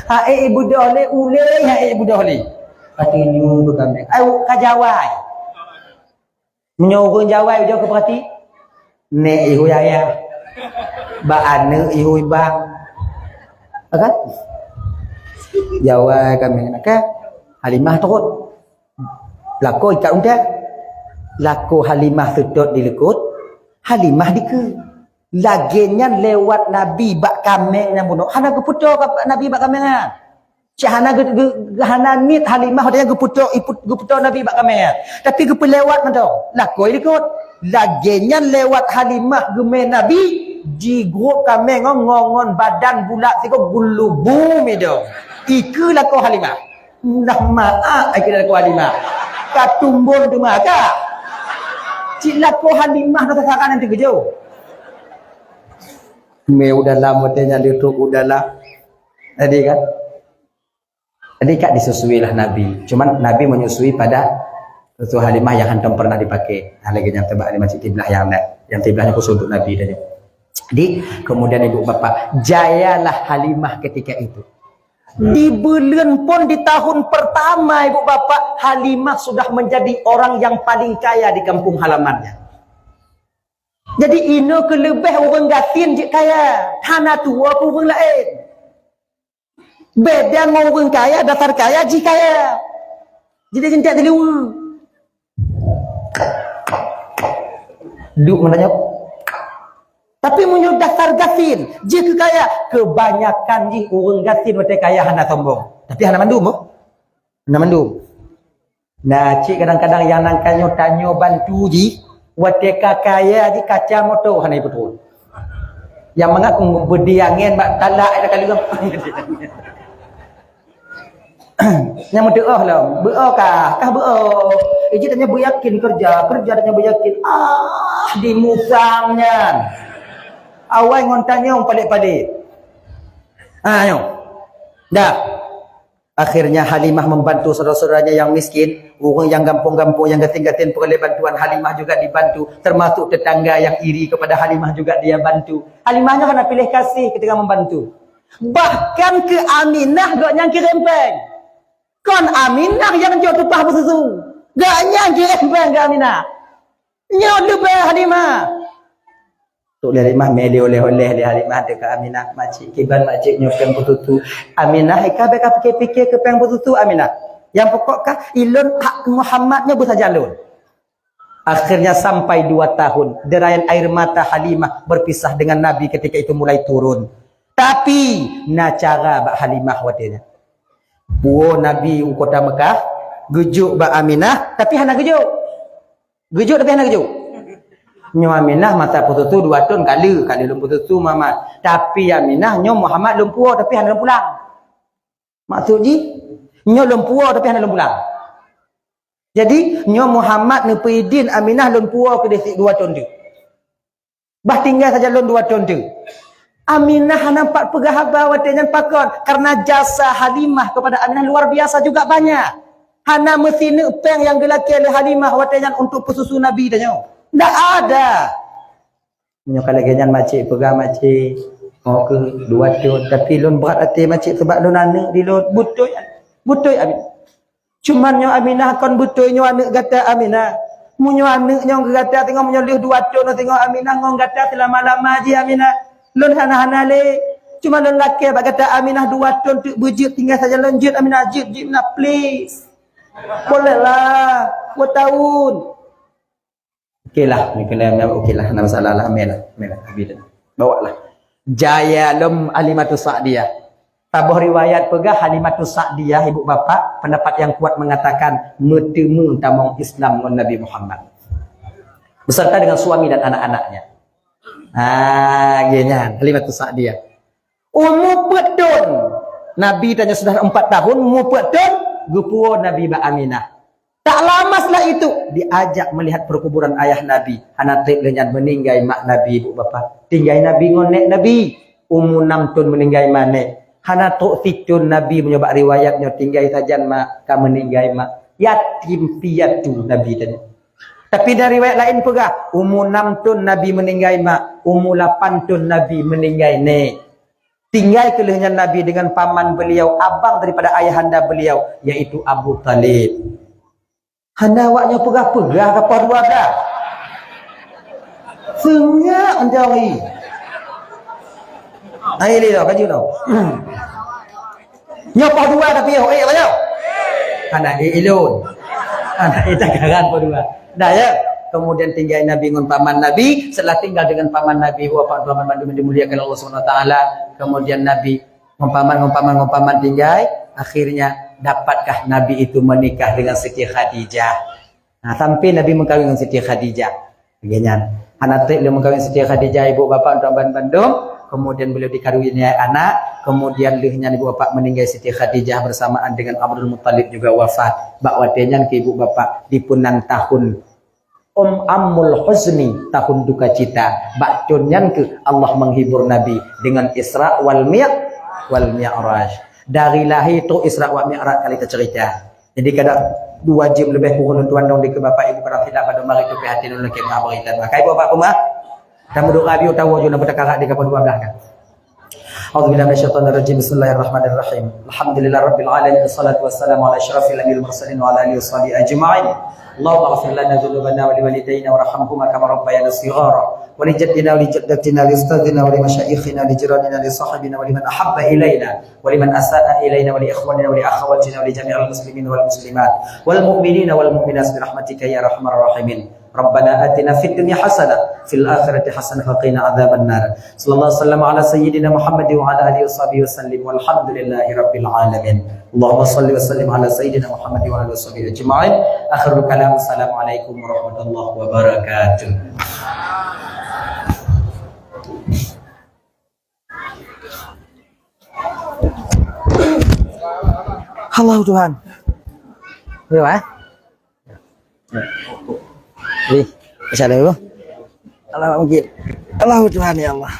Hai ibu doh lé ulé, hai ibu doh lé. Kata nyoe tu kaméng. Ai ka jawai. Meunyoe ureueng jawai ujoe keu peurati, nèk ihôi ayah, bak aneuk ihôi bang. Kan? Jawai kaméng nak kan? Halimah turot. Lakoe ikat unta. Lakoe Halimah seutôt di likot, Halimah dikeue. Lagèe nyan lewat Nabi bak kaméng nyang bunoe. Hana geupeutoe Nabi bak kaméng nyan. Cit hana ge-, ge-, hana niet Halimah watèe nyan geupeutoe, ipeu-, geupeutoe Nabi bak kaméng nyan. Tapi geupeulewat mantong. Lakoe likot. Lagèe nyan lewat Halimah geumè Nabi, jigrôp kaméng ngon, ngon, ngon badan bulat sigoe geulubu midong. Ikeue lakoe Halimah. Nah maaf, ikeue lakoe Halimah. Ka tumbon teuma ka. Cit lakoe Halimah na sasaran nyang teukeujot. Mé udahlah, meuteunyan ditrok udahlah. Jadi kan? Jadi kan disusui lah Nabi. Cuman Nabi menyusui pada susu Halimah yang hantom pernah dipakai. Nah, lagi yang tebak Halimah cik kiblah yang nak. Yang kiblah nyoe khusus untuk Nabi tadi. Jadi, kemudian ibu bapak, jayalah Halimah ketika itu. Di buleuen pon di tahun pertama ibu bapak, Halimah sudah menjadi orang yang paling kaya di kampung halamannya. Jadi inoe keuleubeh ureueng gasien jeuet kaya, hana tuwoe keu ureueng laén. Beda ngon ureueng kaya, dasar kaya jih kaya. Jadi jintak diluwa. Duek meunanyok. Tapi meunyoe dasar gasien, jih keu kaya, kebanyakan jih ureueng gasien watèe kaya hana sombong. Tapi hana mandum, oh. Hana mandum. Nah, cit kadang-kadang nyang nan ka nyoe tanyoe bantu jih, watèe ka kaya jih kaca moto hana ipeutrôn. Nyang mangat beudi angén bak talak dah kali. Nyang meutuoh lom, beuo kah, kah beuo. Ijit hanya beuyakin kerja, kerja hanya beuyakin. Ah, dimusang nyan. Awai ngon tanyong palék-palék. Ah, nyoe. Dah. Akhirnya Halimah membantu saudara-saudaranya yang miskin, orang yang gampong-gampong, yang gasien-gasien peureulée bantuan, Halimah juga dibantu, termasuk tetangga yang iri kepada Halimah juga dia bantu. Halimah nyoe hana piléh kasih ketika membantu. Bahkan keu Aminah gobnyan kirém péng. Kon Aminah nyang jok tupah beususu. Gobnyan kirém péng keu Aminah. Nyoe leubeh Halimah. Tok lé Halimah mé lé oleh-oleh lé Halimah teuka Aminah, "Makcik, kiban makcik nyoe péng beususu." Aminah, "Hai ka bék ka pike-pike keu péng beususu, Aminah. Nyang pokok ka ilôn hak Muhammad nyoe beusajan lôn." Akhirnya sampai dua tahun, derayan air mata Halimah berpisah dengan Nabi ketika itu mulai turun. Tapi, na cara bak Halimah watée nyan. Puwoe Nabi u kota Mekah, geujok bak Aminah, tapi hana geujok. Geujok tapi hana geujok. Nyoe Aminah masa peususu dua thon kali, kali lôn peususu Muhammad. Tapi Aminah nyoe Muhammad lôn puwoe tapi hana lôn pulang. Maksud jih, nyoe lôn puwoe tapi hana lôn pulang. Jadi, nyoe Muhammad neupeuidin Aminah lôn puwoe keudeh sit dua thon teuk. Bah tinggai sajan lôn dua thon teuk. Aminah hana pat peugah haba watée nyan pakon, karena jasa Halimah kepada Aminah luar biasa juga banyak. Hana meusineuk péng nyang geulakée lé Halimah watée nyan untuk peususu Nabi tanyoe. Ndak ada. Meunyoe ka lagée nyan makcik peugah makcik, "Oh, keu dua thon, tapi lôn brat até makcik sebab lôn aneuëk di lôn." Beutôi, beutôi Aminah. Cuman nyoe Aminah kon beutôi nyoe aneuëk gata Aminah. Meunyoe aneuëk nyoe gata singoh meunyoe lheueh dua thon singoh Aminah ngon gata seulama-lama jih Aminah. Lôn hana-hana lé. Cuma lôn lakée bak gata Aminah dua thon teuk beujeuet tinggai sajan lôn jeuet Aminah jeuet jeuet Aminah please. Bolehlah dua tahun. Oke lah, ni kena, oke lah, hana masalah lah, meh lah, meh lah, habis dah. Bawa lah. Jaya lom Halimatus Sa'diyah. Saboh riwayat peugah Halimatus Sa'diyah, ibu bapak, pendapat yang kuat mengatakan meuteumé tamong Islam ngon Nabi Muhammad beserta dengan suami dan anak-anaknya. Ah, geuh nyan Halimatus Sa'diyah. Umu peuet thon. Nabi tanyoe sudah empat tahun, umu peuet thon, geupuwoe Nabi bak Aminah. Tak lama setelah itu, diajak melihat perkuburan ayah Nabi. Hana treb lé nyan meuninggai mak Nabi, ibu bapa. Tinggai Nabi ngon nék Nabi. Umu nam thon meuninggai mak nék. Hana trok sithon Nabi meunyoe bak riwayat nyoe tinggai sajan mak, ka meuninggai mak. Yatim piatu Nabi tadi. Tapi dari riwayat lain peugah, umu nam thon Nabi meuninggai mak, umu lapan thon Nabi meuninggai nék. Tinggai keu lheueh nyan Nabi dengan paman beliau, abang daripada ayahanda beliau, yaitu Abu Thalib. Hana awak nyoe peugah-peugah ka poh dua blah. Seungak anjong i. Ai lé dah, kaju dah. Nyoe poh dua tapi oh, eh, apa nyoe? Hana eh, ilôn. Hana eh, takaran poh dua. Dah ya. Kemudian tinggai Nabi ngon paman Nabi. Setelah tinggal dengan paman Nabi, wafat paman Nabi dimuliakan Allah Subhanahu Wa Taala. Kemudian Nabi ngon paman, ngon paman, ngon paman tinggai. Akhirnya dapatkah Nabi itu menikah dengan Siti Khadijah? Nah, sampai Nabi mengkawin dengan Siti Khadijah. Lagée nyan. Hana treb lé meukawen Siti Khadijah ibu bapak untuk ban bandum, kemudian beliau dikaruniai anak, kemudian lheueh nyan ibu bapak meninggai Siti Khadijah bersamaan dengan Abdul Muttalib juga wafat. Bak watée nyan keu ibu bapak dipeunang tahun Om Amul Huzni, tahun duka cita. Bak thon nyan keuh Allah menghibur Nabi dengan Isra wal Mi-, wal Mi'raj. Dari lahir trok Isra wal Mi'raj kali teucerita. Jadi kada dua jam lebih kurang tuan dong di ke bapak ibu kada tidak pada mari tu hati nulung ke bapak ibu. Maka ibu bapak rumah, tamu doa biu tahu juna bertakarak di kapal dua belas kan. A'udzubillahi minasyaitonirrajim. Bismillahirrahmanirrahim. Alhamdulillahirabbil alamin. Wassalatu wassalamu ala asyrafil anbiya'il mursalin wa ala alihi washabihi ajma'in. Allahumma ighfir lana dzunubana wa liwalidayna warhamhuma kama rabbayana shighara. Wa li jaddina wa li jaddatina wa li ustadzina wa li masyayikhina wa li jiranina wa li sahibina wa liman ahabba ilaina wa liman asa'a ilaina wa li ikhwanina wa li akhawatina wa li jami'il muslimin wal muslimat wal mu'minina wal mu'minat bi rahmatika ya arhamar rahimin. Rabbana atina fid dunya hasanah fil akhirati hasanah wa qina adzabannar. Sallallahu wasallam ala sayyidina Muhammad wa ala alihi washabihi wasallim walhamdulillahi rabbil alamin. Allahumma salli wa sallim ala sayyidina Muhammad wa ala alihi washabihi ajma'in. Akhirul kalam, assalamualaikum warahmatullahi wabarakatuh. Allahu Tuhan. Yo, eh? Wih, insya Allah. Allah mungkin. Allahu Tuhan, ya Allah.